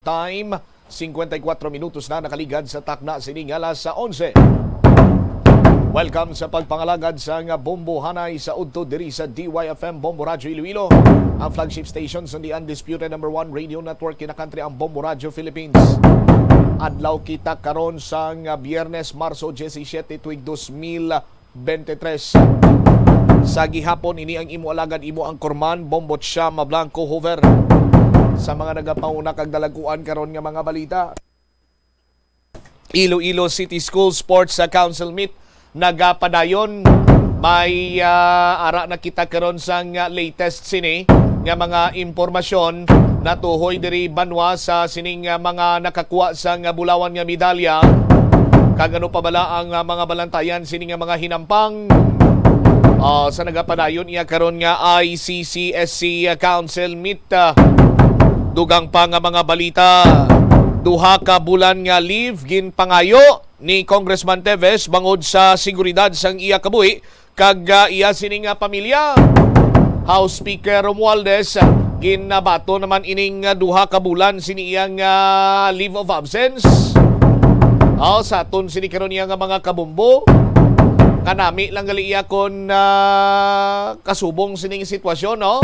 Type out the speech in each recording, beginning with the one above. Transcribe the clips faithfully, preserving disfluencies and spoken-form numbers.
Time, singkwenta y kuwatro minutos na nakaligad sa takna sini nga alas onse. Welcome sa pagpangalagad sa nga Bombo Hanay sa udto diri sa D Y F M Bombo Radyo Iloilo, ang flagship station sa the undisputed number one radio network in the country, ang Bombo Radyo Philippines. Adlaw kita karon sa nga Biyernes, Marso diyesisiyete, tuig dos mil bente tres. Sa gihapon, ini ang imo alagad, imo ang kurman, Bombot Siya Mablanco Hoover. Sa mga nagapauna kag dalaguan karon nga mga balita, Iloilo City School Sports, ah, Council Meet nagapadayon. May, ah, ara na kita karon sang, ah, latest sini nga mga impormasyon natuhoy diri banwa sa sining, ah, mga nakakuha sang, ah, bulawan nga medalya. Kag ano pa bala ang, ah, mga balantayan sini nga mga hinampang? Ah, sa nagapadayon iya karon nga I C C S C, ah, Council Meet, ah, dugang pa nga mga balita. Duha ka bulan nga leave ginpangayo ni Congressman Teves bangod sa seguridad sang iya kabuhi kag, ah, iya sini nga pamilya. House Speaker Romualdez, ah, ginabaton naman ining, ah, duha ka bulan sini iyang, ah, leave of absence. Aw, sa aton sini karon iya nga mga kabumbo, kanami lang gali iya kon, ah, kasubong sining sitwasyon, no?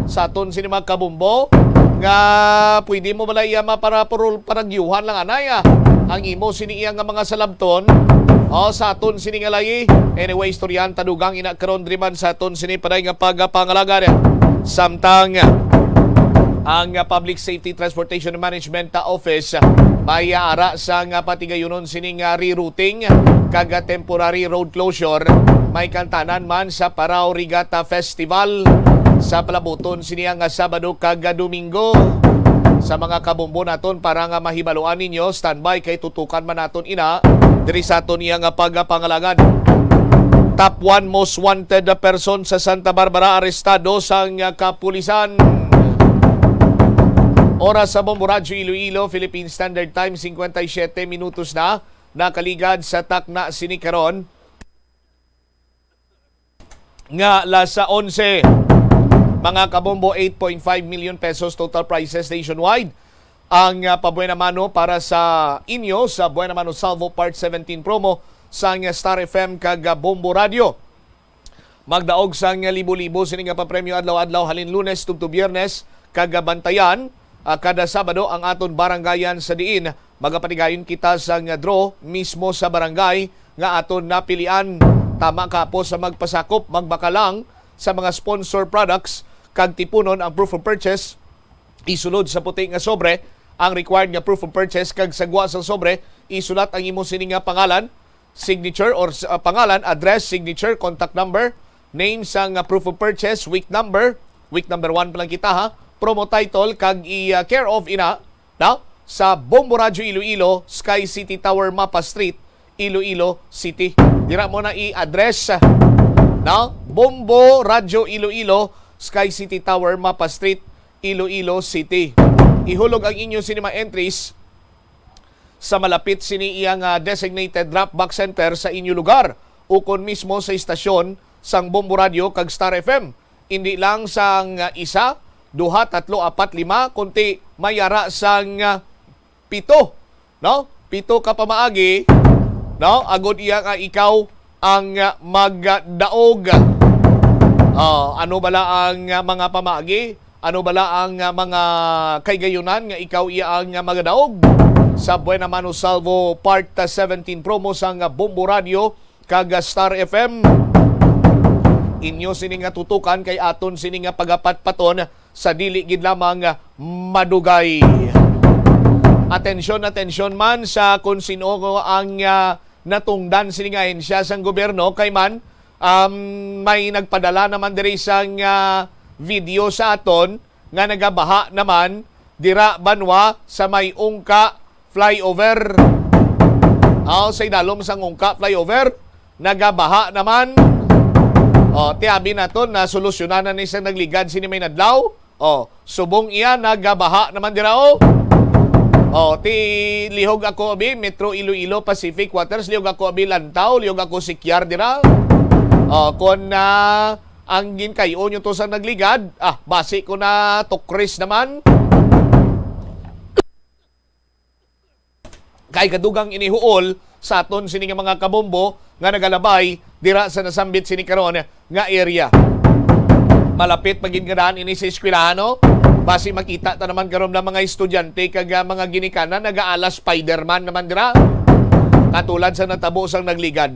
Sa aton sini mga kabumbo, nga pwede mo bala iya mapara-, parul-, paragyuhan lang anay, ah, ang imo sini iya nga mga salabton, o sa aton sini nga layi. Anyway, istoryahan ta dugang ina karon diri man sa aton sini paday nga pagpangalagad. Samtang ang Public Safety Transportation Management Office may ara sa nga patigayunon sini nga rerouting kag temporary road closure, may kantanan man sa Parao Regatta Festival sa palabuton sini nga Sabado kag Domingo. Sa mga kabumbo naton, para nga mahibaluan ninyo, standby kay tutukan man naton ina diri sa aton iya nga pagpangalagad. Top one most wanted person sa Santa Barbara arestado sang kapulisan. Oras sa Bombo Radyo Iloilo, Philippine Standard Time, singkwenta y siyete minutos na nakaligad sa takna sini karon nga alas onse. Mga kabombo, eight point five million pesos total prizes nationwide ang, ah, pabuena mano para sa inyo sa Buena Mano Salvo Part seventeen promo sang Star F M kag, ah, Bombo Radio. Magdaog sang libo-libo sini nga papremyo adlaw-adlaw halin Lunes tubtob Biyernes, kag bantayan, ah, kada Sabado ang aton barangayan sa diin magapatigayon kita sang draw mismo sa barangay nga aton napilian. Tama kapo sa magpasakop, magbakal lang sa mga sponsor products kag tipunon ang proof of purchase. Isulod sa puti nga sobre ang required nga proof of purchase kag sa gwa sang sobre isulat ang imo sini nga pangalan, signature or, uh, pangalan, address, signature, contact number, name sang, uh, proof of purchase, week number, week number one pa lang kita, ha, promo title, kag i, uh, care of ina, no? Sa Bombo Radyo Iloilo, Sky City Tower, Mapa Street, Iloilo City. Dira mo na i-address, no? Bombo Radyo Iloilo, Sky City Tower, Mapa Street, Iloilo City. Ihulog ang inyo sini mga entries sa malapit sini iya nga designated drop-box center sa inyo lugar, ukon mismo sa istasyon sang Bombo Radio kag Star F M. Indi lang sang isa, duha, tatlo, apat, lima, kunti may ara sang pito, no? Pito ka pamaagi, no? Agod iya nga ikaw ang magdaog. Ah, ano bala ang mga pamaagi? Ano bala ang, ah, mga kahigayonan nga ikaw iya ang, ah, magadaog sa Buena Mano Salvo Part, ah, seventeen promo sang, ah, Bombo Radio kag, ah, Star F M? Inyo sini nga tutukan kay aton sini nga pagapatpaton sa dili gid lamang, ah, madugay. Atensyon, atensyon man sa kung sino ang, ah, natungdan sini nga ahensya sang gobyerno kay man, um, may nagpadala naman diri sang, ah, video sa aton nga nagabaha naman dira banwa sa may Ungka flyover. Aw, sa idalom sang Ungka flyover, nagabaha naman. O, ti abi naton, nasolusyonan na ni sa nagligad sini may nadlaw. O, subong iya, nagabaha naman dira, o. O, ti lihog ako abi, Metro Iloilo Pacific Waters, lihog ako abi lantaw, lihog ako sikyar dira. O, kon, ah, ang ginkay-o nyo to sa nagligad, ah, basi ko na tukris naman. Kay kadugang inihuol sa aton sini nga mga kabombo nga nagalabay dira sa nasambit sini karon nga area. Malapit pa gid nga daan ini sa eskwelahan, no? Basi makita ta naman karon na mga estudyante kag, ah, mga ginikanan nagaala Spider-Man naman dira. Katulad sa natabo sang nagligad.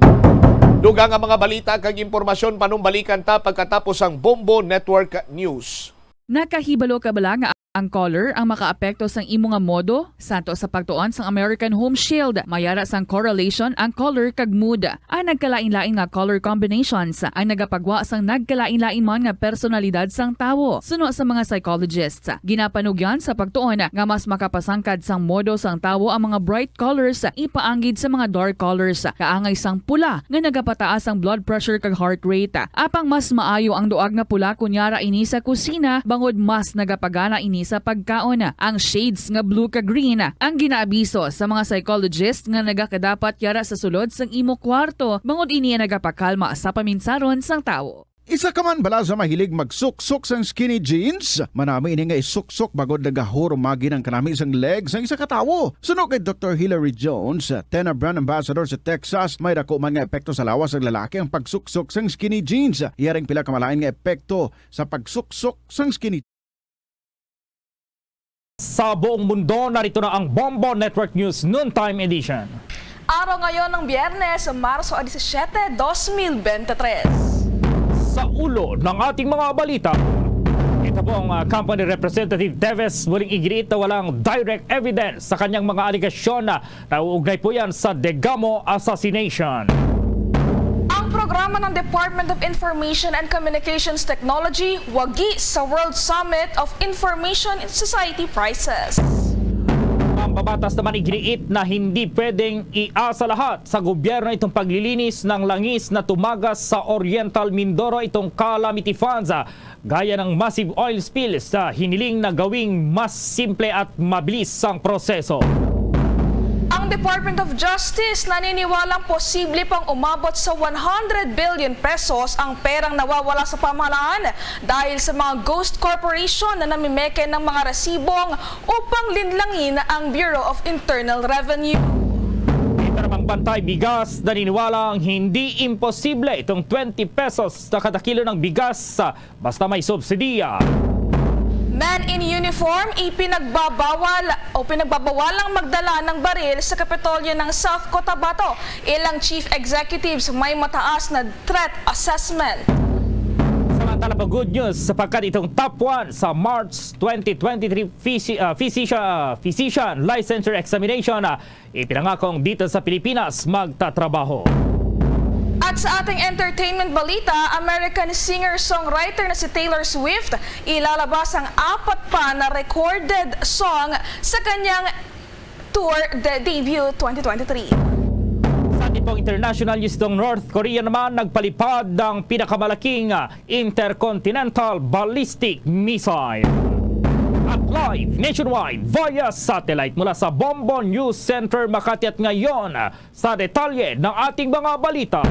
Dugang ang mga balita kag impormasyon panumbalikan ta pagkatapos sang Bombo Network News. Nakahibalo ka bala nga ang color ang makaapekto sang imo nga modo? Santo sa pagtuon sang American Home Shield, may ara sang correlation ang color kag mood. Ang nagkalain-lain nga color combinations ang nagapagwa sang nagkalain-lain man nga personalidad sang tawo. Suno sa mga psychologists, ginapanugyan sa pagtuon nga mas makapasangkad sang modo sang tawo ang mga bright colors ipaanggid sa mga dark colors, kaangay sang pula nga nagapataas ang blood pressure kag heart rate. Apang mas maayo ang duag nga pula kon yara ini sa kusina, bangod mas nagapagana ini sa pagkaon. Ang shades nga blue kag green ang ginaabiso sa mga psychologist nga nagakadapat yara sa sulod sang imo kwarto, bangod ini ang nagapakalma sa paminsaron sang tawo. Isa ka man bala sa mahilig magsuksok sang skinny jeans? Manami ini nga isuksok bangod nagahurumagi ang kanami sang leg sang isa ka tawo. Suno kay Doktor Hilary Jones, Tena Brand Ambassador sa Texas, may dako man nga epekto sa lawas sang lalaki ang pagsuksok sang skinny jeans. Iya ring pila ka malain nga epekto sa pagsuksok sang skinny. Sa buong mundo, narito na ang Bombo Network News Noontime Edition. Araw ngayon ng Biyernes, Marso a disisiete, dos mil bente tres. Sa ulo ng ating mga balita, ito pong, ah, kampo ni Representative Teves muling iginiit na walang direct evidence sa kanyang mga alegasyon na nauugnay po yan sa Degamo assassination. Ang programa ng Department of Information and Communications Technology wagi sa World Summit of Information Society Prices. Mambabatas naman iginiit na hindi pwedeng iasa lahat sa gobyerno itong paglilinis ng langis na tumagas sa Oriental Mindoro, itong calamity funds, ah, gaya ng massive oil spill sa hiniling na gawing mas simple at mabilis ang proseso. Ang Department of Justice naniniwalang posible pang umabot sa one hundred billion pesos ang perang nawawala sa pamahalaan dahil sa mga ghost corporation na namimeke ng mga resibong upang linlangin ang Bureau of Internal Revenue. Ito namang bantay bigas, naniniwala ang hindi imposible itong twenty pesos na kada kilo ng bigas sa basta may subsidiya. Men in uniform, ipinagbabawal o pinagbabawalang magdala ng baril sa Kapitolyo ng South Cotabato. Ilang chief executives may mataas na threat assessment. Samantala pa, good news, sapagkat itong top one sa March twenty twenty-three physician, physician licensure examination, ah, ipinangakong dito sa Pilipinas magtatrabaho. At sa ating entertainment balita, American singer-songwriter na si Taylor Swift ilalabas ang apat pa na recorded song sa kanyang tour de debut twenty twenty-three. Sa ating pong international news, itong North Korea naman nagpalipad ng pinakamalaking, ah, intercontinental ballistic missile. At live nationwide via satellite mula sa Bombo News Center Makati at ngayon, sa detalye ng ating mga balita.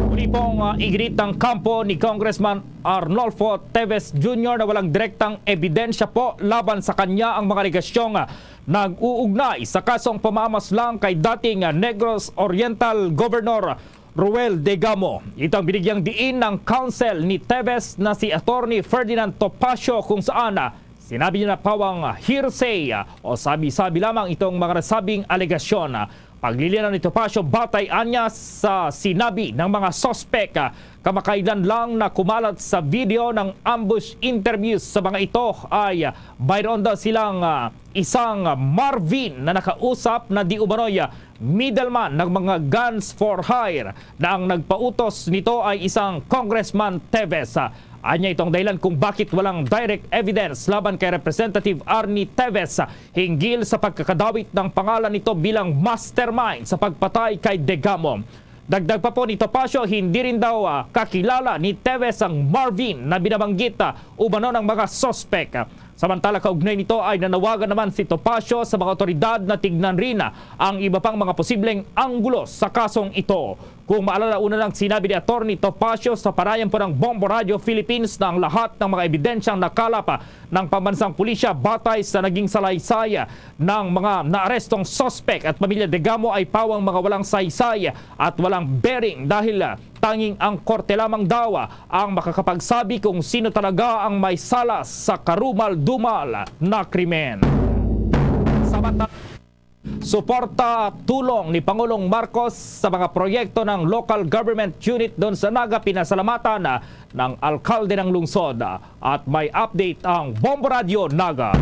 Muli pong, ah, iginiit ng kampo ni Congressman Arnolfo Teves Junior na walang direktang ebidensya po laban sa kanya ang mga alegasyong, ah, nag-uugnay sa kasong pamamaslang kay dating, ah, Negros Oriental Governor Roel Degamo. Ito ang binigyang diin ng counsel ni Teves na si Attorney Ferdinand Topacio, kung saan, ah, sinabi niya na pawang hearsay, ah, o sabi-sabi lamang itong mga nasabing alegasyon. Ah, paglilinaw ni Topacio, batay anya sa sinabi ng mga suspek, ah, kamakailan lang na kumalat sa video ng ambush interviews sa mga ito ay, ah, mayroon daw silang, ah, isang Marvin na nakausap na di umano'y, ah, middleman ng mga guns for hire na ang nagpautos nito ay isang Congressman Teves. Anya itong dahilan kung bakit walang direct evidence laban kay Representative Arnie Teves hinggil sa pagkakadawit ng pangalan nito bilang mastermind sa pagpatay kay Degamo. Dagdag pa po ni Topacio, hindi rin daw, ah, kakilala ni Teves ang Marvin na binabanggit, ah, umano ng mga suspek. Samantala, kaugnay nito ay nanawagan naman si Topacio sa mga otoridad na tignan rin ang iba pang mga posibleng anggulo sa kasong ito. Kung maalala, una nang sinabi ni Attorney Topacio sa panayam po ng Bombo Radio Philippines na ang lahat ng mga ebidensyang nakalap ng pambansang pulisya batay sa naging salaysay ng mga naarestong suspek at pamilya Degamo ay pawang mga walang saysay at walang bearing dahil tanging ang korte lamang daw ang makakapagsabi kung sino talaga ang may sala sa karumal-dumal na krimen. Samantala, suporta at tulong ni Pangulong Marcos sa mga proyekto ng local government unit doon sa Naga, pinasalamatan ng alkalde ng lungsod. At may update ang Bombo Radio Naga.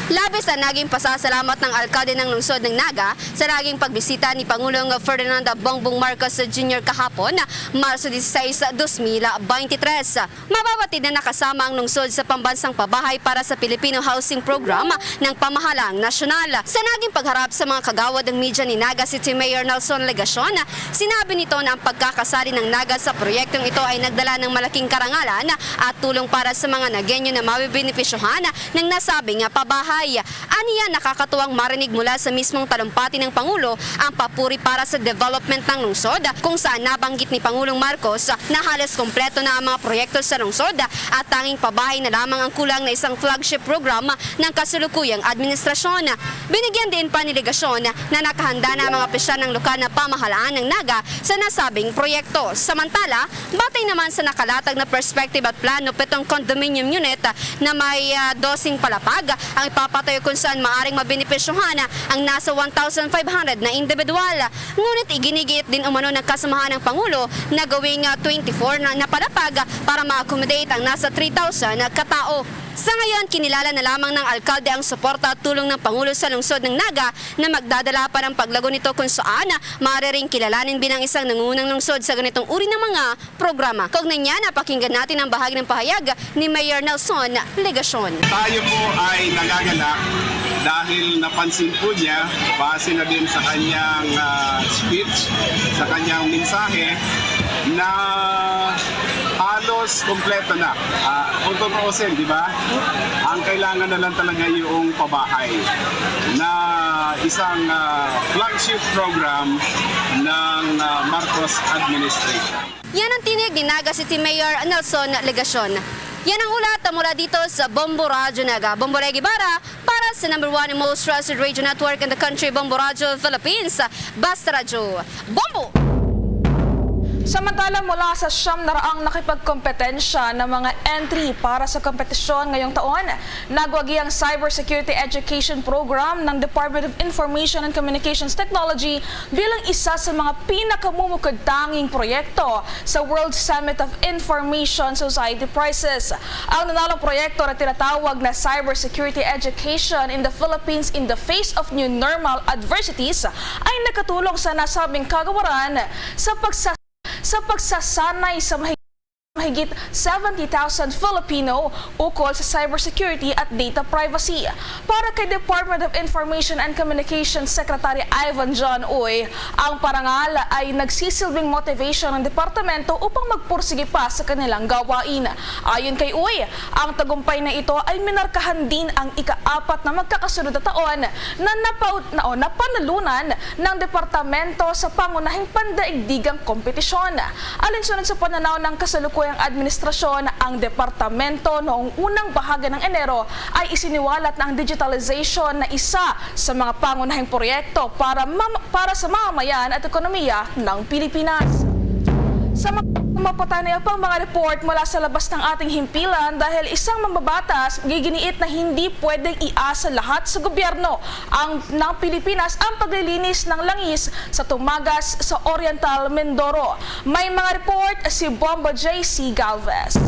Labis ang naging pasasalamat ng alkalde ng lungsod ng Naga sa naging pagbisita ni Pangulong Ferdinand Bongbong Marcos Junior kahapon, Marso dieciséis, dos mil veintitrés. Mababatid na nakasama ang lungsod sa pambansang pabahay para sa Filipino Housing Program ng pamahalang nasyonal. Sa naging pagharap sa mga kagawad ng media ni Naga City Mayor Nelson Legacion, sinabi nito na ang pagkakasali ng Naga sa proyektong ito ay nagdala ng malaking karangalan at tulong para sa mga Nagueño na mabibenepisyohan ng nasabing pabahay. Aniya, nakakatuwang marinig mula sa mismong talumpati ng Pangulo ang papuri para sa development ng lungsod, kung saan nabanggit ni Pangulong Marcos na halos kompleto na ang mga proyekto sa lungsod at tanging pabahay na lamang ang kulang na isang flagship program ng kasulukuyang administrasyon. Binigyan din pa ni Legacion na nakahanda na ang mga opisyal ng lokal na pamahalaan ng Naga sa nasabing proyekto. Samantala, batay naman sa nakalatag na perspective at plano, pitong condominium unit na may, ah, doseng palapag ang ipapatayo, kung saan maaring mabenepisyohan ang nasa one thousand five hundred na individual. Ngunit iginigiit din umano ng kasamahan ng Pangulo na gawing, ah, twenty-four na, na palapag para ma-accommodate ang nasa three thousand katao. Sa ngayon, kinilala na lamang ng alkalde ang suporta at tulong ng Pangulo sa lungsod ng Naga na magdadala pa ng paglago nito, kung saan maaari ring kilalanin bilang isang nangungunang lungsod sa ganitong uri ng mga programa. Kaugnay niyan, napakinggan natin ang bahagi ng pahayag ni Mayor Nelson Legacion. Tayo po ay nagagalak dahil napansin po niya, base na din sa kanyang, ah, speech, sa kanyang mensahe, na halos kompleto na. Ah, kung tutuusin, di ba? Ang kailangan na lang talaga yung pabahay na isang, ah, flagship program ng, ah, Marcos administration. Yan ang tinig ni Naga City Mayor Nelson Legacion. Yan ang ulat mula dito sa Bombo Radyo Naga. Bombo Ray Guevara para sa number one and most trusted radio network in the country, Bombo Radyo Philippines. Basta Radyo, Bombo! Samantala, mula sa siyam na raang nakipagkompetensya na mga entry para sa kompetisyon ngayong taon, nagwagi ang Cybersecurity Education Program ng Department of Information and Communications Technology bilang isa sa mga pinakamumukod-tanging proyekto sa World Summit of Information Society Prices. Ang nanalong proyekto na tinatawag na Cybersecurity Education in the Philippines in the Face of New Normal Adversities ay nakatulong sa nasabing kagawaran sa pagsa- sa pagsasanay sa mahigit mahigit seventy thousand Filipino ukol sa cybersecurity at data privacy. Para kay Department of Information and Communications Secretary Ivan John Uy, ang parangal ay nagsisilbing motivation ng departamento upang magpursige pa sa kanilang gawain. Ayon kay Uy, ang tagumpay na ito ay minarkahan din ang ika-apat na magkakasunod na taon na, napaud- na, o, napanalunan ng departamento sa pangunahing pandaigdigang kompetisyon. Alinsunod sa pananaw ng kasalukuyang administrasyon, ang departamento noong unang bahagi ng Enero ay isiniwalat na ang digitalization na isa sa mga pangunahing proyekto para mam- para sa mamamayan at ekonomiya ng Pilipinas. Sa mga mapatay na pang mga report mula sa labas ng ating himpilan dahil isang mambabatas giginiit na hindi pwedeng iasa lahat sa gobyerno ang ng Pilipinas ang paglilinis ng langis sa Tumagas sa Oriental Mindoro. May mga report si Bombo J C Galvez.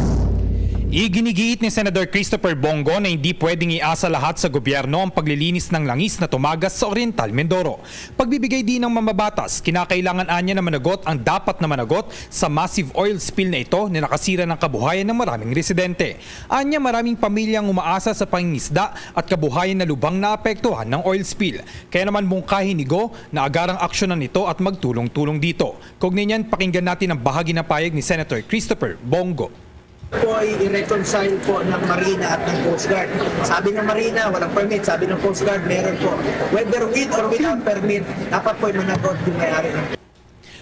Iginigiit ni Senador Christopher Bongo na hindi pwedeng iasa lahat sa gobyerno ang paglilinis ng langis na tumagas sa Oriental Mindoro. Pagbibigay din ng mambabatas, kinakailangan anya na managot ang dapat na managot sa massive oil spill na ito na nakasira ng kabuhayan ng maraming residente. Anya, maraming pamilya ang umaasa sa pangingisda at kabuhayan na lubang naapektuhan ng oil spill. Kaya naman mungkahi ni Go na agarang aksyonan ito at magtulong-tulong dito. Kaugnay niyan, pakinggan natin ang bahagi ng payag ni Senator Christopher Bongo. Po ay i-reconcile po ng Marina at ng Coast Guard. Sabi ng Marina, walang permit. Sabi ng Coast Guard, meron po. Whether with or without permit, dapat po ay managot yung may-ari ng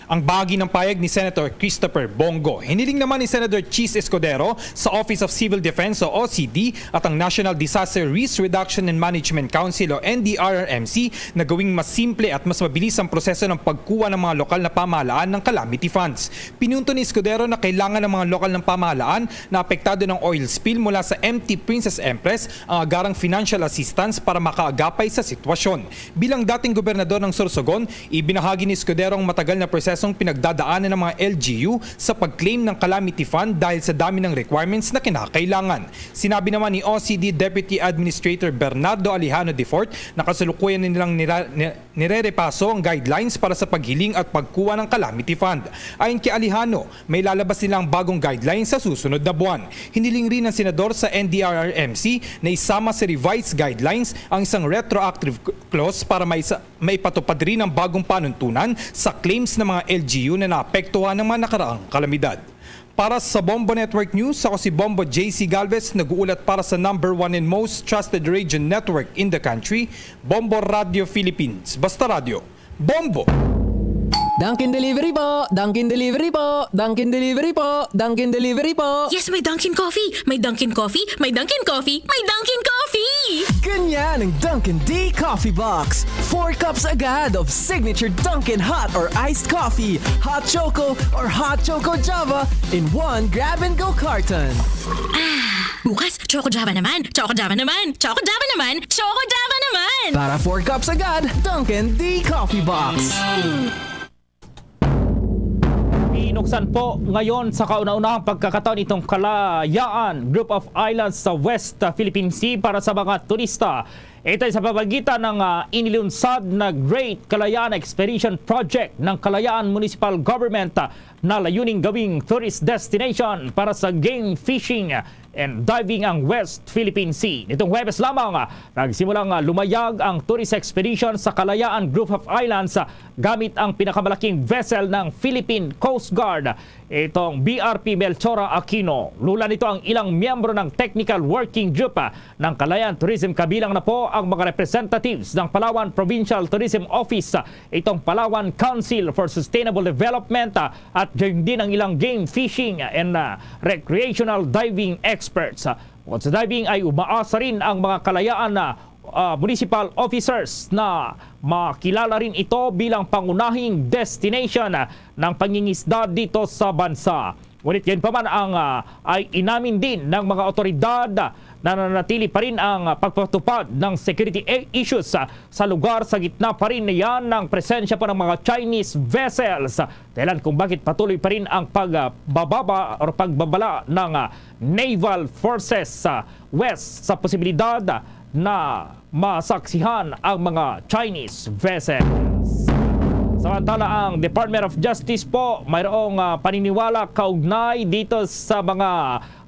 Ang bahagi ng payag ni Senator Christopher Bong Go. Hiniling naman ni Senator Chiz Escudero sa Office of Civil Defense o O C D at ang National Disaster Risk Reduction and Management Council o N D R R M C na gawing mas simple at mas mabilis ang proseso ng pagkuha ng mga lokal na pamahalaan ng calamity funds. Pinunto ni Escudero na kailangan ng mga lokal ng pamahalaan na apektado ng oil spill mula sa M T Princess Empress ang agarang financial assistance para makaagapay sa sitwasyon. Bilang dating gobernador ng Sorsogon, ibinahagi ni Escudero ang matagal na prosesong pinagdadaanan ng mga L G U sa pag-claim ng calamity fund dahil sa dami ng requirements na kinakailangan. Sinabi naman ni O C D Deputy Administrator Bernardo Alejano Defort na kasalukuyan nilang nira- ni- nirerepaso ang guidelines para sa paghiling at pagkuha ng calamity fund. Ayon kay Alejano, may lalabas nilang bagong guidelines sa susunod na buwan. Hiniling rin ng senador sa N D R R M C na isama sa revised guidelines ang isang retroactive clause para maisa- maipatupad rin ang bagong panuntunan sa claims ng mga L G U na naapektuhan ng mga nakaraang kalamidad. Para sa Bombo Network News, ako si Bombo J C Galvez, nag-uulat para sa number one and most trusted radio network in the country, Bombo Radio Philippines. Basta Radyo, Bombo! Dunkin' Delivery po! Dunkin' Delivery po! Dunkin' Delivery po! Dunkin' Delivery po! Yes, may Dunkin' Coffee! May Dunkin' Coffee! May Dunkin' Coffee! May Dunkin' Coffee! Ganyan ang Dunkin' D Coffee Box. Four cups agad of signature Dunkin' hot or iced coffee, hot choco or hot choco Java in one grab-and-go carton. Bukas, Choco Java naman! Choco Java naman! Choco Java naman! Choco Java naman! Para four cups agad, Dunkin' D Coffee Box. Binuksan po ngayon sa kauna-unahang pagkakataon itong Kalayaan Group of Islands sa West Philippine Sea para sa mga turista. Ito ay sa pamagitan ng, ah, inilunsad na Great Kalayaan Expedition Project ng Kalayaan Municipal Government, ah, na layuning gawing tourist destination para sa game fishing and diving ang West Philippine Sea. Nitong Huwebes lamang, ah, nagsimulang, ah, lumayag ang tourist expedition sa Kalayaan Group of Islands, ah, gamit ang pinakamalaking vessel ng Philippine Coast Guard, itong B R P Melchora Aquino. Lula nito ang ilang miyembro ng Technical Working Group, ah, ng Kalayaan Tourism, kabilang na po ang mga representatives ng Palawan Provincial Tourism Office, ah, itong Palawan Council for Sustainable Development, ah, at gayon din ang ilang game fishing and, ah, recreational diving experts. Ah, bukod sa diving ay umaasa rin ang mga Kalayaan na, ah, municipal officers na makilala rin ito bilang pangunahing destination, ah, ng pangingisda dito sa bansa. Ngunit gayon pa man ang, ah, ay inamin din ng mga otoridad na nananatili pa rin ang, ah, pagpatupad ng security i- issues, ah, sa lugar, sa gitna pa rin yan ng presensya pa ng mga Chinese vessels. Dahilan kung bakit patuloy pa rin ang pagbababa or pagbabala ng, ah, naval forces sa west sa posibilidad na masaksihan ang mga Chinese vessels. Samantala, ang Department of Justice po mayroong, ah, paniniwala kaugnay dito sa mga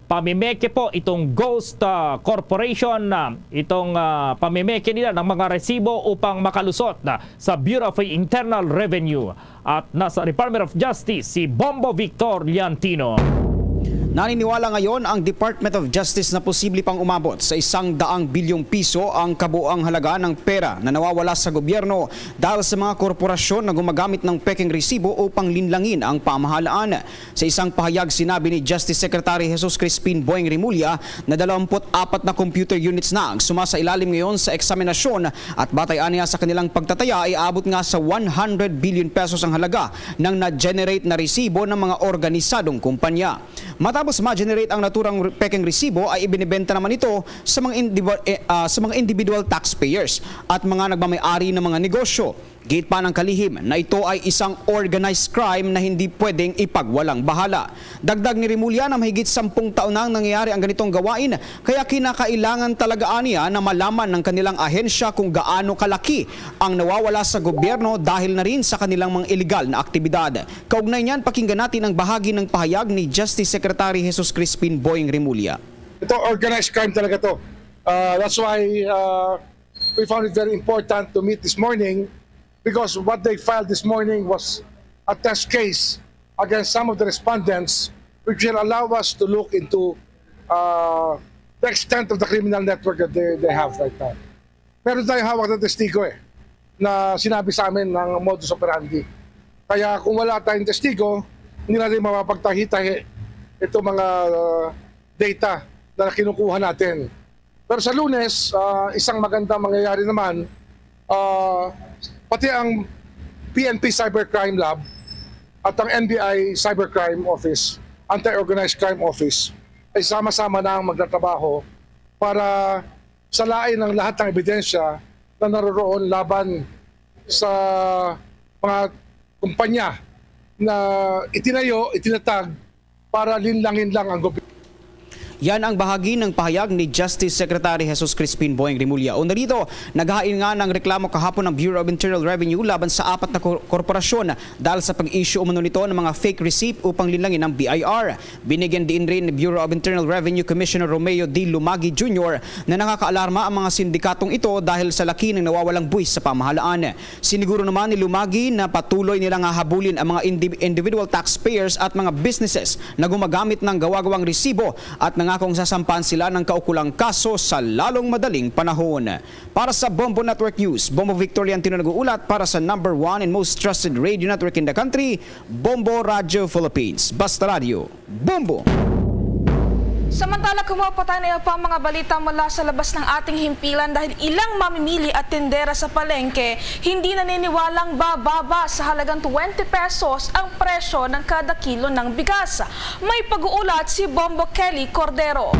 pamimeke po itong ghost, ah, corporation, ah, itong, ah, pamimeke nila ng mga resibo upang makalusot na sa Bureau of Internal Revenue at nasa Department of Justice si Bombo Victor Liantino. Naniniwala ngayon ang Department of Justice na posible pang umabot sa isang daang bilyong piso ang kabuang halaga ng pera na nawawala sa gobyerno dahil sa mga korporasyon na gumagamit ng pekeng resibo upang linlangin ang pamahalaan. Sa isang pahayag, sinabi ni Justice Secretary Jesus Crispin Boying Remulla na dalawampu't apat na computer units na ang sumasailalim ngayon sa eksaminasyon at batay aniya sa kanilang pagtataya ay aabot nga sa one hundred billion pesos ang halaga ng na-generate na resibo ng mga organisadong kumpanya. Matapos ma-generate ang naturang re-, pekeng resibo, ay ibinebenta naman ito sa mga individual, eh, ah, sa mga individual taxpayers at mga nagmamay-ari ng mga negosyo. Giit pa ng kalihim na ito ay isang organized crime na hindi pwedeng ipagwalang bahala. Dagdag ni Remulla na mahigit sampung taon na ang nangyayari ang ganitong gawain, kaya kinakailangan talaga aniya na malaman ng kanilang ahensya kung gaano kalaki ang nawawala sa gobyerno dahil na rin sa kanilang mga iligal na aktibidad. Kaugnay niyan, pakinggan natin ang bahagi ng pahayag ni Justice Secretary Jesus Crispin Boying Remulla. Ito, organized crime talaga to. Uh, that's why, uh, we found it very important to meet this morning because what they filed this morning was a test case against some of the respondents, which will allow us to look into, uh, the extent of the criminal network that they, they have right now. Meron tayong hawak na testigo eh, na sinabi sa amin ng modus operandi. Kaya kung wala tayong testigo, hindi natin mapapagtahi-tahi itong mga, uh, data na kinukuha natin. Pero sa Lunes, uh, isang magandang mangyayari naman, uh, pati ang P N P Cybercrime Lab at ang N B I Cybercrime Office, Anti-Organized Crime Office, ay sama-sama na ang magtatrabaho para salain ang lahat ng ebidensya na naroroon laban sa mga kumpanya na itinayo, itinatag para linlangin lang ang gobyerno. Yan ang bahagi ng pahayag ni Justice Secretary Jesus Crispin Boying Remulla. Una dito, naghain nga ng reklamo kahapon ang Bureau of Internal Revenue laban sa apat na kor-, korporasyon dahil sa pag-issue umano nito ng mga fake receipt upang linlangin ang B I R. Binigyan diin rin ni Bureau of Internal Revenue Commissioner Romeo D. Lumagi Junior na nakakaalarma ang mga sindikatong ito dahil sa laki ng nawawalang buwis sa pamahalaan. Siniguro naman ni Lumagi na patuloy nila nga habulin ang mga indi-, individual taxpayers at mga businesses na gumagamit ng gawa-gawang resibo at nangakong sasampahan sila ng kaukulang kaso sa lalong madaling panahon. Para sa Bombo Network News, Bombo Victorian Tino nag-uulat para sa number one and most trusted radio network in the country, Bombo Radio Philippines. Basta Radio, Bombo! Samantala, kumuha pa tayo ng iba pang mga balita mula sa labas ng ating himpilan dahil ilang mamimili at tindera sa palengke hindi naniniwalang bababa sa halagang twenty pesos ang presyo ng kada kilo ng bigas. May pag-uulat si Bombo Kelly Cordero.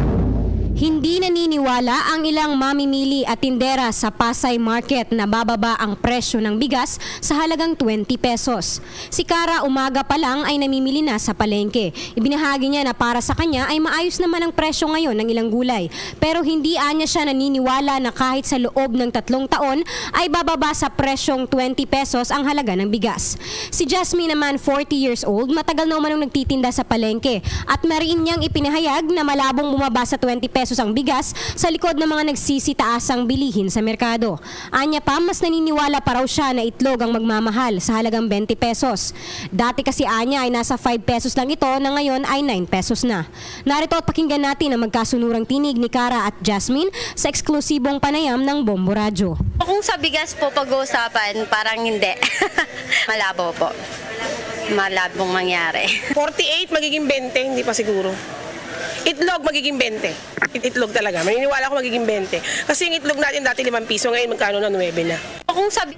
Hindi naniniwala ang ilang mamimili at tindera sa Pasay Market na bababa ang presyo ng bigas sa halagang twenty pesos. Si Cara, umaga pa lang ay namimili na sa palengke. Ibinahagi niya na para sa kanya ay maayos naman ang presyo ngayon ng ilang gulay. Pero hindi anya siya naniniwala na kahit sa loob ng tatlong taon ay bababa sa presyong twenty pesos ang halaga ng bigas. Si Jasmine naman, forty years old, matagal na umanong nagtitinda sa palengke at mariin niyang ipinahayag na malabong bumaba sa twenty pesos ang bigas sa likod ng mga nagsisitaasang bilihin sa merkado. Anya pa, mas naniniwala pa raw siya na itlog ang magmamahal sa halagang twenty pesos. Dati kasi, anya, ay nasa five pesos lang ito, na ngayon ay nine pesos na. Narito at pakinggan natin ang magkasunurang tinig ni Cara at Jasmine sa eksklusibong panayam ng Bombo Radyo. Kung sa bigas po pag-uusapan, parang hindi. Malabo po. Malabong mangyari. Forty-eight, magiging twenty, hindi pa siguro. Itlog, magiging twenty. It-, itlog talaga. Maniniwala ako magiging twenty. Kasi yung itlog natin dati limang piso, ngayon magkano na? Nuwebe na. Kung sabi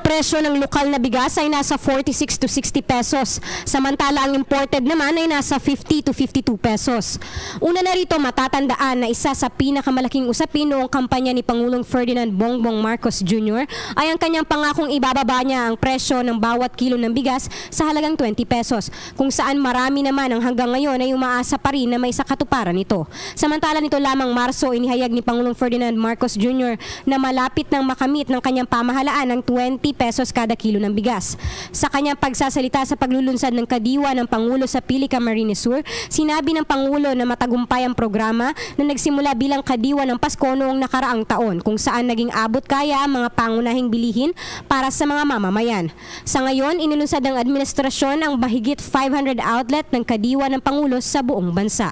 Presyo ng lokal na bigas ay nasa forty-six to sixty pesos, samantala ang imported naman ay nasa fifty to fifty-two pesos. Una na rito, matatandaan na isa sa pinakamalaking usapin noong kampanya ni Pangulong Ferdinand Bongbong Marcos Junior ay ang kanyang pangakong ibababa niya ang presyo ng bawat kilo ng bigas sa halagang twenty pesos, kung saan marami naman ang hanggang ngayon ay umaasa pa rin na may sakatuparan nito. Samantala, nito lamang Marso, inihayag ni Pangulong Ferdinand Marcos Junior na malapit nang makamit ng kanyang pamahalaan ang twenty pesos kada kilo ng bigas. Sa kanyang pagsasalita sa paglulunsad ng kadiwa ng Pangulo sa Pili Camarines Sur, sinabi ng Pangulo na matagumpay ang programa na nagsimula bilang kadiwa ng Pasko noong nakaraang taon, kung saan naging abot kaya ang mga pangunahing bilihin para sa mga mamamayan. Sa ngayon, inilunsad ng administrasyon ang mahigit five hundred outlet ng kadiwa ng Pangulo sa buong bansa.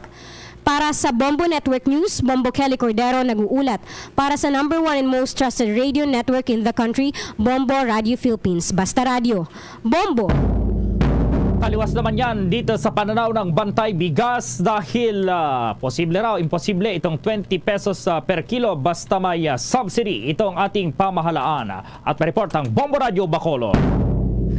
Para sa Bombo Network News, Bombo Kelly Cordero nag-uulat. Para sa number one and most trusted radio network in the country, Bombo Radio Philippines. Basta Radio, Bombo! Taliwas naman yan dito sa pananaw ng Bantay Bigas dahil, ah, posible raw, imposible itong twenty pesos, ah, per kilo basta may, ah, subsidy itong ating pamahalaan. At may report ang Bombo Radyo Bacolod.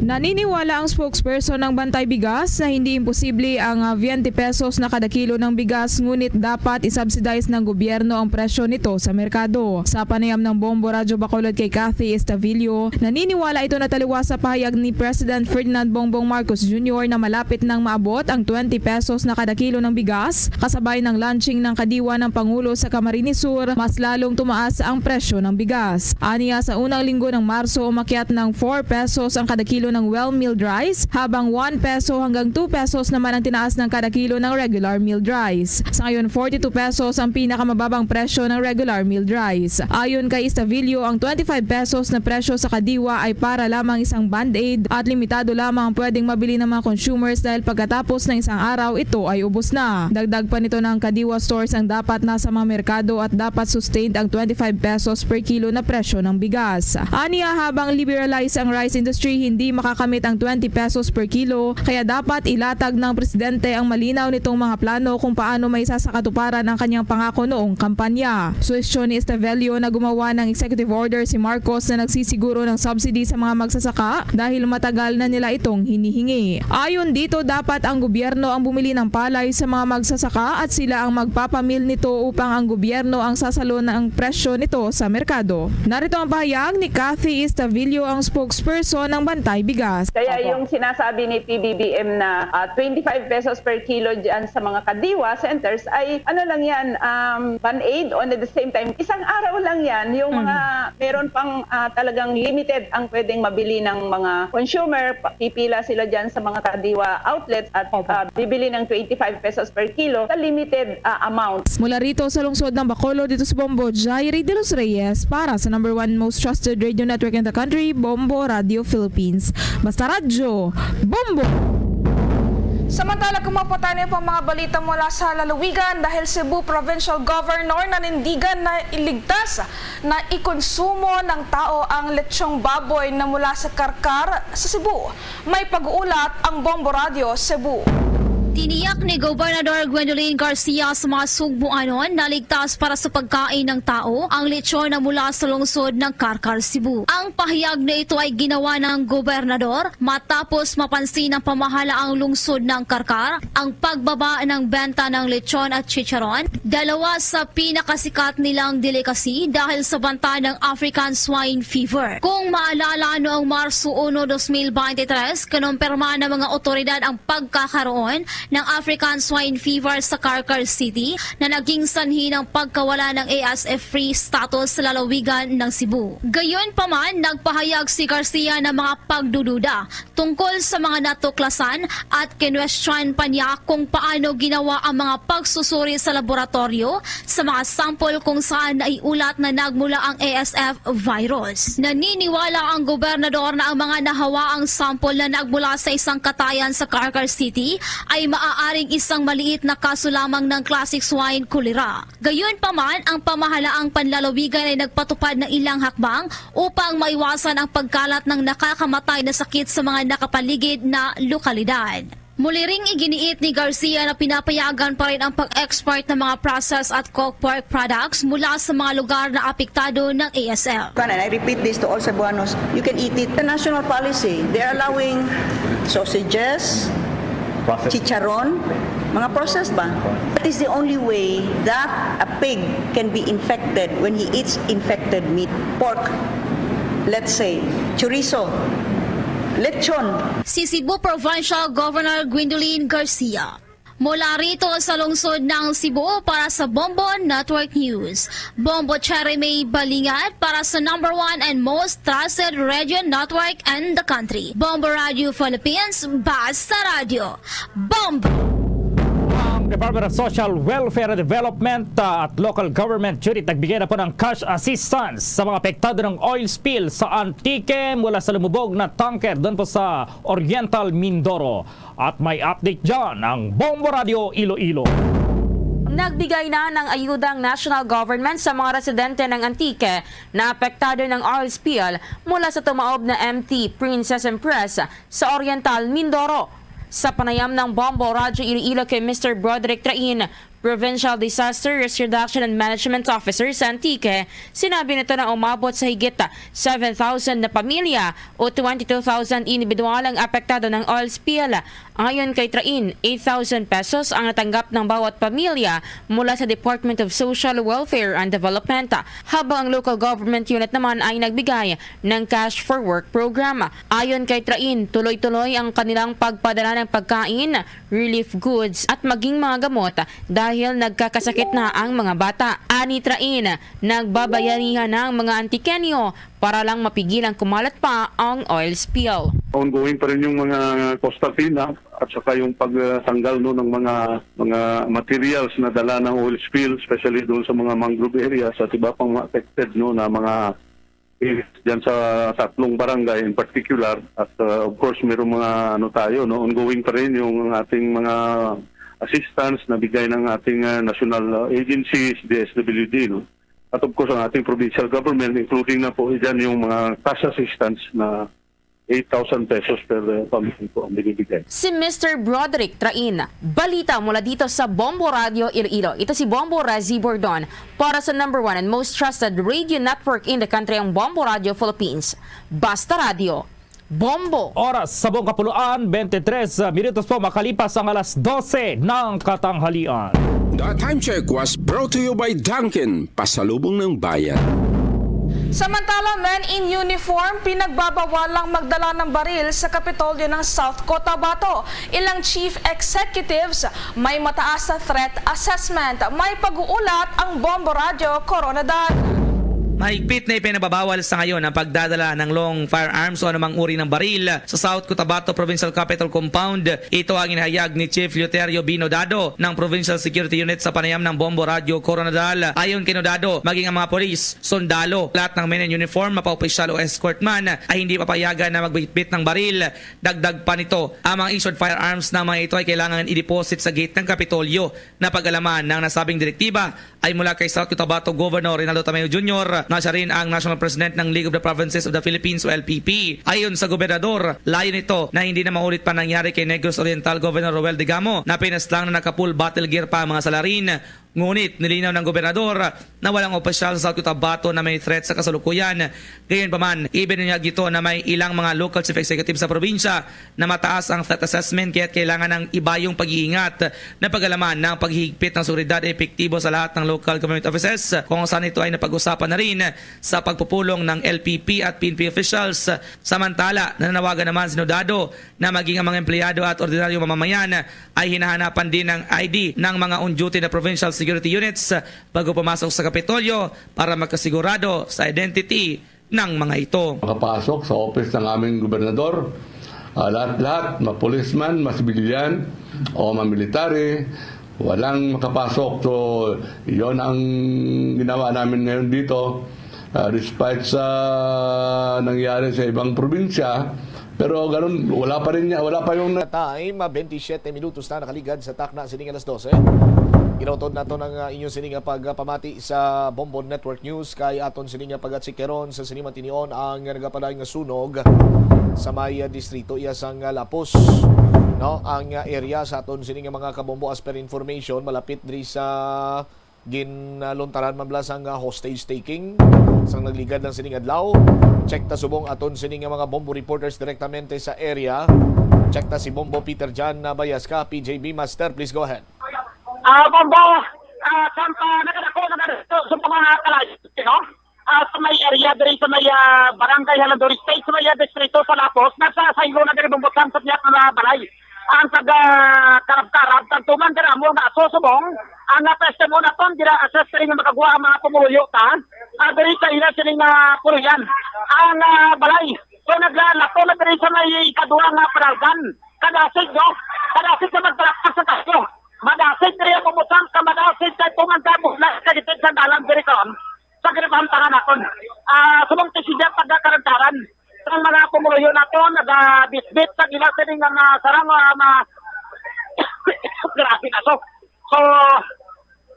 Naniniwala ang spokesperson ng Bantay Bigas na hindi imposible ang, ah, twenty pesos na kada kilo ng bigas, ngunit dapat i-subsidize ng gobyerno ang presyo nito sa merkado. Sa panayam ng Bombo Radyo Bacolod kay Cathy Estavillo, naniniwala ito na taliwas sa pahayag ni President Ferdinand Bongbong Marcos Junior na malapit nang maabot ang twenty pesos na kada kilo ng bigas, kasabay ng launching ng kadiwa ng Pangulo sa Camarines Sur, mas lalong tumaas ang presyo ng bigas. Aniya, sa unang linggo ng Marso, umakyat ng four pesos ang kada kilo ng well milled rice, habang one peso hanggang two pesos naman ang tinaas ng kada kilo ng regular milled rice. Sa ngayon, forty-two pesos ang pinakamababang presyo ng regular milled rice. Ayon kay Estavillo, ang twenty-five pesos na presyo sa kadiwa ay para lamang isang band-aid at limitado lamang ang pwedeng mabili ng mga consumers dahil pagkatapos ng isang araw, ito ay ubos na. Dagdag pa nito na ang kadiwa stores ang dapat nasa mga merkado at dapat sustained ang twenty-five pesos per kilo na presyo ng bigas. Aniya, habang liberalize ang rice industry, hindi makakamit ang twenty pesos per kilo, kaya dapat ilatag ng presidente ang malinaw nitong mga plano kung paano maisasakatuparan ang kanyang pangako noong kampanya. Suhestyon ni Estevelio na gumawa ng executive order si Marcos na nagsisiguro ng subsidy sa mga magsasaka dahil matagal na nila itong hinihingi. Ayon dito, dapat ang gobyerno ang bumili ng palay sa mga magsasaka at sila ang magpapamil nito upang ang gobyerno ang sasalo ng presyo nito sa merkado. Narito ang pahayag ni Cathy Estavillo, ang spokesperson ng Bantay Bigas. Kaya Opo. Yung sinasabi ni P B B M na, ah, twenty-five pesos per kilo dyan sa mga Kadiwa centers ay ano lang yan, um, band-aid, on the same time, isang araw lang yan. Yung Mm. mga meron pang, ah, talagang limited ang pwedeng mabili ng mga consumer, pa-, pipila sila dyan sa mga Kadiwa outlets at, Opo. ah, bibili ng twenty-five pesos per kilo sa limited, ah, amount. Mula rito sa lungsod ng Bacolod, dito sa Bombo, Jairi de los Reyes para sa number one most trusted radio network in the country, Bombo Radio Philippines. Basta Radyo, Bombo! Samantala, kumapatani pa ang mga balita mula sa lalawigan dahil Cebu Provincial Governor nanindigan na iligtas na ikonsumo ng tao ang lechong baboy na mula sa Carcar sa Cebu. May pag-uulat ang Bombo Radio Cebu. Tiniyak ni Gobernador Gwendolyn Garcia sa mga Sugbuanon na ligtas para sa pagkain ng tao ang lechon na mula sa lungsod ng Carcar, Cebu. Ang pahayag na ito ay ginawa ng gobernador matapos mapansin ng pamahalaang lungsod ng Carcar ang pagbaba ng benta ng lechon at chicharon, dalawa sa pinakasikat nilang delicacy dahil sa banta ng African Swine Fever. Kung maalala, noong Marso uno, dos mil bente tres, kinumpirma ng mga otoridad ang pagkakaroon ng African Swine Fever sa Carcar City na naging sanhi ng pagkawala ng A S F free status sa lalawigan ng Cebu. Gayunpaman, nagpahayag si Garcia ng mga pagdududa tungkol sa mga natuklasan at kinwestiyon pa niya kung paano ginawa ang mga pagsusuri sa laboratoryo sa mga sample kung saan naiulat na nagmula ang A S F virus. Naniniwala ang gobernador na ang mga nahawaang sample na nagmula sa isang katayan sa Carcar City ay maaaring isang maliit na kaso lamang ng classic swine cholera. Gayunpaman, ang pamahalaang panlalawigan ay nagpatupad ng ilang hakbang upang maiwasan ang pagkalat ng nakakamatay na sakit sa mga nakapaligid na lokalidad. Muli ring iginiit ni Garcia na pinapayagan pa rin ang pag-export ng mga processed at cooked pork products mula sa mga lugar na apektado ng A S F. And I repeat this to all Cebuanos, you can eat it. The national policy, they're allowing sausages, Processed. Chicharon, mga processed ba? That is the only way that a pig can be infected when he eats infected meat. Pork, let's say, chorizo, lechon. Si Cebu Provincial Governor Gwendolyn Garcia. Mula rito sa lungsod ng Cebu para sa Bombo Network News, Bombo Cherry May Balingad para sa number one and most trusted radio network in the country, Bombo Radio Philippines, Basta Radio. Bombo! Ang Department of Social Welfare and Development, ah, at Local Government Unit nagbigay na po ng cash assistance sa mga apektado ng oil spill sa Antique mula sa lumubog na tanker doon po sa Oriental Mindoro. At may update dyan ang Bombo Radio Iloilo. Nagbigay na ng ayuda ang national government sa mga residente ng Antique na apektado ng oil spill mula sa tumaob na M T Princess Empress sa Oriental Mindoro. Sa panayam ng Bombo Radyo Iloilo kay Mister Broderick Train, Provincial Disaster Risk Reduction and Management Officer sa Antique, sinabi nito na umabot sa higit seven thousand na pamilya o twenty-two thousand individual ang apektado ng oil spill. Ayon kay Train, eight thousand pesos ang natanggap ng bawat pamilya mula sa Department of Social Welfare and Development, habang ang local government unit naman ay nagbigay ng Cash for Work program. Ayon kay Train, tuloy-tuloy ang kanilang pagpadala ng pagkain, relief goods at maging mga gamot dahil nagkakasakit na ang mga bata. Ani Train, nagbabayanihan na ang mga Antiqueño para lang mapigilang kumalat pa ang oil spill. Ongoing pa rin yung mga coastal cleanup at saka yung pagtanggal, no, ng mga, mga materials na dala ng oil spill, especially doon sa mga mangrove areas at iba pang mga affected, no, na mga areas dyan sa tatlong barangay in particular. At, uh, of course, mayroong mga, ano, tayo, no, ongoing pa rin yung ating mga assistance na bigay ng ating, uh, national, uh, agencies, D S W D, no? At of course, ang ating provincial government, including na po dyan yung mga cash assistance na eight thousand pesos per, uh, family po ang binibigay. Si Mister Broderick Train. Balita mula dito sa Bombo Radio Iloilo. Ito si Bombo Razi Bordon para sa number one and most trusted radio network in the country, ang Bombo Radio Philippines. Basta Radio, Bombo. Oras sa buong kapuluan, twenty-three minutos po makalipas ang alas dose ng katanghalian. The Time Check was brought to you by Dunkin', pasalubong ng bayan. Samantala, men in uniform, pinagbabawalang magdala ng baril sa Kapitolyo ng South Cotabato. Ilang chief executives, may mataas na threat assessment. May pag-uulat ang Bombo Radyo Koronadal. Mahigpit na ipinagbabawal sa ngayon ang pagdadala ng long firearms o anumang uri ng baril sa South Cotabato Provincial Capitol Compound. Ito ang inihayag ni Chief Eleuterio B. Nodado ng Provincial Security Unit sa panayam ng Bombo Radyo Koronadal. Ayon kay Nodado, maging ang mga polis, sundalo, lahat ng men in uniform, mapaopisyal o escort man, ay hindi papayagan na magbitbit ng baril. Dagdag pa nito, ang mga issued firearms ng mga ito ay kailangan i-deposit sa gate ng Kapitolyo. Napag-alaman na ang nasabing direktiba ay mula kay South Cotabato Governor Reynaldo Tamayo Junior, na siya rin ang National President ng League of the Provinces of the Philippines o L P P. Ayon sa gobernador, layo nito na hindi na maulit pa nangyari kay Negros Oriental Governor Roel Degamo na pinaslang na naka-full battle gear pa ang mga salarin. Ngunit nilinaw ng gobernador na walang opisyal sa South Cotabato na may threat sa kasalukuyan. Gayunpaman, ibinunyag ito na may ilang mga local chief executive sa probinsya na mataas ang threat assessment, kaya't kailangan ng ibayong pag-iingat. Napag-alaman na ang paghihigpit ng seguridad ay epektibo sa lahat ng local government offices kung saan ito ay napag-usapan na rin sa pagpupulong ng L P P at P N P officials. Samantala, nananawagan naman si Nodado na maging ang mga empleyado at ordinaryong mamamayan ay hinahanapan din ng I D ng mga on-duty na provincial security units bago pumasok sa Kapitolyo para magkasigurado sa identity ng mga ito. Makapasok sa office ng aming gobernador, ah, lahat-lahat, ma-policeman, ma-civilian, o ma-military, walang makapasok. So, yon ang ginawa namin ngayon dito. Ah, despite sa nangyari sa ibang probinsya, pero ganun, wala pa rin niya, wala pa yung na- Time, ah, twenty-seven minutos na nakaligad sa takna sining alas dose. Ginautod nato ang, ah, inyo sining nga pagpamati sa Bombo Network News kay aton sining nga pagatsikaron sa sining matinion ang nagapadayon nga sunog sa may, ah, distrito iya sang, ah, Lapos. No, ang, ah, area sa aton sining nga mga kabombo, as per information, malapit diri sa ginaluntaran man bala sang, ah, hostage taking sang nagligad lang sining adlaw. Check ta subong aton sining nga mga Bombo reporters direktamente sa area. Check ta si Bombo Peter John Nabayasca, P J B Master, please go ahead. Ah, Bombo, ah, sa, ah, nakadako, nakadako sa mga kalayo, no? Ah, sa may area diri sa may, ah, Barangay Jalanduri State, sa may, ah, distrito sa Lapos, nasa saylo na diri bumbutang sa tiyak nga balay. Ang taga Karab-Karab, tagtuman dira mo nga aso subong, ang, ah, testimony naton dira, assess diri nga makagwa ang mga pumuluyo ta. Ah, diri sa ila sining, ah, puloyan. Ang, ah, balay, so naglalato na diri sa may ikaduha nga panalgan. Kadasig, no? Kadasig sa magpalakpak sa kaso. Madasig diri ang bumbutang, ka madasig kay tuman ka mo na sa gitid sa dalan diri karon. Sa kinapahamtangan naton. Ah, subong ti sila pagkakarantaran. Ang mga pumuluyo nato, naga-bitbit sa gila sa nga mga sarang, ah, mga grabe na to. So,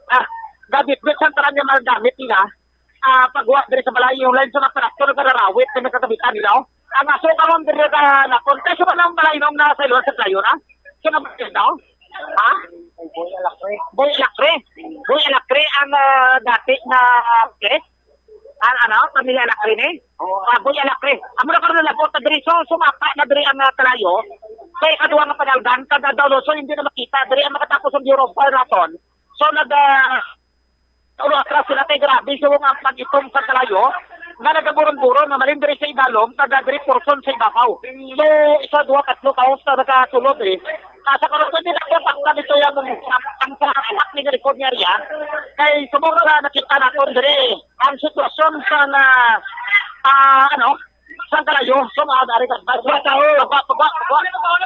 ah, gabitbit sa tanan nga mga gamit nila. Ah, pagwa diri sa balay, yung line sa mga traktor, nagararawit, na nagkakabitan nila, oh. Ang aso karon diri ka naton, kay sa mga balay nung nasa iluwas sa kayo na. Sa mga balay, no? Ha? Boy Alacre. Boy Alacre. Boy Alacre ang, ah, dati na, ah, place. An-, ano, pamilya Alacre ni? Oo. Ah, Boy Alacre. Amo na karon na po, ta diri, so, sumapa na diri ang, ah, kalayo. Kay kaduha nga panalgan, kada daw, so, hindi na makita. Diri ang makatapos ang Bureau of Fire naton. So, nag, ah, ulo atras sila, kay grabe, so, ang pag-itom sa kalayo, nga nagaburon-buron, nga malin diri sa idalom, kada diri portion sa ibabaw. So, isa, duha, tatlo, kaos na nakasulod, eh. Ah, sa karon, pwede na po, pakta dito yung ang, ang, ang anak ni Greco Niaria. Kay, sumuro na nakita naton diri, ang sitwasyon sa na, ah, ano, sa kalayo, so, mga dari ka, pagwa, pagwa, pagwa, pagwa.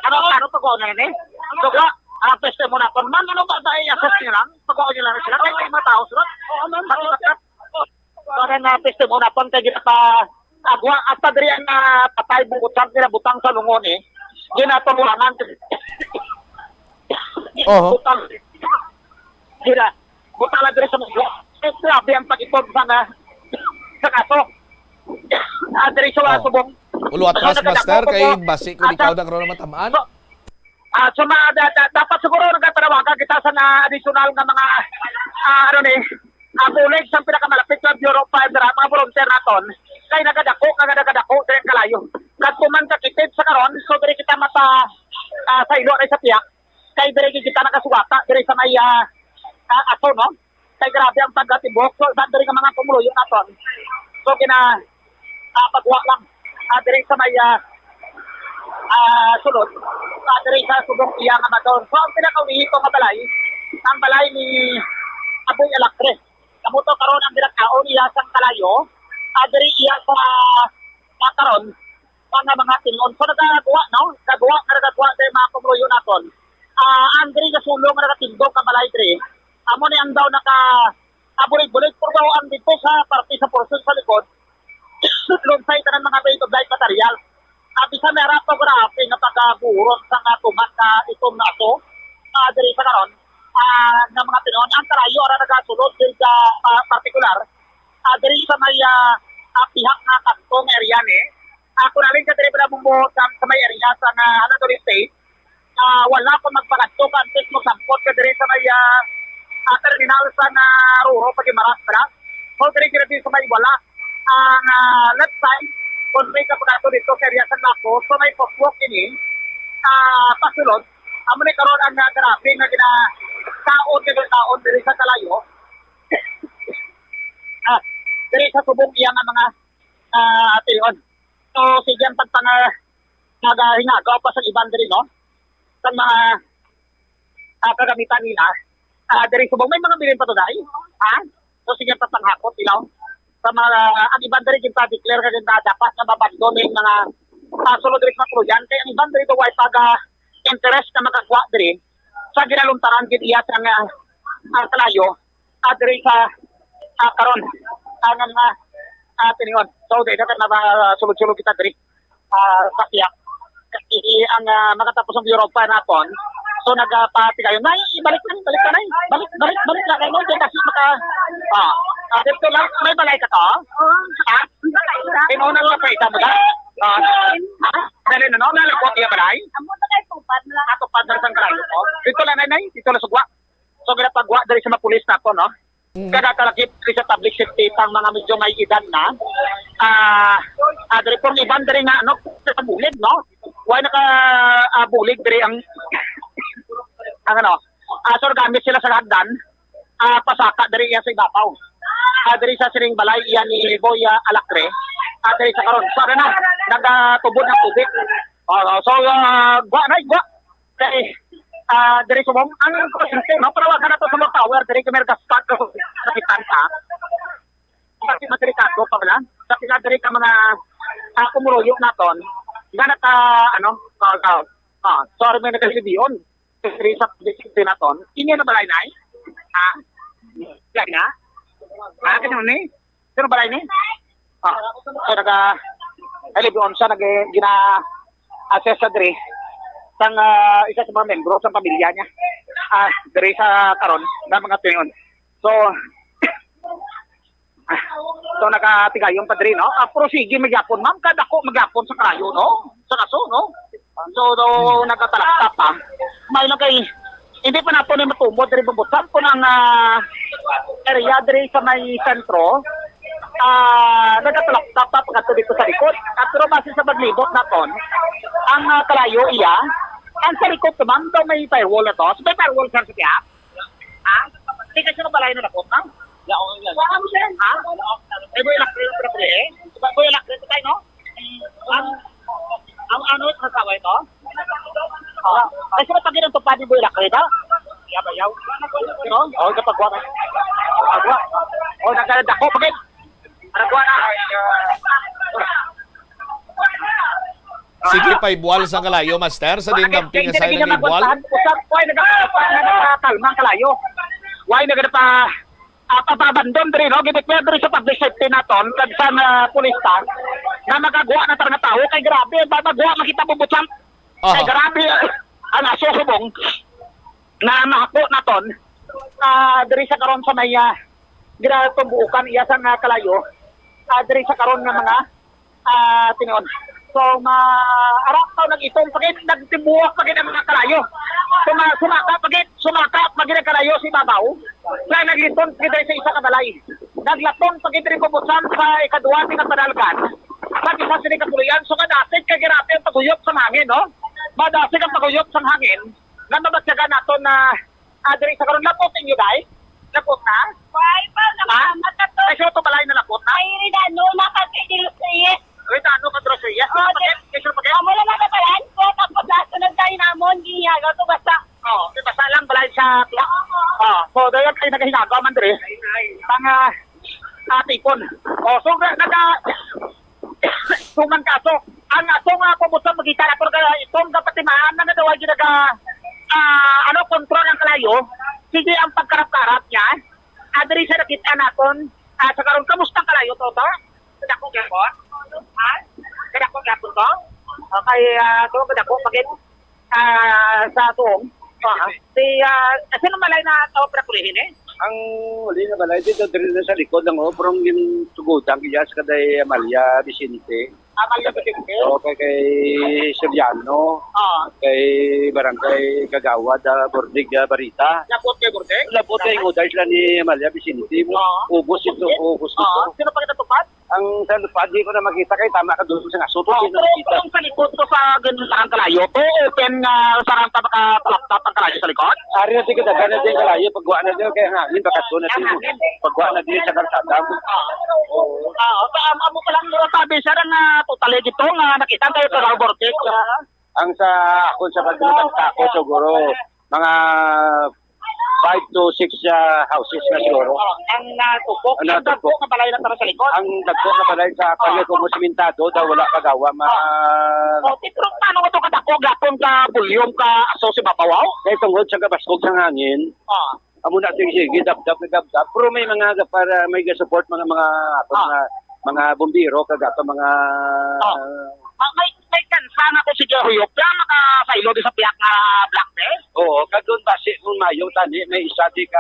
Ano, ano, pagwa na yun, eh? Pagwa, ah, peste mo na. Kung man, ano ba, ba, i-assess nyo lang? Pagwa nyo lang sila, kaya may mga tao sila. Oo, ma'am. Bakit, bakit? Kaya na, peste mo na, pang kaya pa, agwa, at pa diri ang, ah, patay, bukod sa nila butang sa lungon, eh. Yun na, pamulangan. Oho. Butang. Sila, butang na diri sa mga. Eh, grabe ang pag-ipon sa na, sa kaso. Ah, diri sa Oh. Subong. Ulo atras, master, kay basi ko ikaw na karon ang matamaan. Ah, so, ma-, da-, da-, dapat siguro nagkatanawagan kita sa nga additional nga mga, ah, ano ni, ah, bulig sa pinakamalapit nga Bureau of Fire, dira, mga volunteer naton. Kay nagadako, nga nagadako, diri ang kalayo. Kadto man ka Kitid sa karon, so diri kita mata, ah, sa ilo, sa piyak. Kay diri kita nakasuwata, diri sa may, ah, ah, aso, no? Kay grabe ang pagkatibok. So, iban diri nga mga pumuluyo naton. So, gina, ah, pagwa lang. Ah, diri sa may, ah, ah, sulod. Ah, diri sa subong iya nga baton. So, ang pinakaulihi ko nga balay, ang balay ni Aboy Alacre. Kamo to karon ang ginakaon iya sang kalayo. Ah, diri iya sa, ah, karon, mga, mga tingon. So, nagagawa, no? Nagagawa, nagagawa sa mga pumuluyo naton. Ah, ang diri nga sulong nga nagatindog ka balay diri. Amo ni ang daw naka, ah, bulig-bulig, pero daw ang dito sa parte sa portion sa likod, lunsay tanan mga end-of-life material. Ah, bisan may harap pa grabe nga pagkaburon sa nga tumat na itom na aso, ah, diri sa karon, ah, nga mga tinuon, ang kalayo ara nagasulod diri sa, ah, partikular, ah, diri sa may, ah, ah, pihak nga kantong area ni. Ah, kung alin ka diri pala mumbo sa, sa may area sa nga Anatoli State, ah, wala pa magpagadto ka antes mo sampot ka diri sa may, ah, ah, terminal sa nga Ruro, Pagimaras, pala. So, diri, diri sa may wala ang, ah, left side, kung may kapagato dito sa area sa Naco, so may footwalk ini, ah, pasulod. Amo ni karon ang, ah, grabe nga ginakaon, nga ginakaon diri sa kalayo. Ah, diri sa subong iya nga mga, ah, tilon. So, sige ang pagpanga-, nagahingagaw pa sa iban diri, no? Sa mga, ah, kagamitan nila. Ah, diri subong may mga bilin pa to, dai? Ha? So, sige, papanghakot, ilaw. Sa mga, ang iban diri, ginpa-declare ka, ginpa-, dapat na mabandon yung mga, ah, sulod diri sa mga tuluyan. Kaya ang iban diri, daw ay pag, ah, interest na makagwa diri sa ginaluntaran gid iya sa nga, ah, kalayo, ah, diri sa, ah, karon, ang, ah, ah, tinion. So, dili na ka na, ah, sulod-sulod kita diri, ah, sa iya. Kasi ang, ah, makatapos ang Bureau of Fire naton, so nagpatigayon, "Nay, ibalik na, ibalik na, nay. Balik, balik, balik na kayo, no? Kaya kasi maka-, ah, ah, dito lang, may balay ka to? Ha? Tinunan ka pa ikaw mo, da? Ah, ha? Dali na, no? Nalagwat iya balay? Amo na kay tupad na lang. Ah, tupad na sang kalayo ko. Dito lang, nay, nay. Dito lang sugwa. So, ginapagwa diri sa mga pulis naton, no? Mm. Kada talakip diri sa public safety pang mga medyo may edad na. Ah, ah, diri pong iban diri nga, ano, sa bulig, no? Why naka, ah, bulig diri ang, ang ano, ah, so gamit sila sa hagdan, ah, pasaka diri iya sa ibabaw. Ah, diri sa siring balay iya ni Boy, ah, Alacre. Ah, diri sa karon. So, ano na, nagatubod ang tubig. Oh, oh, so, ah, gwa na, gwa. Kay, ah, diri subong, ang kuryente, no? Panawagan nato sa mga power, diri kami nagkastat, kapitan ka. Kasi mas delikado pa wala. Sa pila diri ka mga, ah, kumuruyo naton. Nga naka, ano, ah, ah, ah, sorry, may nagkalibiyon. Diri sa distrito naton. Inyo na balay na eh? Ha? Balay na? Ah, kasi ni? Sino balay ni? Ah, so naga, ay, libiyon siya, nag-, gina-assess sa diri. Sang, ah, isa sa mga membro sa pamilya niya. Ah, diri sa karon, na mga tuyon. So, ah, so nagatigayon pa diri, no? Ah, pero sige, magyapon, ma'am, kadako magyapon sa kalayo, no? Sa kaso, no? So, do, nagatalakta pa. May lang kay, hindi pa nato ni matumod diri bubutang kung ang, ah, area diri sa may sentro, ah, nagatalakta pa pagkadto dito sa likod. At pero base sa paglibot naton, ang, ah, kalayo iya, ang sa likod to, ma'am, daw may firewall na to. So, may firewall sa siya? Ha? Hindi kasi ng balay na napot, ma'am? Yaon yan. Ha? Ay, boy, lakre, lakre, eh. Boy, lakre, tayo, no? Ang, ang ano, sa sawa ito? Oh. Kasi matagal ang tupad ni Boy Lakre, ba? Yabayaw. Pero, oh, kapagwa ka. Kapagwa. Oh, nagdadako, bakit? Nagwa na. Sige, paibual sa kalayo, master, sa din damping sa ilang ibual. Usap, why nagpa-, nagpakalma ang kalayo? Why nagpa-, ah, papabandon diri, no? Gideclare diri sa public safety naton, kag sa, ah, pulis ta, na magagwa na tara nga tawo, kay grabe, ba-, magwa makita mo butang. Kay Aha. Grabe, ang aso subong na mahako naton, ah, diri sa karon sa may, ah, ginatumbukan iya sa nga kalayo, ah, diri sa karon nga mga, ah, tinuon. So, ma-, arak pa, nag-itom pa gid, nagtibuak pa gid ang mga kalayo. Suma-, sumaka pa gid, sumaka pa gid ang kalayo sa ibabaw. Kaya nagliton pa gid sa isa ka balay. Naglaton pa gid diri, Bobotsang, sa ikaduha ni nga padalgan. Sa isa sini ka puloy-an, so kadasig kay grabe ang paguyop sa hangin, no? Madasig ang paguyop sa hangin nga mabatyagan nato na, ah, diri sa karon. Lapot ninyo, day? Lapot na? Why pa? Ha? Nakamatay to. Ay, so, ito balay na lapot na? Ay, rin ano, nakakainis. Wait, ano ka, Drosy? Yes, Oh, sir, pakit? Yes, sir, pakit? Amo lang nakapalan ko, tapos nasunod tayo namon, ginyaga to, basta. Oh, di basa lang balay sa tuwa. Oo. Oh, so, dahil kayo nagahinago man diri. Mga, ah, tipon. Oh, so, na-, naka, tuman ka, so, ang aso nga pumusa magkita na, pero kaya itong kapatimaan na nadawa ginaga, ah, ano, kontrol ang kalayo. Sige ang pagkarap-karap niya. Ah, diri sa nakita naton, ah, sa karon, kamusta ang kalayo, Toto? Kadako gyapon? Ha? Kadako gyapon to? Okay, ah, to, kadako, pagit, ah, sa tuong. Ah, si, ah, sino malay na tao para kulihin eh? Ang uli na balay dito, diri na sa likod lang, oh, pero ang gintugutan kaya sa kaday Amalia Vicente. Amalia Vicente? Oo, kay, kay Soriano, Ah, kay Barangay Kagawad, ah, Bordig, ah, Barita. Lapot kay Bordig? Lapot kay Uday sila ni Amalia Vicente. Ah. Ubos ito, ubos ito. Ah, sino pa kita tupad? Ang sa lupad, di ko na makita kay tama ka doon sa aso. Oh, di pero nakita. Kung sa likod ko sa ganun lang kalayo, to open nga sa ranta makapalaptap ang kalayo sa likod? Ari na tingkadagan na din kalayo, pagwa na din, kaya hangin, bakaso na din. Ang hangin. Pagwa na din sa karsada. Ah. Oo. Ah, sa am-, amo pa lang mo sabi, sir, nga totally dito nga nakita kayo sa Bortek, ah. Ang sa ako sa pagkakita ko siguro, mga five to six, ah, houses na siguro. Oh, ang natupok, Ang ang dagko natupok. Nga balay lang tara sa likod. Ang dagko nga balay sa Ah. Kanya kung simentado daw wala pagawa ma- Oh, ti-, pero paano ito kadako gapon ka volume ka aso si Babawaw? Kay tungod sa kabasog sa hangin, Ah. amo na sige, sige, dabdab na dabdab. Pero may mga para may support mga, mga, Ah. mga, mga bumbiro, kag ato mga Ah. Ma-, may, may kansa nga kung sige huyop, ya, makasaylo di sa piyak nga block, eh? Oo, kag doon basi kung mayo tani, may isa di ka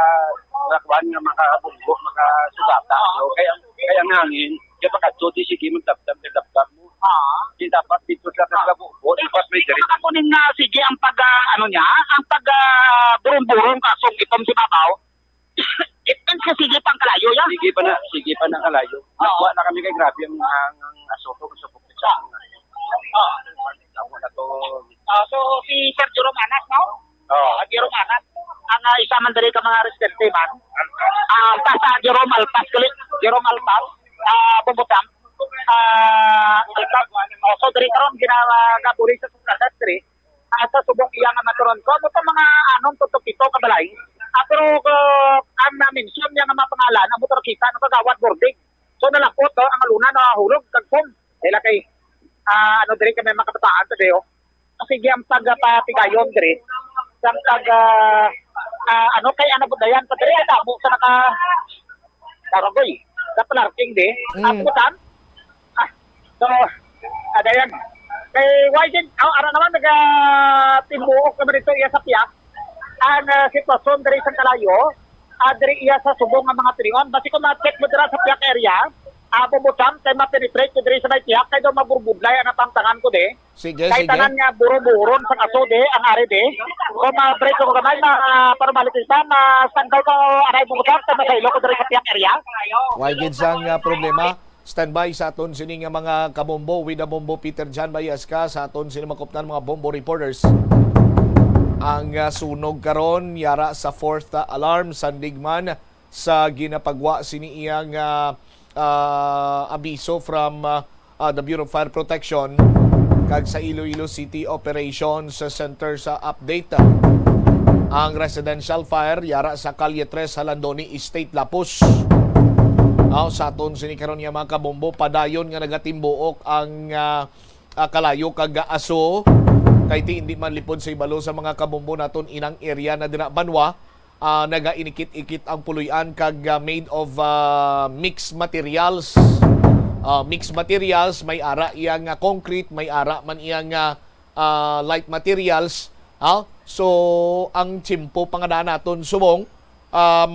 rakuan nga makabunggo, makasugata. Ah. So, kaya, kaya ang hangin, kaya pagkadto, di sige, magdabdab, magdabdab mo. Ah. Di dapat dito sa Ah. kagabunggo, Di, dapat may di ka diri. Makakuning nga, sige, ang pag, ah, ano niya, ang pag, ah, burong-burong kasong itom si Babaw, it, it, sige pang kalayo, ya. Sige pa na, sige pa na kalayo. Oo. Nakuha na kami kay grabe ang, ang, ang aso ko, gusto ko sa Ah. Nakuha na to. Ah, so, si Sir Jerome Anas, no? Oo. Ah, Jerome Anas. Ang, ah, isa man diri ka mga residente man. Ah, ta sa Jerome Alpas, kali. Jerome Alpas. Ah, Bubutang. Ah, Alpas. Oh, so, diri karon, gina-, ah, gaburi sa Sukasas diri. Ah, sa subong iya nga maturon ko, amo pa mga anom to pito ka balay. Ah, pero, ah, ang na-mention niya nga mga pangalan, amo to nakita, ano, Kagawad Bordig. So, nalapot, no, ang aluna, nahulog, kagpong. Dahil kay, ah, ano, diri kami mga kabataan to, deo. Sige ang pagpatigayon diri. Sang pag, ah, ah, ano, kay ano, dayan pa diri, damo sa naka-, Taragoy. Sa parking di. Mm. Ako, saan? Ah, so, ah, dayan. Kay, why did, oh, ara naman, naga-, timuok naman ito iya sa piyak. Ang, ah, sitwasyon diri sa kalayo, ah, diri iya sa subong nga mga tinion. Basi kung ma-check mo dira sa piyak area, ah, Bubutang, kay ma-penetrate ko diri sa may piyak, kay daw maburbudlay ang napangtangan ko di. Sige, Kay sige. Tanan nga buro-buron sa kaso di, ang ari di. Kung ma-break ko gamay, ma-, para malipitan, ma-standby ko, aray, Bubutang, kay masaylo ko diri sa piyak area. Why gid sang, ah, problema? Standby sa aton sini nga mga kabombo, with a bombo Peter John Bayasca, sa aton sini makupnan mga bombo reporters. Ang, ah, sunog karon yara sa fourth, ah, alarm, sandig man sa ginapagwa sini iya nga, ah, abiso from, ah, ah, the Bureau of Fire Protection kag sa Iloilo City Operations Center sa update. Ang residential fire yara sa Kalye tres Halandoni Estate, Lapus. Aw, sa aton sini karon nga mga kabombo, padayon nga nagatimbuok ang, ah, ah, kalayo kag aso, kay ti hindi man lipod sa ibalo sa mga kabombo naton inang area na dira banwa, ah, nagainikit-ikit ang puloy-an kag, ah, made of, ah, mixed materials. Ah, mixed materials, may ara iya nga concrete, may ara man iya nga, ah, light materials. Ah, so, ang tiyempo pa nga daan naton subong, um,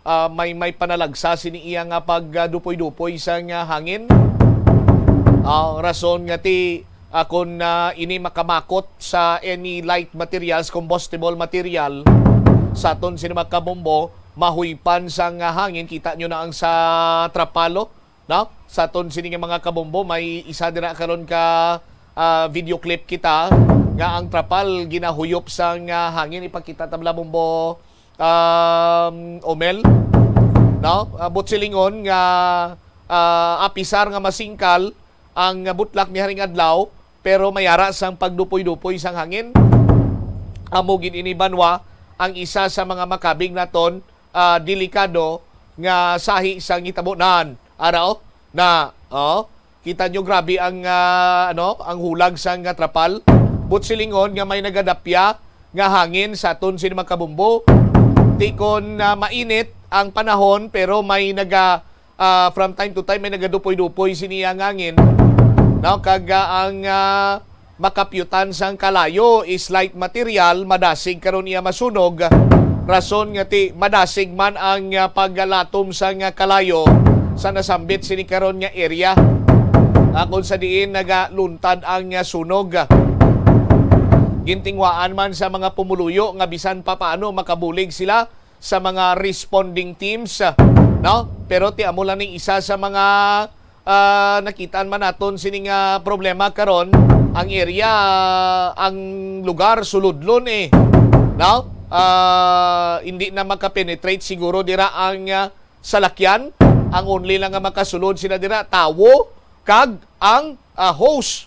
ah, may, may panalagsa sini iya nga pag, ah, dupoy-dupoy sa nga hangin. Ang rason nga ti, ah, kun, ah, ini makamakot sa any light materials, combustible material, sa aton sini mga kabombo, mahuypan sang, ah, hangin. Kita nyo na ang sa Trapalo, no? Sa aton sini nga mga kabombo, may isa dira karon ka, ah, video clip kita nga ang Trapal ginahuyop sang, ah, hangin. Ipakita ta bala, Bombo, um, Omel, no? Ah, buot silingon nga, ah, apisar nga masingkal ang butlak ni haring adlaw, pero may ara sang pagdupoy-dupoy sang hangin. Amo gid ini, banwa, ang isa sa mga makabig naton, ah, delikado nga sahi sang hitabo. Nan, ara, oh, na, oh, kita nyo, grabe ang, ah, ano, ang hulag sang, ah, Trapal. Buot silingon nga may nagadapya nga hangin sa aton sini mga kabombo. Ti kon, ah, mainit ang panahon, pero may naga, ah, from time to time may nagadupoy-dupoy sini ang hangin, no? Kag, ah, ang, ah, makapyutan sang kalayo is light material, madasig karon iya masunog. Rason nga ti madasig man ang, ah, paglatom sang, ah, kalayo sa nasambit sini karon nga area, ah, kung sa diin nagaluntad ang, ah, sunog. Gintinguhaan man sa mga pumuluyo nga bisan pa paano makabulig sila sa mga responding teams, ah, no? Pero ti amo lang ning isa sa mga, ah, nakitaan man naton sini nga problema karon. Ang area, ang lugar sulodlon, eh, no? Ah, hindi na makapenetrate siguro dira ang, ah, salakyan. Ang only lang nga makasulod sila dira, tawo kag ang, ah, hose.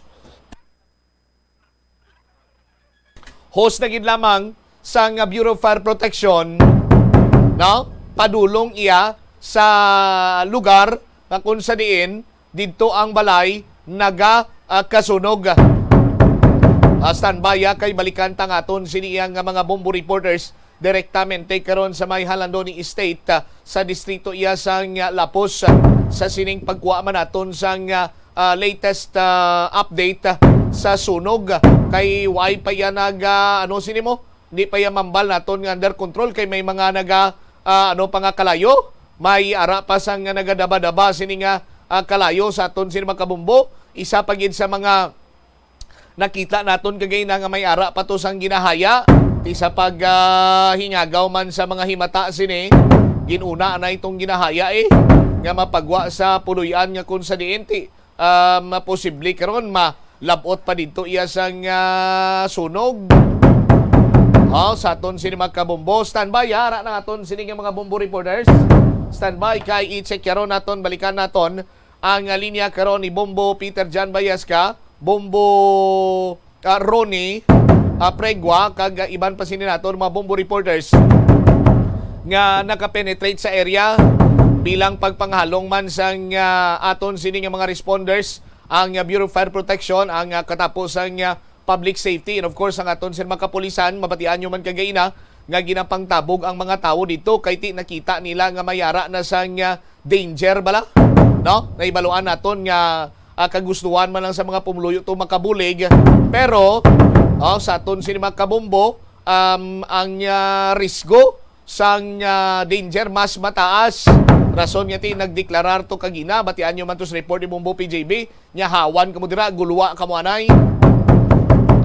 Hose na gid lamang sang Bureau of Fire Protection, no? Padulong iya sa lugar nga kung sa diin didto ang balay naga, ah, kasunog. Ah, standby, ah, kay balikan ta nga aton sini iyang nga mga bombo reporters direktamente karon sa may Jalandoni Estate, ah, sa distrito iya sang, ah, Lapos, ah, sa sining pagkuha man naton sang, ah, ah, latest, ah, update, ah, sa sunog. Kay why pa iya nag, ah, ano sini mo? Hindi pa iya mambal naton nga under control kay may mga naga, ah, ano pa nga kalayo. May ara pa sang nagadaba-daba sini nga, ah, kalayo sa aton sini mga kabombo. Isa pa gid sa mga nakita naton kagay na nga may ara pa to sang ginahaya. Ti sa pag, ah, hingagaw man sa mga himata sini, ginuna na itong ginahaya, eh, nga mapagwa sa puloy-an nga kung sa diin ti, ah, maposible karon malab-ot pa didto iya sang, ah, sunog. Oh, sa aton sini mga kabombo, standby, ha, ara na aton sini nga mga bombo reporters. Standby kay i-check karon naton, balikan naton ang, ah, linya karon ni Bombo Peter John Bayasca, Bombo, ah, Ronnie, ah, Pregua, kag, ah, iban pa sini naton mga bombo reporters nga nakapenetrate sa area bilang pagpanghalong man sang, ah, aton sini nga mga responders, ang, ah, Bureau of Fire Protection, ang, ah, katapo sang, ah, Public Safety, and of course ang aton sini mga kapulisan. Mabatian nyo man kagaina nga ginapangtabog ang mga tawo dito kay ti nakita nila nga may ara na sang, ah, danger bala, no? Nahibaluan naton nga, ah, kagustuhan man lang sa mga pumuluyo to makabulig, pero, oh, sa aton sini mga kabombo, um, ang, ah, risgo sang, ah, danger mas mataas. Rason nga ti nagdeklarar to kagina, batian nyo man to sa report ni Bombo P J B, nya hawan kamo dira, gulwa kamo anay.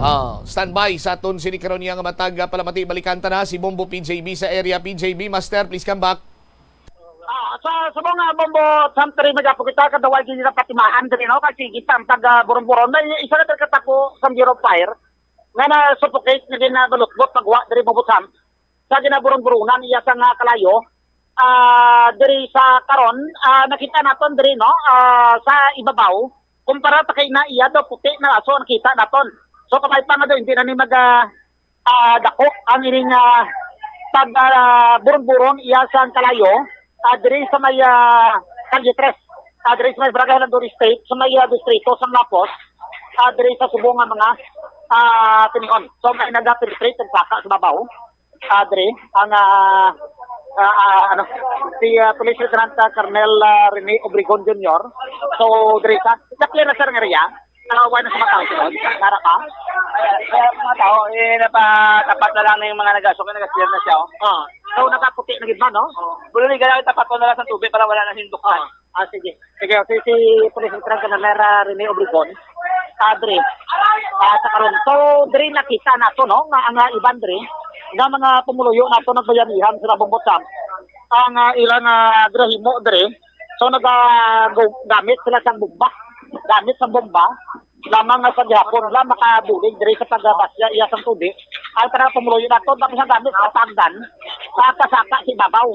Ah, standby sa aton sini karon niya nga matag, ah, palamati. Balikan ta na si Bombo P J B sa area. P J B, Master, please come back. Ah, sa subong nga Bombo Santri, may gapo kita kadaway gid na patimaan diri, no? Kasi kita ang taga Buron-Buron. May isa na taga tapo sa Bureau of Fire nga na-suffocate na din na balutbot pagwa diri, Bombo Sam. Sa ginaburon-buronan iya sa nga kalayo, ah, diri sa karon, ah, nakita naton diri, no? Ah, sa ibabaw, kumpara ta kay na iya daw puti na aso nakita naton. So, kamay pa nga daw, hindi na ni mag, ah, ah, dako ang ining, ah, pag, ah, buron-buron iya sa kalayo, ah, diri sa may, ah, Calle Tres, ah, diri sa may Barangay Landuri State, sa may, ah, distrito sa Lapos, ah, diri sa subong nga mga, ah, tinion. So, may nag-penetrate ang saka sa babaw. Ah, diri, ang, ah, ah, ah, ano, si, ah, Police Lieutenant, ah, Colonel, ah, Rene Obregon Junior. So, diri sa, sa clear na, sir, nga area. Nakaway na sa mga tao, sir. Nara pa? Kaya mga tao, eh, napatapat na lang ng mga nagasok, nag-clear na siya, oh. Ah, so, nakaputi na gid man, no? Oh. Buligan lang, tapat ko na lang sa tubig para wala na hindok na. Ah. Ah, sige. Sige, si, si Police Lieutenant Colonel, ah, Rene Obregon. Ah, diri. Ah, sa karon. So, diri nakita nato, no, nga ang, ah, iban diri nga mga pumuluyo nato nagbayanihan sila Bumbot Sam. Ang, ah, ilang, ah, ginahimo diri. So, naga-, gu-, gamit sila sang bomba. Gamit sang bomba. Lamang nga sa gihapon lang makabulig diri sa pagbasya iya sang tubig. Ang tanang pumuluyo nato, tapos ang gamit sa pagdan, sa kasaka sa ibabaw.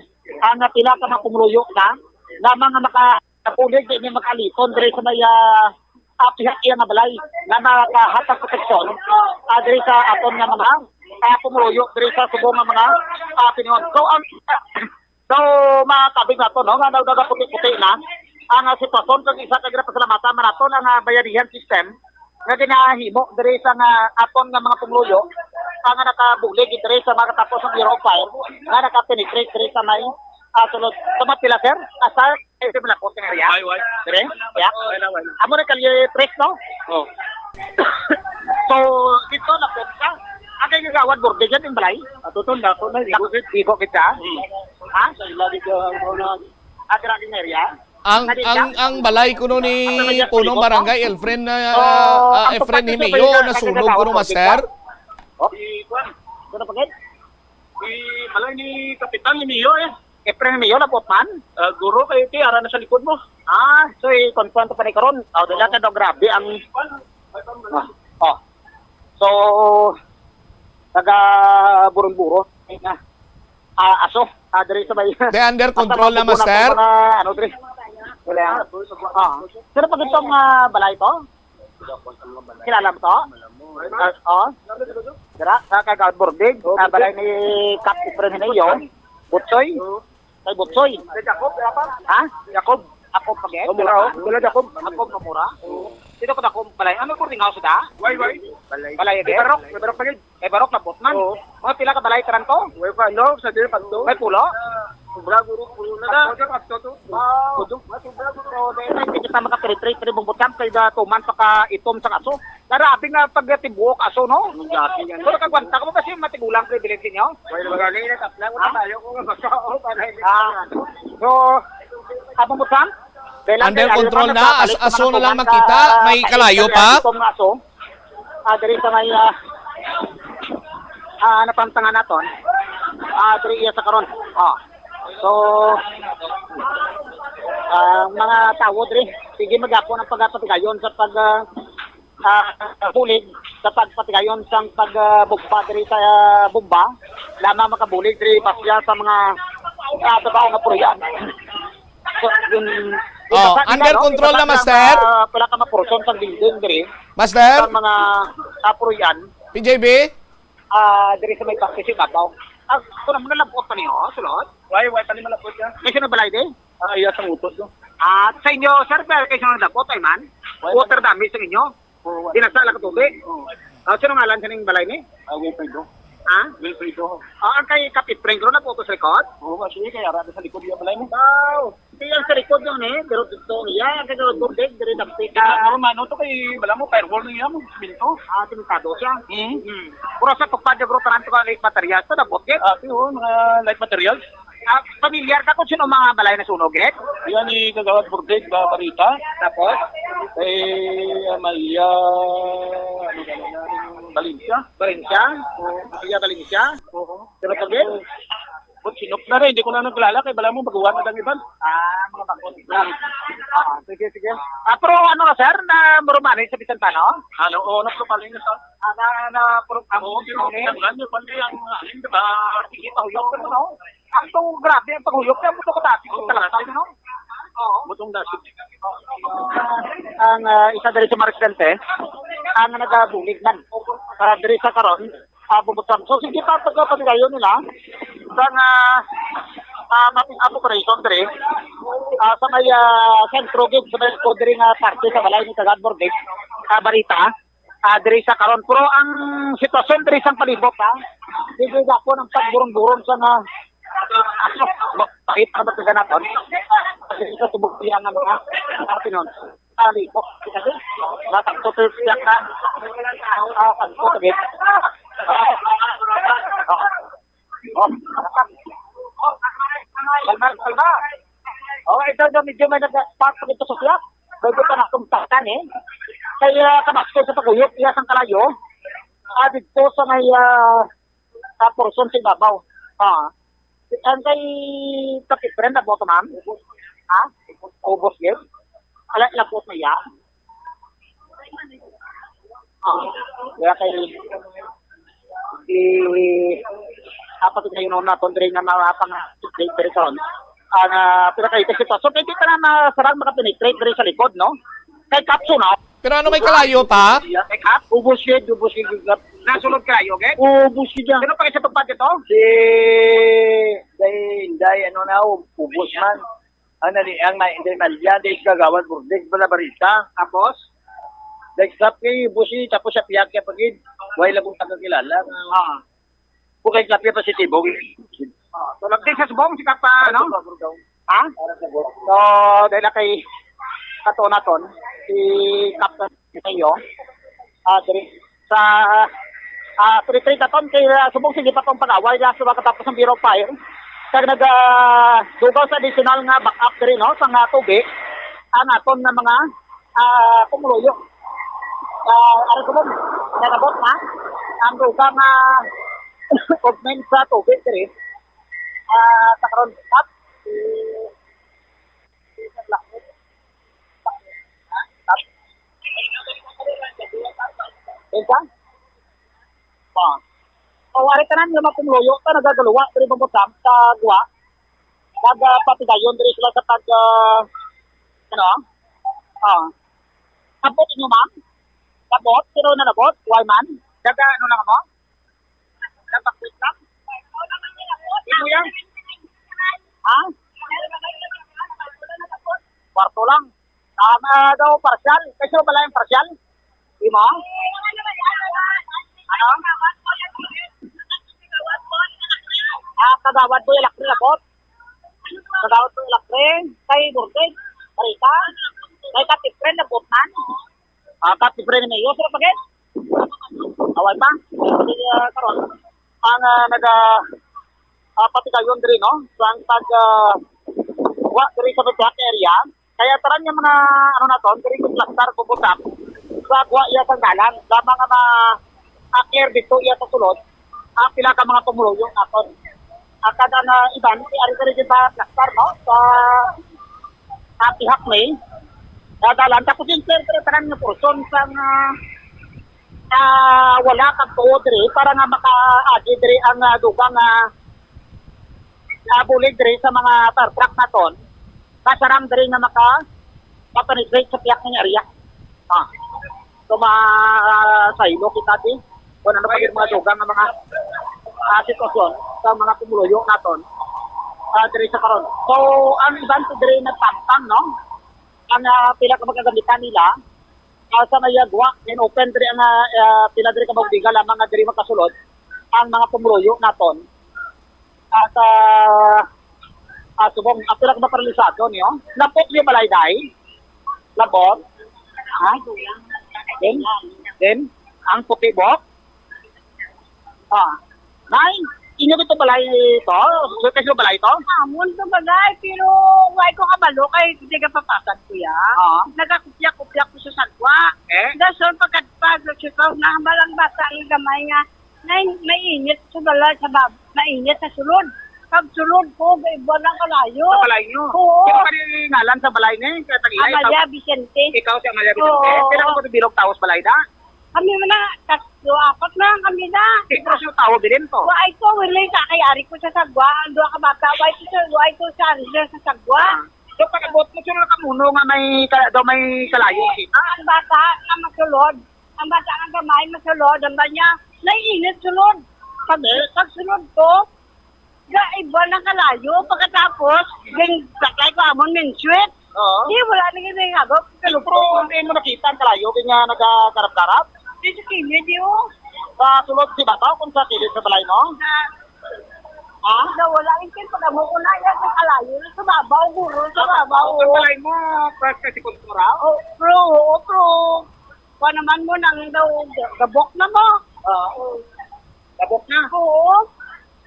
Ang pila ka mga pumuluyo na lamang nga makabulig, di ni makaliton diri sa may, ah, ah, pihak iya nga balay nga makahatag proteksyon, ah, diri sa aton nga mga, ah, pumuluyo diri sa subong nga mga, ah, pinuon. So, ang, so, mga kabig nato, no, nga nagaputi-puti na ang, ah, sitwasyon kag isa ka ginapasalamatan man nato ang, ah, bayanihan system nga ginahimo diri sa nga aton nga mga pumuluyo, ah, nga nakabulig diri sa mga katapos ng Bureau of Fire nga nakapenetrate diri sa may, ah, sulod. Sa mga pila, sir? Asa kayo malapot nga area? Way, way. Dire? Ya? Way na, way na. Amo na kalye tres, no? Oh. So, dito na po ka. Ang kay Kagawad Borde dyan yung balay? Atuton na ako na, Dak-, igo gid. Igo gid ka? Hmm. Ha? Sa ila dito ang mga Ang Dragon area? Ang, Nalita? Ang, ang balay kuno ni Ang mga punong Dragon, barangay, no? Elfren, na, Oh, ah, ang Efren pagpatid sa Himio, balay na nasunog kagagawa kuno, ko, master? Di ba? Oh? Di Kuan. Ano pa, Ged? Di balay ni Kapitan Himio, eh. Efren Himio, labot man? Ah, guro, kay ti, ara na sa likod mo. Ah, so, i-confront pa ni karon. Oh, dala Oo. ka daw, grabe ang Kuan. Ah, oh. So, taga Burong-Buro. Ay, na. Ah, aso. Ah, diri sa may They under control na, Master? Mga, ano, diri. Wala. Ah. Sino pa gitong, ah, balay to? Kilala mo to? Ah, oh. Dira, sa Kagawad Bordig. Oh, ah, balay ni Kap Efren Himio. Butsoy. Kay Butsoy. Kay Jacob, kaya pa? Ha? Jacob. Jacob pa, Ged? Oh, mura, oh. Wala, Jacob. Jacob Mamura? Oo. Sino ka, Jacob? Balay. Ano, boarding house da? Way, way. Balay. Balay, Ged? May barok, may barok pa, Ged. Kay Barok, labot man. Oo. Mga pila ka balay tanan to? Way pa, no? Sa diri pa to. May pulo? Sobra, guro, pulo na na. Pagto, pagto, to. Wow. Pulo. Sobra, guro. So, dahil na, hindi kita makapenetrate, pero Bumbot Sam, kay da tuman pa ka itom sa kaso. Grabe nga pagtibuok aso, no? Ang dati yan. So, nakagwanta ka mo ba siya matigulang privilege ninyo? Well, magagay na tapla. Ha? Wala tayo kung magkao para hindi Ah. yan. So, abang mo, Sam? Under control na, as-, aso na lang makita, may kalayo pa. Itong aso. Ah, diri sa may, ah, ah, napantangan naton. Ah, diri iya sa karon. Ah. So, ah, mga tawo diri, sige, magapon ang pagpatigayon sa pag, ah, ah, bulig, sa pagpatigayon sang pag, ah, bugpa diri sa, ah, bomba. Lamang makabulig diri basya sa mga, ah, trabaho nga puloy-an. So, yun, Oh, yun, under yun, control na, yun, Master? Ah, pila ka maportion sang building diri. Master? Sa mga, ah, puloy-an. P J B? Ah, diri sa may practice yung babaw. Ah, ito naman, nalabot pa niyo, sulod? Why, why pa ni malabot yan? May sino balay di? Ah, iya sa utot, no? Ah, sa inyo, sir, pero kayo sino nalabot, ay man? Why, Water damage sa inyo? Oo, why? Dinasa lang ka tubig? Oo. Ah, sino ngalan sa ning balay ni? Ah, Wilfredo. Ha? Wilfredo. Ah, ang kay Kap Efren, pero nalabot sa likod? Oo, kasi kaya rada sa likod yung balay mo. Wow! Kaya sa likod yun eh, pero dito niya, ang kay Kagawad Bordig, diri dapit Kaya, ka. Normal, no? Ito kay, bala mo, firewall na yan, siminto. Ah, simentado siya. Hmm. Hmm. Pero sa pagpadya, bro, tanan to ka late material, ito, nabot, Ged? Ah, yun, mga light materials. Ah, familiar ka kung sino mga balay na sunog, Ged? Yan ni Kagawad Bordig, ba, Barita. Tapos? Eh, Amalia, ano ba na yan? Valencia. Valencia? Oo. Amalia Valencia? Oo. Pero pag Kung sinok na rin, hindi ko na nagkilala kay bala mo, baguhan na lang iban. Ah, mga bago. Ah, sige, sige. Ah, pero ano na, sir, na Murumani sa bisan pa, no? Ano, oo, na, pero paling sa Ah, na, na, pero ang Oo, pero ano, ang ano, pandi ang, ano, ah, sige, pahuyok, pero, no? Ang to, grabe ang paghuyok, kaya mo to katapos Oo, talaga, grabe. No? Oo. Butong dasi. Ang, ah, isa diri sa mga residente, ang nagabulig man. Para diri sa karon, ah, Bumbot Sam. So, sige pa, pagkapatigayon nila, sa nga, ah, mapping up operation diri, ah, sa may, ah, sentro gid, sa may likod diri nga parte sa balay ni Kagawad Bordig, ah, Barita, ah, diri sa karon. Pero ang sitwasyon diri sa palibot, ha, hindi gapon ang pagburong-burong sa nga, ah, aso. Ba-, bakit ang pagkaganaton? Kasi sa subok siya nga mga, ah, pinon. Palibot. Kasi, natagto to siya ka. Ah, tagto to, gid. Ah. Oh. Kalma, kalma. Oh, ito daw medyo may nag-spark pa dito sa siya. Bago pa na kung takan eh. Kaya kabasko sa paguyok, iya sang kalayo. Ah, dito sa may ah, ah, portion sa ibabaw. Ah. Ang kay Kapitren na boto, ma'am? Ha? Ubos yun? Ala, labot na yan. Ah, kaya kay si apa to kayo na pondre nga mga pang delivery karon. Ang ah, pero kay kasi to. So kay kita na masarang makapenetrate diri sa likod, no? Kay Kapso na. Pero ano may kalayo pa? Kay Kap, ubos yun, ubos yun. Nasulod kayo, okay? Ubos yun. Pero pag sa tupad ito? Si Day, Day, ano na, ubos man. Ang nali, ang may, Day Malia, Day Kagawad, Burdig, Balabarita. Tapos? Day Kap, kay ubos yun, tapos sa piyag, kaya pagid, way lang kong kakilala. Ah. Kung kay Kap, yung positibo. Ah, so, nagdi sa subong, si Kap, ah, ano? Ha? So, dahil na kay Katonaton, si Kap, kayo, ah, diri sa, ah, retreat naton kay, ah, subong sige pa tong pag-away na sa katapos ng Bureau of Fire. Kag nag, ah, dugaw sa additional nga backup diri, no, sa nga tubi, ang aton nga mga, ah, pumuluyo. Ah, ano subong? Nagabot na ang dugang, ah, movement sa tubi diri. Ah, sa karon, Kap, si, si Sir Lakot. Ikaw? Ah. So, ari tanan nga mga pumuluyo ta nagagaluwa diri Bambutang sa Gwa. Nagapatigayon diri sila sa pag, ah, ano? Ah. Abot inyo, ma'am? Abot? Pero nalabot? Why man? Daga, ano lang mo? Nagpakwit lang? Imo yan? Ha? Kwarto lang. Tama daw, parsyal. Kasi wala yung parsyal. Di mo? Ano? Ah, kagawad mo yung lakri labot. Kagawad mo yung lakri. Kay Burdig. Marita. Kay Katipren, labot man. Ah, Katipren, may iyo. Sila pagin? Away pa. Hindi, ah, karon. Ang, ah, naga, ah, patigayon diri, no? Sa ang pag, ah, wa diri sa may area. Kaya tanan nga mga, ano naton, diri yung cluster, Bubutap, sa gwa iya sang dalan, lamang nga ma-, ah, clear dito iya sa sulod, ang pila ka mga pumuluyo naton. Ang kada nga iban, si ari diri ba cluster, no? Sa, sa tihak ni, sa dalan. Tapos yung clear diri tanan nga portion sa nga, ah, wala kag tuo diri para nga makaagi diri ang, ah, dugang, ah, ah, bulig diri sa mga fire truck naton. Kasarang diri nga maka, maka-penetrate sa piyak nga area. Ah. So, ma-, ah, saylo kita di. Kung ano pa yung mga dugang nga mga, ah, sitwasyon sa mga pumuluyo naton, ah, diri sa karon. So, ang iban po diri nagpampang, no? Ang, ah, pila ka magkagamitan nila, ah, sa mayagwa, in open diri ang, ah, ah, pila diri ka maudiga lamang nga diri makasulod ang mga pumuluyo naton. At, ah, ah, subong, ah, pila ka maparalisado niyo? Lapok niyo balay, day? Labot? Ha? Then, then, ang puti buhok? Ah, nay, inyo ito balay ito? Sutas mo balay ito? Amon to bagay, pero why ko kabalo kay di ka papasan, kuya. Ah. Nagakupya-kupya ko sa sagwa. Eh? Dason pagkatpag, nagsipaw na ang balang bata ang gamay nga, nay, mainit sa balay, sa bab-, mainit sa sulod. Pag sulod ko, ibuan ang kalayo. Sa balay nyo? Oo. Pero pa rin ngalan sa balay niya, kaya tag-iya, Amalia ikaw, Vicente. Ikaw si Amalia Vicente. Oo. Kailan ko bilog tao sa balay na? Kami man na, tatlo, apat na kami na. Sino siya tao, bilin to? Wa ito, wala sa kay ari ko sa sagwa. Ang duha ka bata, wa ito sa, wa ito sa ari na sa sagwa. Ah. So, pag-abot mo, sino nakamuno nga may kala-, daw may kalayo kita? Ang bata nga masulod, ang bata nga gamay masulod, ang ba niya, naiinit sulod. Pag, pag sulod ko, ga, iba lang kalayo. Pagkatapos, din sakay ko amon, min sweet. Oo. Di, wala na gid nga, go. Pero hindi mo nakita ang kalayo, kaya nga nagkakarap-karap? Di sa kilid, di, oh. Sa sulod si bata o kung sa kilid sa balay, no? Sa, ha? Nawala yung kin, pag amo ko na yan, sa kalayo, sa babaw, guro, sa babaw. Ang balay mo, pas ka si Kultura? Oh, bro, oh, bro. Kuha naman mo nang daw, gabok na mo. Oo. Gabok na? Oo.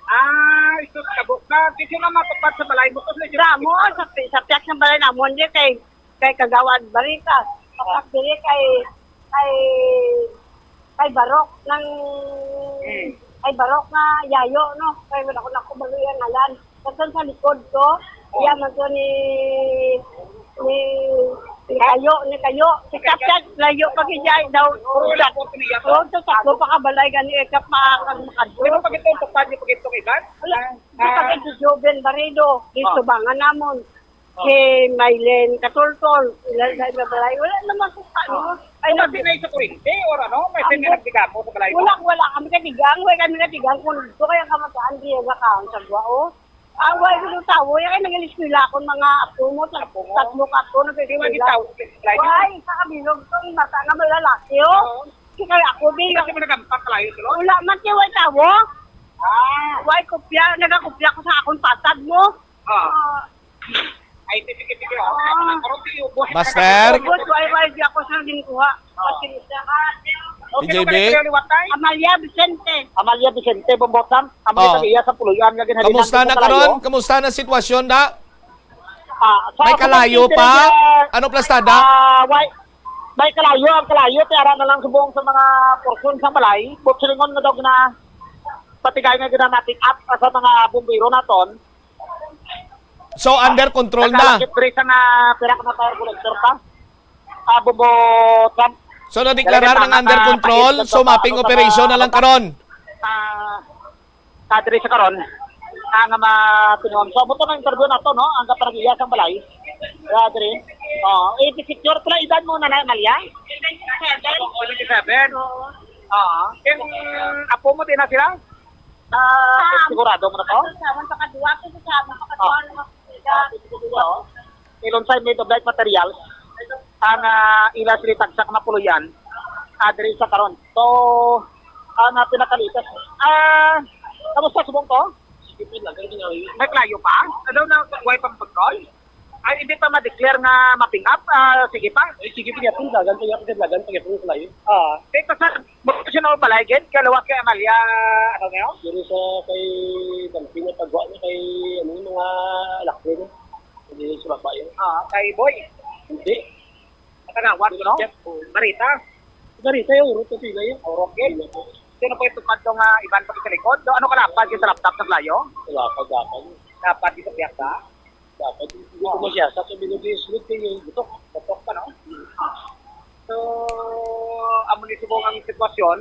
Ah, ito sa kabok na. Di sila matupad sa balay mo. Kasi Damo, sa, sa piyak ng balay namon, di kay, kay Kagawad Barika. Tapos dili kay, kay, kay Barok ng, Hmm. kay Barok nga yayo, no? Kay wala ko na ko balo yan, alam. Basta sa likod ko, Oh. iya man to ni, ni, ni Kayo, ni Kayo. Si Kapyag, layo pa gid siya, daw. Pero wala ko piniyak. Doon sa tatlo pa ka balay, gani, eh, kap-, makakag-, makadto. Di ba pag ito, tupad niyo pag ito, Ivan? Wala. Ah, Di pa ah. kay si Joven Barredo, di Ah. subangan namon. Ah. Si Mylene Katultol, ilan sa iba balay. Wala naman ko ano. Ah. Ay, Ay, nag- nag-, na sa kurente or ano? May Ang seminar di kamo sa balay mo? Wala, wala kami katigang. Wala kami katigang. Kung gusto kaya kamataan, di yung nakaon sa gwa, oh. Ah, wala ko tawo. Yung ay nag-eskwela akong mga apo mo, tat-, Apo mo? tatlo ka apo, Di ba nag-eskwela. gitaw sa balay mo? Why? Sa kabilog to, yung bata nga malalaki, oh. Oo. Kaya ako, di Kasi mo nagampang kalayo sila? Wala man, kaya wala tawo. Ah. Why kopya? Nagakopya ko sa akong pasad mo. Ah. Ah. Ay, sige, sige, oh. Ah. Karon, di, ubos na Master? Ubos, why, why, di ako sa ginkuha. Ah. Pasensya ka. Okay, D J B? Ano ka nagkaliwat, tay? Amalia Vicente. Amalia Vicente, Bombotang. Ang mga Oh. tagiya sa Puluyan nga ginhalinan Kamusta sa na kalayo. karon? Kamusta na sitwasyon, da? Ah, sa May kalayo pagkakita pa? niya, Ano plastada? ah, why? May kalayo, ang kalayo, ti ara na lang subong sa mga porsyon sa balay. Butsulingon nga daw gina-, patigay nga gina-mapping up sa mga bumbero naton. So, under control na? Nakalakip diri sa nga pira ka na fire collector pa. Ah, Bobo Trump. So, nadeklara Talaga ng under tama, control. pakit So, sa mapping ano, sa operation na mga lang ano, karon. ah, ah, diri sa karon, ang mga pinuon. So, amo to na interview nato, no? Ang kapanagiya sang balay. Ah, diri. Oh, eh, secure pala edad mo, Nanay Amalia? Seven. Seven. Oo. Ah, yung apo mo, di na sila? Ah, Sa sigurado mo na to? Sa amon, pakadua, sa amon, pakadua, Ah. ano, Oo. Ilonsay made of light materials ang, ah, ila sila tagsa ka mapuluyan, ah, diri sa karon. So, ang, ah, pinakalitas. Ah, kamusta subong to? May klayo pa? Ano na, way pang pagkol? Ay, hindi pa ma-declare nga mapping up? Ah, sige pa? Eh, sige pa gyapon, dagan pa gyapon, dagan pa gyapon ang klayo. Ah, kay pa sa, mo siya na balay gid, kalawa kay Amalia, ano niyo? Diri sa kay Damping nga pagwa niya kay, ano, yung mga alakre niya. Hindi sa baba yun. Ah, kay Boy. Hindi. Matagawas, no? Jeff, oh. Barita. Barita yung urot, ito yun. Urot, eh. Sino po yung tupad tong, ah, iban pa sa likod? Do, ano ka lapad yung sa laptop sa layo? Lapad, lapad. Lapad yung sa piyakda? Lapad. Hindi ko Oh. masya. Sa bilog yung slot, yung butok. Butok pa, no? So, amo ni subong ang sitwasyon,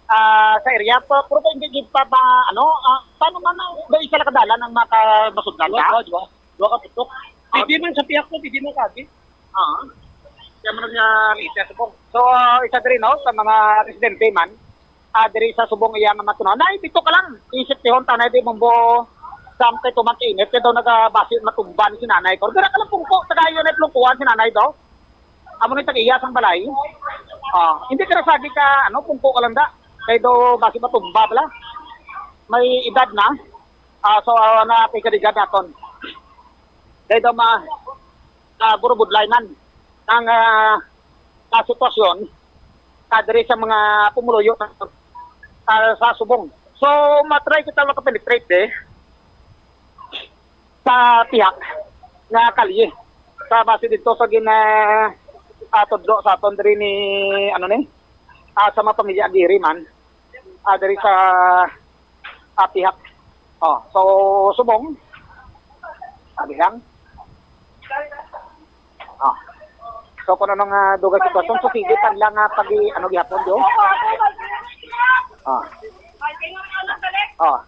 ah, sa area. Pa, pero pa, hindi pa ba, ano, ah, paano man ang, ba isa lang kadalan ang makabasog na Duha, ta? duha, duha. Duha ka putok. Pwede man sa pihak ko, pwede man sa agi. Ah. Kaya man nga latest po. So, ah, isa diri, no, sa mga residente man, ah, diri sa subong iya nga matunaw. Nay, dito ka lang. Isip tihon tanay di mumbo sa kay tuman kainit. Kaya daw nagabasi matumban si nanay ko. Dira ka lang pungko. Tagayo na plungkuhan si nanay daw. Amo ni tag-iya sang balay. Ah, hindi ka nasagi ka, ano, pungko ka lang da. Kay daw basi matumba bala. May edad na. Ah, so, ah, na, kay kadigad naton. Dahil daw ma-, ah, burubudlay man ang, ah, ah, sitwasyon, ah, diri sa mga pumuluyo, ah, sa subong. So, matry kita makapenetrate, eh, sa pihak nga kalye. Sa base dito sa gina-, ah, tudlo sa aton diri ni, ano ni, ah, sa mga pamilya Aguirre man, ah, diri sa, ah, pihak. Oh, so, subong. Sabi lang. Ah. So, kung ano nga dugay sitwasyon, so, sige, tan lang nga pag-, ano, gihapon, yo? Ah. Ah.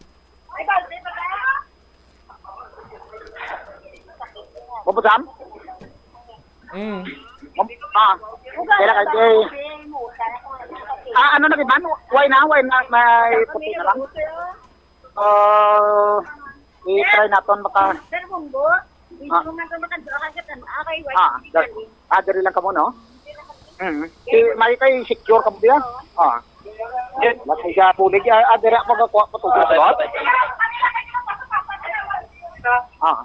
Bubusam? Mm. Ah. Kaya kay, ah, ano na, Ivan? Why na? Why na? May puti na lang? Ah, i-try naton maka- Pero kung bo, Ah. hindi mo man ka makadura ka tan-, ah, kay Ah, white da-, ah, diri lang kamo, no? Mm. Si, may kay secure kamo diya? Ah. Mas siya pulig, ah, ah, diri ako magkuha pa to, Lord. Ah.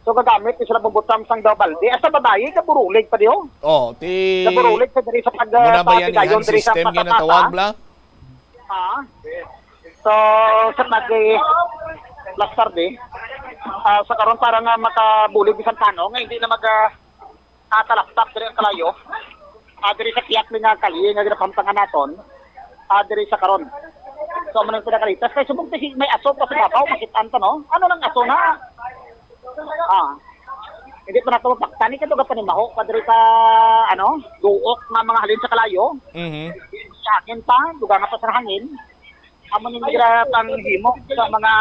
So, gagamit ni sila bubutang sang daw balde. Hasta babayi, kaburulig pa diyo. Oh, ti Kaburulig sa diri sa pag-, Muna ba yan, papigayon, yan diri sa system nga patapata? Natawag, bla? Ah. So, sa pag-, last Saturday, ah, sa karon para nga makabulig bisan paano, nga hindi na mag, ah, ah, talaptap diri ang kalayo. Ah, diri sa kiyat ni nga kalye nga ginapahamtangan naton, ah, diri sa karon. So, amo nang pinakalitas. Kay subong ti may aso pa sa babaw, makit-an ta, no? Ano nang aso na? Ah, hindi pa nato mapaktan. Ikaw, dugang panimaho pa diri sa, ano, duok nga mga halin sa kalayo. Mhm. Sa hangin pa, dugang pa sa hangin. Amo ning gira panghimo sa mga,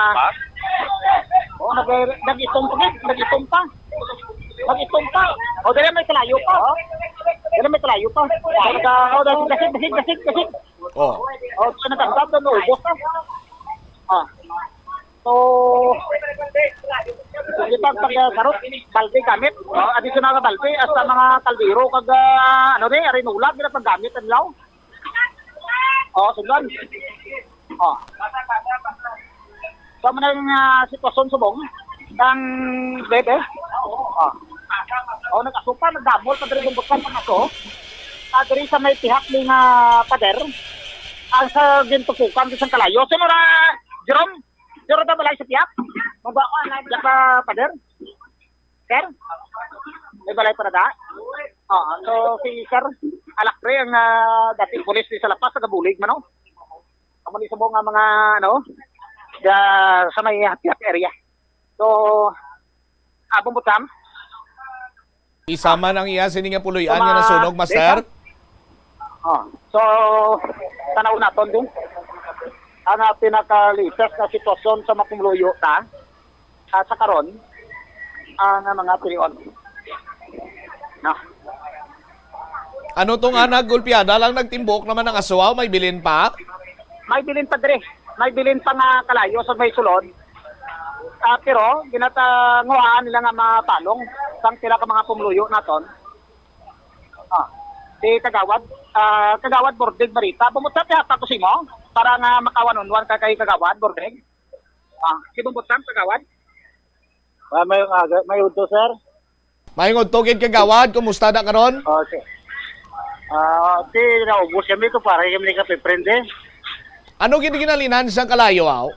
oh, nag-, nag-itom pa, nag-itom pa. Nag-itom pa. O, dali may kalayo pa. Dali may kalayo pa. Nag-, oh, dali, dasig, dasig, dasig, dasig. Oh. Oh, so, nagkagab na, naubos na. Ah. So, hindi pa pag, ah, sarot, balde gamit. Oh, additional nga balde, hasta mga kaldero, kag, ah, ano ni, arinola, gina paggamit, ang law. Oh, sudlan. Oh. So, amo na ang, ah, sitwasyon subong. Ang bebe. Oh. Oh, nag-aso pa, nagdamol pa diri, bumbukan pa ako. Ah, diri sa may pihak ni nga pader. Ang sa gintupukan sa isang kalayo. Sino na, Jerome? Sino na balay sa pihak? Magwa ko, ano? Diyan pa, pader? Sir? May balay pa na da? Oo, so si Sir Alacre ang, ah, dating pulis di sa La Paz, nagabulig man, no? Amo ni subong nga mga, ano, da, sa may Hapiak area. So, abong butam. Isa man ang iya sini nga puloy-an nga Tuma-, nasunog, master? Oh, so, tanaw naton din. Ang, ah, pinaka-latest na sitwasyon sa mapumuluyo ta, ah, sa karon, ang, ah, mga pilion. No? Ano to nga nagulpiada lang, nagtimbok naman ang aswa, may bilin pa? May bilin pa diri. May bilin pa nga kalayo sa may sulod. Ah, pero ginatanguhaan nila nga mapalong sang pila ka mga pumuluyo naton. Ah, si Kagawad, ah, Kagawad Bordig Barita, bumutsa ti hapa ko simo para nga makawanunwan ka kay Kagawad Bordig. Ah, si Bumbutsam, Kagawad? Ah, may aga, may udto, sir. May udto gid, Kagawad, kumusta na karon? Okay. Ah, ti naubos kami to, para kami ni kape, friend, eh. Ano gid ginalinan sa kalayo, aw?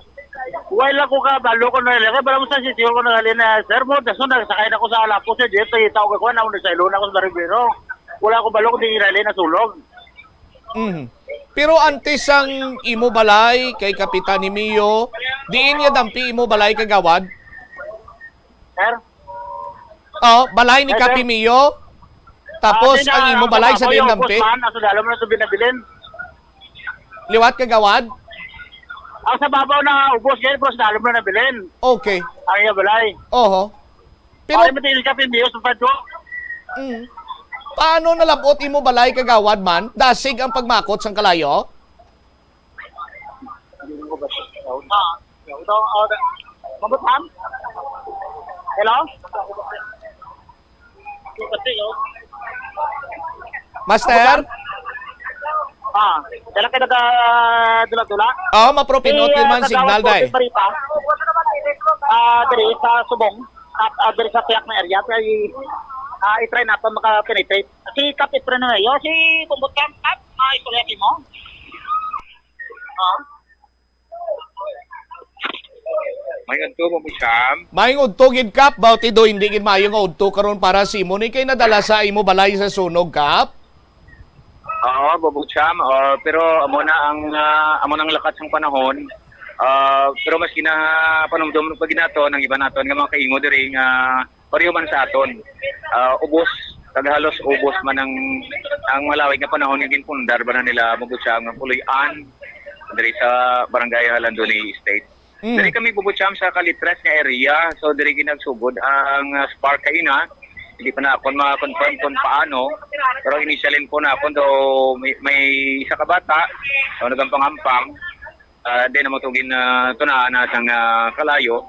Wala ko kabalo kung nalagay. Bala mo sa sitio ko nagalin na, sir, mo, daso nagsakay na ko sa Alapos, eh, di, kita ko, kuwan, ako nagsaylo na ako sa Baribero. Wala ko balo kung di ginalin na sulog. Mhm. Pero antes ang imo balay kay Kapitan ni Mio, diin niya dampi imo balay, Kagawad? Sir? Oh, balay ni Yes, sir. Kapi Mio. Tapos Ah, ang imo balay sa diin dampi? Ubos man, aso dalo mo na sa binabilin. Liwat, Kagawad? Ang sa babaw na ubos, guys, pero sa dalo mo na nabilin. Okay. Ang iya balay. Oho. Pero Ay, matigil ka, Pimbiyo, sa padyo. Mm. Paano nalabot imo balay, Kagawad, man? Dasig ang pagmakot sang kalayo? Ah, ito, oh, da-, Mabot, ma'am? Hello? Master? Ah, dala ka naga dula-dula? Oh, mapro pinot Si, yun man ah, signal, Kagawad day. Joseph Barita. Ah, diri sa Subong. Ah, ah, diri sa Piak na area. Kay, ah, i-try nato maka-penetrate. Si Kap Efren na yun. Si Bumbot Kap, Kap, ah, istorya mo? Ah. May udto mo, Bucham? May udto gid, Kap. Bautido, hindi gid maayo nga udto karon para sa imo ni kay nadala sa imo balay sa sunog, Kap. Oo, Bubucham. Oh, pero amo na ang, ah, amo nang lakat sang panahon. Ah, pero mas ginapanumdum pa gid nato ang iba naton nga mga kaingo diri nga pareho man sa aton. Ah, ubos, kag halos ubos man ang, ang malawig nga panahon nga ginpundar ba na nila Mabucham nga Puloy-an diri sa Barangay Halandoni Estate. Mm. Diri kami Bubucham sa Kalitres nga area, so diri ginagsugod ang, ah, spark kaina. Hindi pa na akon ma-confirm kung paano, pero initial info na akon daw may, may isa ka bata daw nagampang-ampang. Ah, di na mo tugin na tunaan na sang, ah, kalayo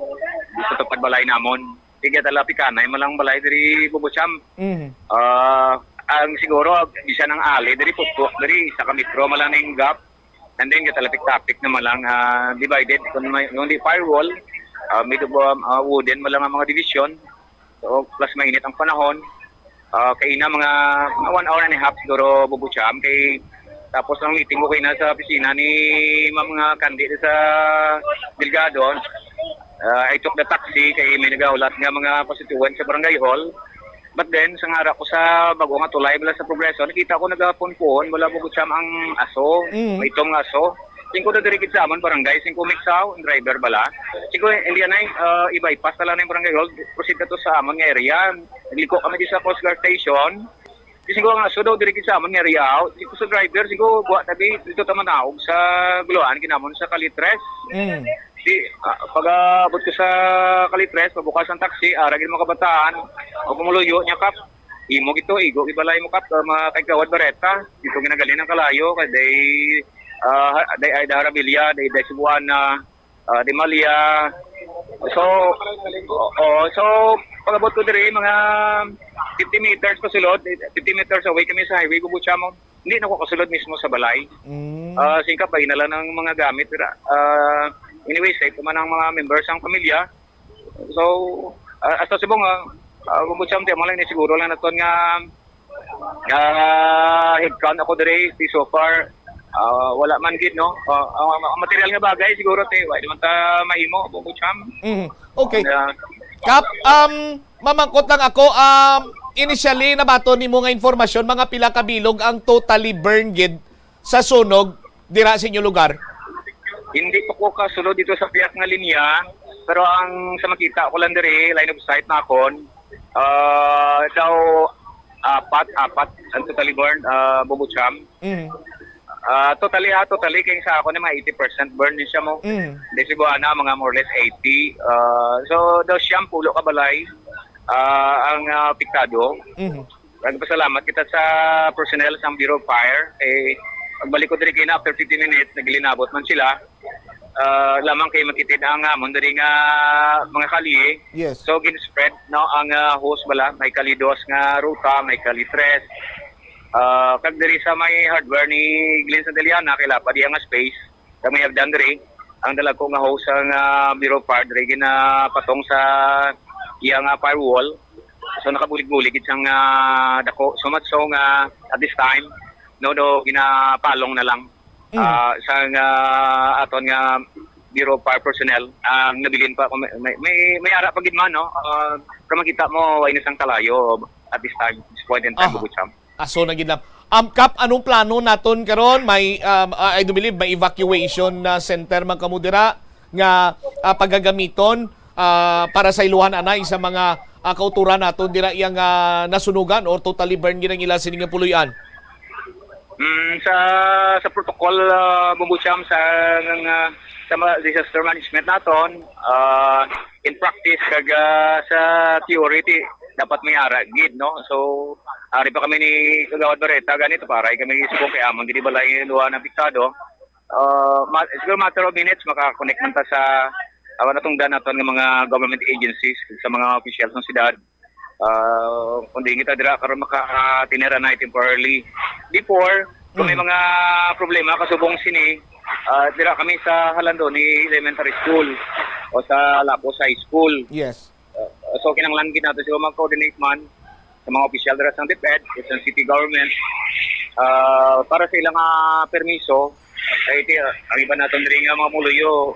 sa tupad balay namon. Sige, tala pikanay man lang balay diri, Bubucham. Mhm. Ah, ang siguro, bisan ang ali diri, putpok diri, sa kametro man lang ning gap. And then, katalapik-tapik na man lang, ah, divided. Kung may, kung di firewall, ah, may dubo, ah, wooden man lang ang mga division. So, plus mainit ang panahon. Ah, kaina mga, mga one hour and a half siguro, Bubucham, kay Tapos ang meeting ko kina sa opisina ni Ma'am nga Candy sa Delgado, ah, I took the taxi kay may nagahulat nga mga constituent sa barangay hall. But then, sa ngara ko sa bago nga tulay, bala sa Progreso, nakita ko nagapuon-puon, bala, Bubucham, ang aso, Mm. may itom nga aso. Singko na diri gid sa amon barangay, singko mix ang driver bala. Singko, hindi na, ah, i-bypass na lang ang barangay hall, proceed na to sa amon nga area. Nagliko kami di sa Coast Guard Station. Di singko ang aso daw diri gid sa amon nga area. Singko sa driver, singko buwa tabi dito ta manaog sa guluan kinamon sa Kalitres. Mm. Di, ah, pag-abot ko sa Kalitres, pabukas ang taxi, ara gid mga kabataan, o kung muluyo niya, Kap, imo gito, igo, ibalay mo, Kap, ah, mga kay Kawad Bareta, dito ginagalin ang kalayo, kay day, ah, day, ay, Harabilia, day, day Cebuana, ah, Di Malia. So, oo, so, pag-abot ko diri, mga fifty meters pa sulod, fifty meters away kami sa highway, Bubucham, hindi na ko kasulod mismo sa balay. Mm. Ah, singkap, ay na lang ang mga gamit, dira. Ah, anyway, safe naman ang mga members sang pamilya. So, ah, hasta subong, ah, ah, Bubucham, di mo lang ni siguro lang naton nga, ah, head count ako diri, di so far, ah, wala man gid, no? Ah, ang, ang material nga bagay siguro, te, wala naman ta mahimo, Bubucham. Mm. Okay. Ah, Kap, um, mamangkot lang ako, um, initially, nabaton nimo nga informasyon, mga pila ka bilog ang totally burned gid sa sunog dira sa inyo lugar? Hindi pa ko kasulod dito sa piyak nga linya, pero ang sa makita ko lang diri, line of sight na akon, ah, daw apat, apat ang totally burned, ah, Bubucham. Mm. Ah, totally, ah, totally, kay sa ako na mga eighty percent burn din siya mo. Mm. Di siguro na, mga more or less eighty. Ah, so, daw siyam pulo ka balay, ah, ang, ah, apektado. Mm. Nagpasalamat kita sa personnel sa Bureau of Fire. Eh, pagbalik ko diri kina after fifteen minutes, naglinabot man sila. Ah, lamang kay makitid ang amon diri nga mga kalye. Yes. So, gin-spread, no, ang, ah, hose bala. May kali dos nga ruta, may kali tres. Ah, kag diri sa may hardware ni Glenn Santillana, kay Lapa diya nga space, kag may hagdan diri, ang dalagko nga hose ang, ah, Bureau of Fire, diri ginapatong sa iya nga firewall. So, nakabulig-bulig gid sang, ah, dako. So much so nga, at this time, no, no, ginapalong na lang, Mm. ah, sang, ah, aton nga Bureau of Fire personnel ang nabilin pa. Kung may, may, may, may ara pa gid man, no? Ah, pero makita mo, way na sang kalayo at this time, this point in time, Aha. Bubucham. Aso na gid lang. Um, Kap, anong plano naton karon? May, um, uh, I do believe may evacuation na center man kamo dira nga, ah, pagagamiton, ah, para sa iluhan anay sa mga, ah, kauturan naton dira iyang, ah, nasunugan or totally burn gid ang ila sini nga puloy-an. Mm, sa, sa protocol, ah, Bubucham, sa, nga, sa mga disaster management naton, ah, in practice, kag, ah, sa theory, ti, dapat may ara gid, no? So, ari pa kami ni Kagawad Bareta, ganito, para kami subong kay amon gid balay luha na apektado. Ah, ma-, siguro matter of minutes, makakonect man ta sa, ah, natungdan naton nga mga government agencies, sa mga officials ng siyudad. Ah, kung di kita dira karon maka-, ah, tinira na temporarily. Before, kung may Mm. mga problema, kasubong sini, ah, dira kami sa Halandoni Elementary School o sa Lapos High School. Yes. Ah, so, kinahanglan gid nato siguro mag-coordinate man sa mga opisyal dira sa DepEd, sa city government, ah, para sa ilang, ah, permiso. Kay ti-, ang iba naton diri nga mga muluyo,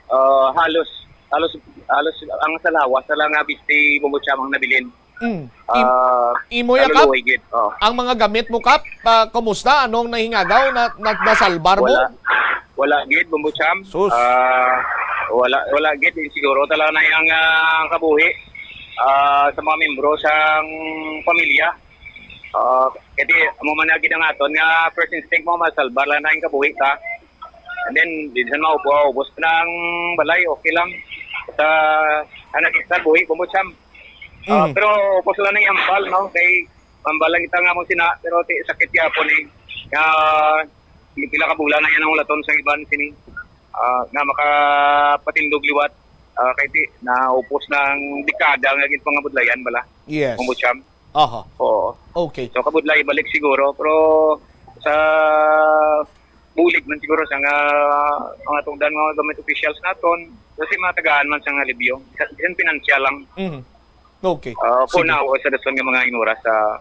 ah, halos, halos, halos ang sa lawas na lang nga bisti Bubucham ang nabilin. Mm. Im-, Ah, imo ya, Kap? Kaluluoy gid. Oh. Ang mga gamit mo, Kap, ah, kumusta? Anong nahingagaw? Na, na, nasalbar mo? Wala. Wala gid, Bubucham. Sus. Ah, wala, wala gid. Siguro talaga na yung, ah, kabuhi, ah, sa mga membro sang pamilya. Ah, kasi amo man na gid ang aton nga first instinct mo, masalbar lang na yung kabuhi ka. And then, di sa maupo, ubos na ang balay, okay lang. Sa, ano, sa buhi, Bubucham. Ah, Mm. pero ubos lang na yung ambal, no? Kay, ambal lang kita nga mo sina, pero ti, sakit yapon eh. Nga, pila ka bulan na yan ang ulaton sa iban sini. Ah, nga makapatindog liwat, ah, kay ti, naupos na ang dekada nga ginpangabudlayan bala. Yes. Bubucham. Aha. Oo. Okay. So, kabudlay, balik siguro. Pero sa bulig man siguro sa nga mga tungdan, mga government officials naton, kasi mga tagaan man sa nga alibyo. Bisan, bisan pinansyal lang. Mhm. Okay. Ah, for Sige. now, sa dason nga mga inuras sa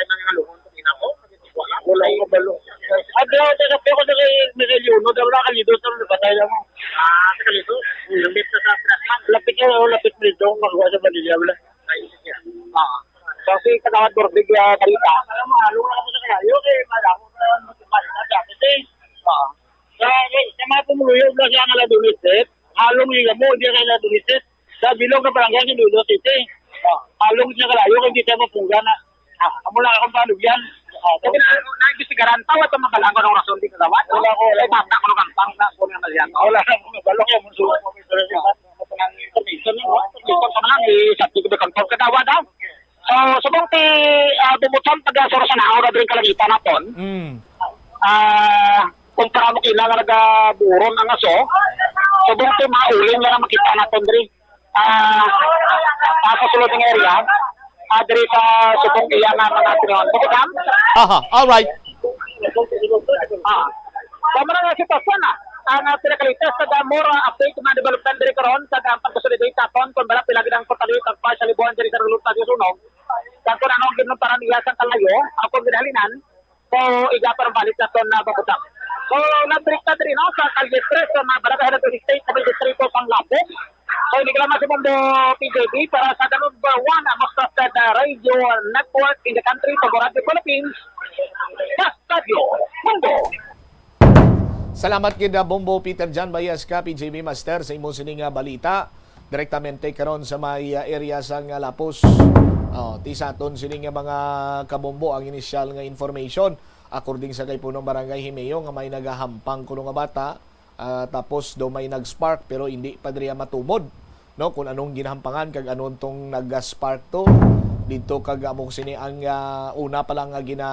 ay mga lungon sa ina ko? Wala ko kabalo. Ate, ate, kape ko sa kay Miguel Yuno, daw na kalido sa mga patay lang. Ah, sa kalido? Hmm. Lapit na sa Prasman. Lapit na, oh, lapit dito, magawa sa Manila, wala. Ay, siya. Ah. Kasi kagawad Borbig, ah, balita. Alam mo, halo na kami sa kalayo, kay malabo na lang mo sa balita, dati, eh. Ah. Sa, sa mga pumuluyo, wala siya nga Ladunis, eh. Halong yung mo, hindi ka Ladunis, eh. Sa bilog nga barangay sa Iloilo City. Ah, halong siya kalayo, kay hindi siya mapunggan na. Ah, amo lang akong panugyan. Ah, sabi na, ano, naimbestigaran, tawad sa mga balangon ang rason di kagawad, no? Wala ko, wala. Ay, bata ko nung kampang na, kung nga maliyan, no? Wala na akong kabalo, kaya mo suwa ko, may suwa ko. Ano po nang information, no? Information sa mga, eh, subject to be confirmed, kagawad, ah. So, subong ti, ah, bumuton, taga Sorosanaho na rin kalangitan naton. Mm. Ah, kumpara mo kina nga nagaburon ang aso, subong ti mauling lang ang makita naton diri. Ah, ah, sa sulod nga area, ah, diri sa subong iya nga mga tinaon. Bukod ham? Aha, all right. Ah, sa mga nga sitwasyon, ah, ang, ah, pinakalitas sa damo, ah, update nga development diri karon sa dam pag-consolidate naton kung bala pila gid ang totalidad ang partial libuan diri sa resulta sa sunog. Kag kung ano ang ginlumparan iya sa kalayo, ang kung ginhalinan, so, iga pa ang balik naton na mabutang. So, nabalik na diri, no, sa Calle tres, sa mga barangay sa State, sa Distrito sang Lapok. So, hindi ka lang si Bombo P J B para sa the number one, ah, most trusted, ah, radio network in the country, Bombo Radio Philippines. Basta Radio Bombo. Salamat gid, ah, Bombo Peter John Bayas ka, P J B Master, sa imo sini nga balita. Direktamente karon sa may, ah, area sang, ah, Lapos. Oh, ti sa aton sini nga mga kabombo ang inisyal nga information. According sa kay Punong Barangay Himeo nga may nagahampang kuno nga bata, ah, tapos daw may nag-spark pero hindi pa diriya matumod, no, kung anong ginahampangan kag anon tong nag-spark to dito kag amo sini ang, ah, una pa lang nga gina,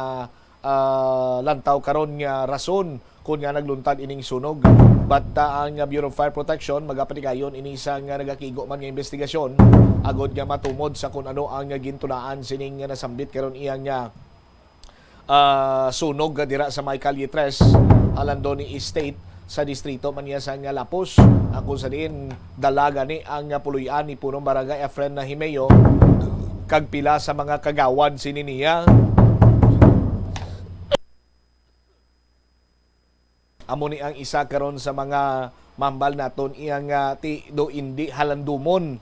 ah, lantaw karon nga rason kun nga nagluntad ining sunog. But, ah, ang Bureau of Fire Protection magapatigayon ini sa nga nagakigo man nga investigasyon agod nga matumod sa kun ano ang gintulaan sining nga nasambit karon iyang, ah, ah, sunog dira sa may Calle tres, Alandoni Estate, sa distrito man niya sa nga Lapos, ang kung sa diin dala gani ang puloy-an ni Punong Barangay Efren na Himeo kag pila sa mga kagawad sini niya. Amo ni ang isa karon sa mga mambal naton iya nga ti do indi halandumon,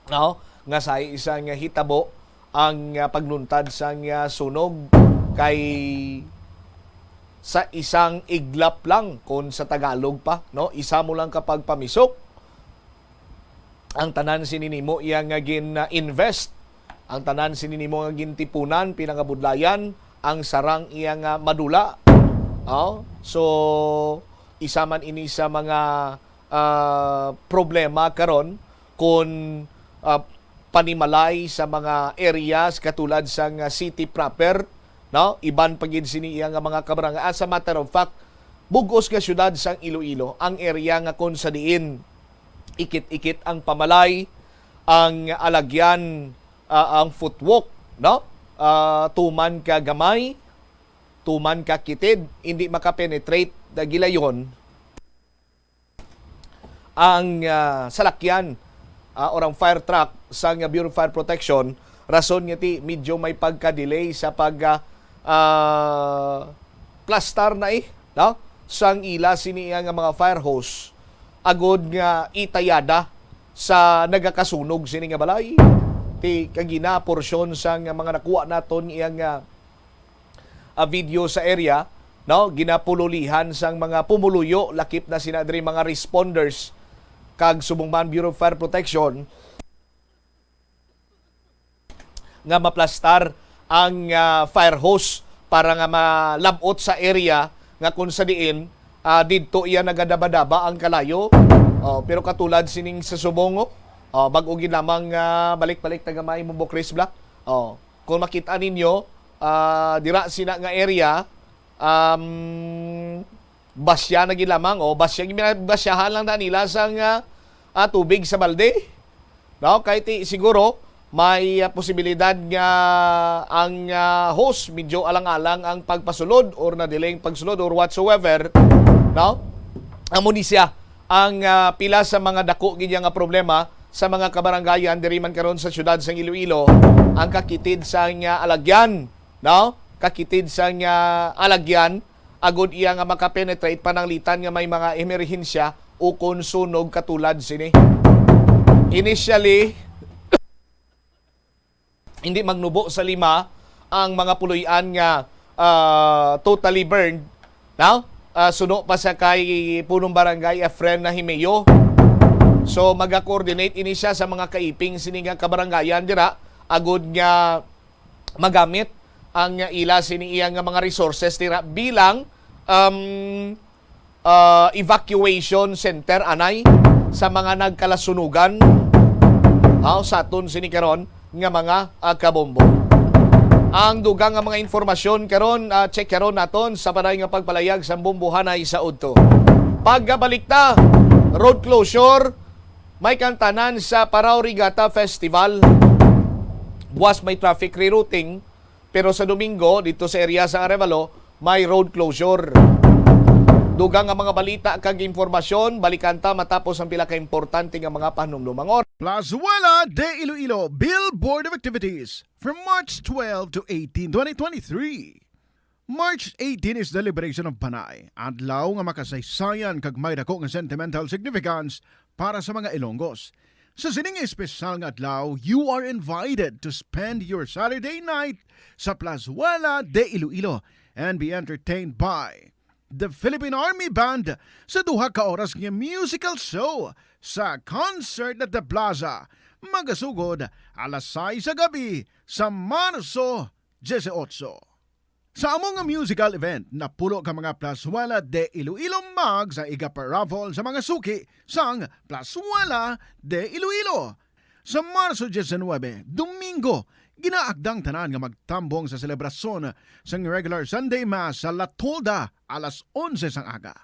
no? Nga sa isa nga hitabo ang, ah, pagluntad sang, ah, sunog kay sa isang iglap lang, kung sa Tagalog pa, no? Isa mo lang ka pagpamisok, ang tanan sini nimo iya nga gin-invest, ang tanan sini nimo nga gintipunan, pinangabudlayan, ang sarang iya nga madula. Oh, so isa man ini sa mga, ah, problema karon kung, ah, panimalay sa mga areas katulad sang city proper, no? Iban pa gid sini iya nga mga kabarangay. As a matter of fact, bug-os nga syudad sang Iloilo ang area nga kung sa diin ikit-ikit ang pamalay, ang alagyan, ah, ang footwalk, no? Ah, tuman ka gamay, tuman ka kitid, hindi makapenetrate na gilayon ang, ah, salakyan, ah, or ang fire truck sang Bureau of Fire Protection, rason nga ti medyo may pagka-delay sa pag, ah, ah, plastar na, eh, no? Sang ila sini nga mga fire hose agod nga itayada sa nagakasunog sini nga balay. Ti kagina porsyon sang mga nakuha naton iyang, ah, ah, video sa area, no? Ginapululihan sang mga pumuluyo, lakip na sina diri mga responders kag subong man Bureau of Fire Protection nga maplastar ang, ah, fire hose para nga malab-ot sa area nga kung sa diin, ah, didto iya nagadabadaba ang kalayo. Oh, pero katulad sining sa subong, oh, oh, bag-o gid lamang, ah, balik-balik tagamay mo, Bukris Bla. Oh, kung makita ninyo, ah, dira sina nga area, um, basya na gid lamang, o basya, basyahan lang na nila sang, ah, ah, tubig sa balde. No? Kay ti, siguro, may, ah, posibilidad nga ang, ah, hose medyo alang-alang ang pagpasulod or na-delay ang pagsulod or whatsoever. No? Amo ni siya ang, ah, pila sa mga dako gid nga problema sa mga kabarangayan diri man karon sa siyudad sang Iloilo, ang kakitid sang, ah, alagyan, no? Kakitid sang, ah, alagyan, agod iya nga makapenetrate pananglitan nga may mga emerhensya ukon sunog katulad sini. Initially, hindi magnubo sa lima ang mga puloy-an nga, ah, totally burned, no? Ah, suno pa sa kay Punong Barangay Efren Nahimeo. So, maga-coordinate ini siya sa mga kaiping sini nga kabarangayan dira, agod nga magamit ang ila sini iya nga mga resources dira bilang, um, ah, evacuation center anay sa mga nagkalasunugan. Aw, sa aton sini karon nga mga, ah, kabombo. Ang dugang nga mga informasyon karon, ah, check karon naton sa panay nga pagpalayag sa bombohanay sa udto. Pagkabalik ta, road closure, may kantanan sa Parao Regatta Festival. Buwas may traffic rerouting, pero sa Domingo, dito sa area sa Arevalo, may road closure. Dugang nga mga balita kag impormasyon, balikan ta matapos ang pila ka importante nga mga panumdumang oras. Plazuela de Iloilo, Billboard of Activities, from March twelve to eighteen, twenty twenty-three. March eighteen is the liberation of Panay, adlaw nga makasaysayan kag may dako nga sentimental significance para sa mga Ilonggos. Sa sining espesyal nga adlaw, you are invited to spend your Saturday night sa Plazuela de Iloilo and be entertained by the Philippine Army Band sa duha ka oras nga musical show sa Concert at the Plaza, magasugod alas sais sa gabi sa Marso dieciocho. Sa amo nga musical event, napulo ka mga Plazuela de Iloilo mugs ang igaparaffle sa mga suki sang Plazuela de Iloilo. Sa Marso diecinuebe, Domingo, ginaagdang tanan nga magtambong sa selebrasyon sang regular Sunday Mass sa La Tolda alas onse sang aga.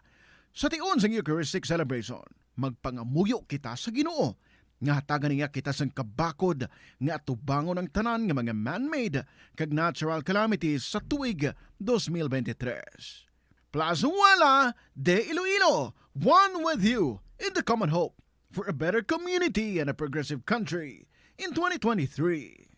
Sa tion sang Eucharistic celebration, magpangamuyo kita sa Ginoo nga hatagan niya kita sang kabakod nga atubangon ang tanan nga mga man-made kag natural calamities sa tuig dos mil bente tres. Plazuela de Iloilo, one with you in the common hope for a better community and a progressive country in twenty twenty-three.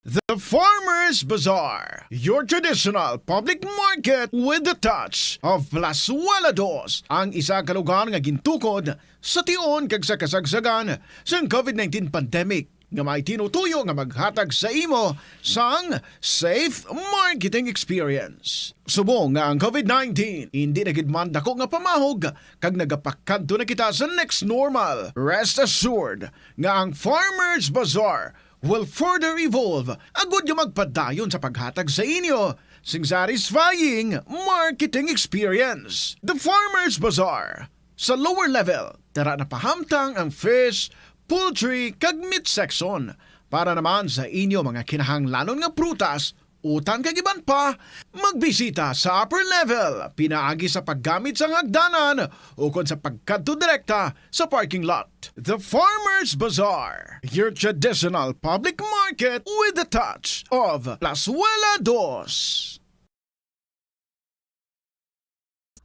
The Farmers Bazaar, your traditional public market with the touch of Plazuela Dos, ang isa ka lugar nga gintukod sa tion kag sa kasagsagan sang COVID nineteen pandemic, nga may tinutuyo nga maghatag sa imo sang safe marketing experience. Subong nga ang COVID nineteen hindi na gid man dako nga pamahog kag nagapakadto na kita sa next normal, rest assured nga ang Farmers Bazaar will further evolve agud nga magpadayon sa paghatag sa inyo sing satisfying marketing experience. The Farmers Bazaar, sa lower level, tara na pahamtang ang fish, poultry, kag meat section. Para naman sa inyo mga kinahanglanon nga prutas, utan kag iban pa, magbisita sa upper level pinaagi sa paggamit sang hagdanan ukon sa pagkadto direkta sa parking lot. The Farmers Bazaar, your traditional public market with the touch of Plazuela Dos.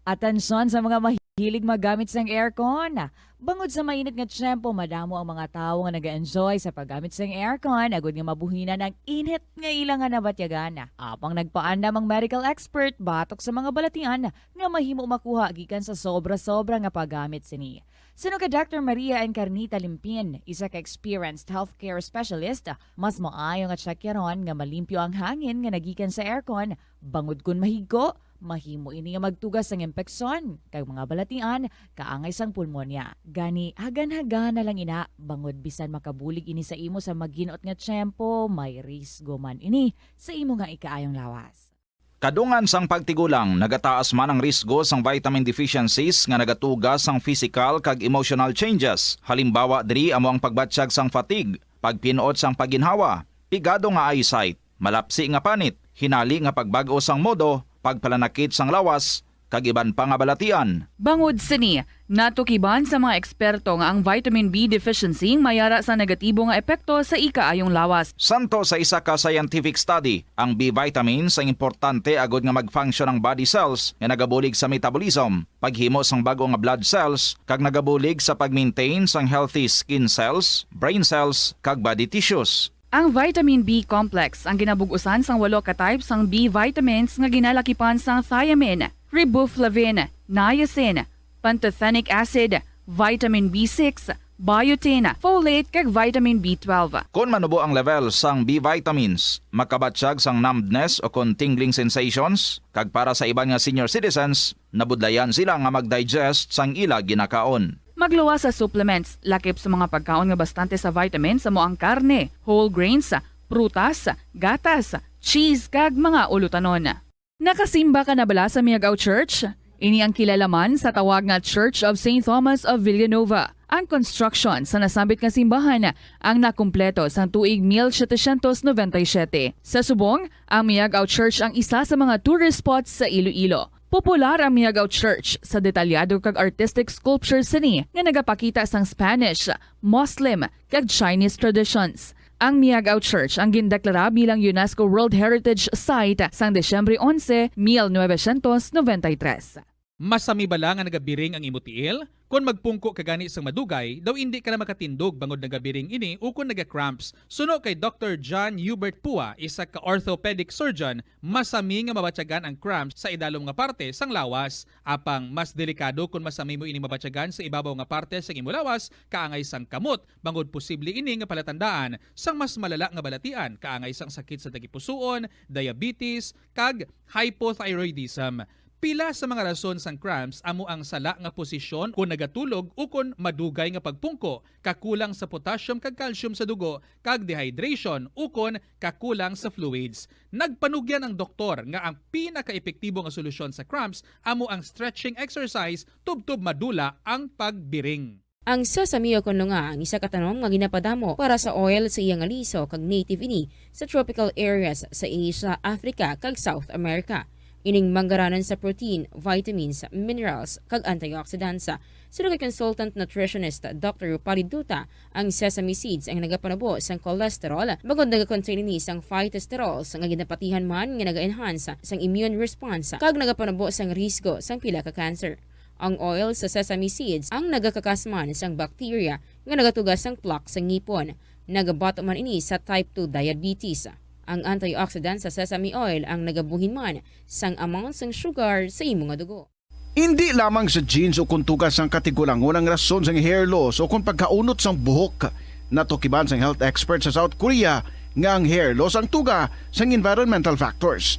Atensyon sa mga mahilig maggamit sang aircon. Bangod sa mainit nga tiyempo, madamo ang mga tawo nga nag-enjoy sa paggamit sang aircon agud nga mabuhinan ang init nga ila nga nabatyagan. Apang nagpaandam ang medical expert batok sa mga balatian nga mahimo makuha gikan sa sobra-sobra nga paggamit sini. Suno kay Doctor Maria Encarnita Limpin, isa ka experienced healthcare specialist, mas maayo nga tsekyaron nga malimpyo ang hangin nga nagikan sa aircon, bangod kon mahigko, mahimo ini nga magtuga sang impeksyon kag mga balatian kaangay sang pulmonya. Gani, hagan-hagana lang ina, bangod bisan makabulig ini sa imo sa maginot nga tiyempo, may risgo man ini sa imo nga ikaayong lawas. Kadungan sang pagtigulang, nagataas man ang risgo sang vitamin deficiencies nga nagatuga sang physical kag emotional changes. Halimbawa diri amo ang pagbatyag sang fatigue, pagpin-ot sang pagginhawa, pigado nga eyesight, malapsi nga panit, hinali nga pagbag-o sang modo, pagpalanakit sang lawas, kag iban pa nga balatian. Bangod sini, natukiban sa mga eksperto nga ang vitamin B deficiency may ara sang negatibo nga epekto sa ikaayong lawas. Santo sa isa ka scientific study, ang B vitamins ang importante agud nga mag-function ang body cells nga nagabulig sa metabolism, paghimo sang bag-o nga blood cells, kag nagabulig sa pag-maintain sang healthy skin cells, brain cells, kag body tissues. Ang vitamin B complex ang ginabug-usan sang walo ka type sang B vitamins nga ginalakipan sang thiamine, riboflavin, niacin, pantothenic acid, vitamin B six, biotin, folate, kag vitamin B twelve. Kon manubo ang level sang B vitamins, makabatyag sang numbness o kon tingling sensations, kag para sa iban nga senior citizens, nabudlayan sila nga mag-digest sang ila ginakaon. Magluwas sa supplements, lakip sa mga pagkaon nga bastante sa vitamins amo ang karne, whole grains, prutas, gatas, cheese, kag mga ulutanon. Nakasimba ka na bala sa Miag-ao Church? Ini ang kilala man sa tawag nga Church of Saint Thomas of Villanova. Ang construction sa nasambit nga simbahan ang nakumpleto sang tuig mil setecientos noventa y siete. Sa subong, ang Miag-ao Church ang isa sa mga tourist spots sa Iloilo. Popular ang Miag-ao Church sa detalyado kag artistic sculptures sini nga nagapakita sang Spanish, Muslim, kag Chinese traditions. Ang Miag-ao Church ang gindeklara bilang UNESCO World Heritage Site sang Disyembre onse, mil novecientos noventa y tres. Masami bala nga nagabiring ang imo tiil? Kon magpungko ka gani sang madugay, daw indi ka na makatindog bangod nagabiring ini ukon naga-cramps. Suno kay Doktor John Hubert Pua, isa ka orthopedic surgeon, masami nga mabatyagan ang cramps sa idalom nga parte sang lawas. Apang mas delikado kon masami mo ini mabatyagan sa ibabaw nga parte sang imo lawas, kaangay sang kamot, bangod posible ini nga palatandaan sang mas malala nga balatian, kaangay sang sakit sa tagipusoon, diabetes, kag hypothyroidism. Pila sa mga rason sang cramps amo ang sala nga posisyon kon nagatulog ukon madugay nga pagpungko, kakulang sa potassium kag calcium sa dugo, kag dehydration ukon kakulang sa fluids. Nagpanugyan ang doktor nga ang pinakaepektibo nga solusyon sa cramps amo ang stretching exercise tubtob madula ang pagbiring. Ang sesame o kon no nga ang isa ka tanom nga ginapadamo para sa oil sa iya nga liso kag native ini sa tropical areas sa Asia, Africa, kag South America. Ining manggaranan sa protein, vitamins, minerals, kag antioxidants. Suno kay consultant nutritionist Doctor Rupali Duta, ang sesame seeds ang nagapanubo sang cholesterol, bangod nagakontain ini sang phytosterols nga ginapatihan man nga naga-enhance sang immune response kag nagapanubo sang risgo sang pila ka cancer. Ang oil sa sesame seeds ang nagakakas man sang bacteria nga nagatuga sang plaque sa ngipon. Nagabato man ini sa type two diabetes. Ang antioxidant sa sesame oil ang nagabuhin man sang amount sang sugar sa imo nga dugo. Indi lamang sa genes o kon tuga sang katigulangon ang rason sang hair loss o kon pagkaunot sang buhok. Natukiban sang health expert sa South Korea nga ang hair loss ang tuga sang environmental factors.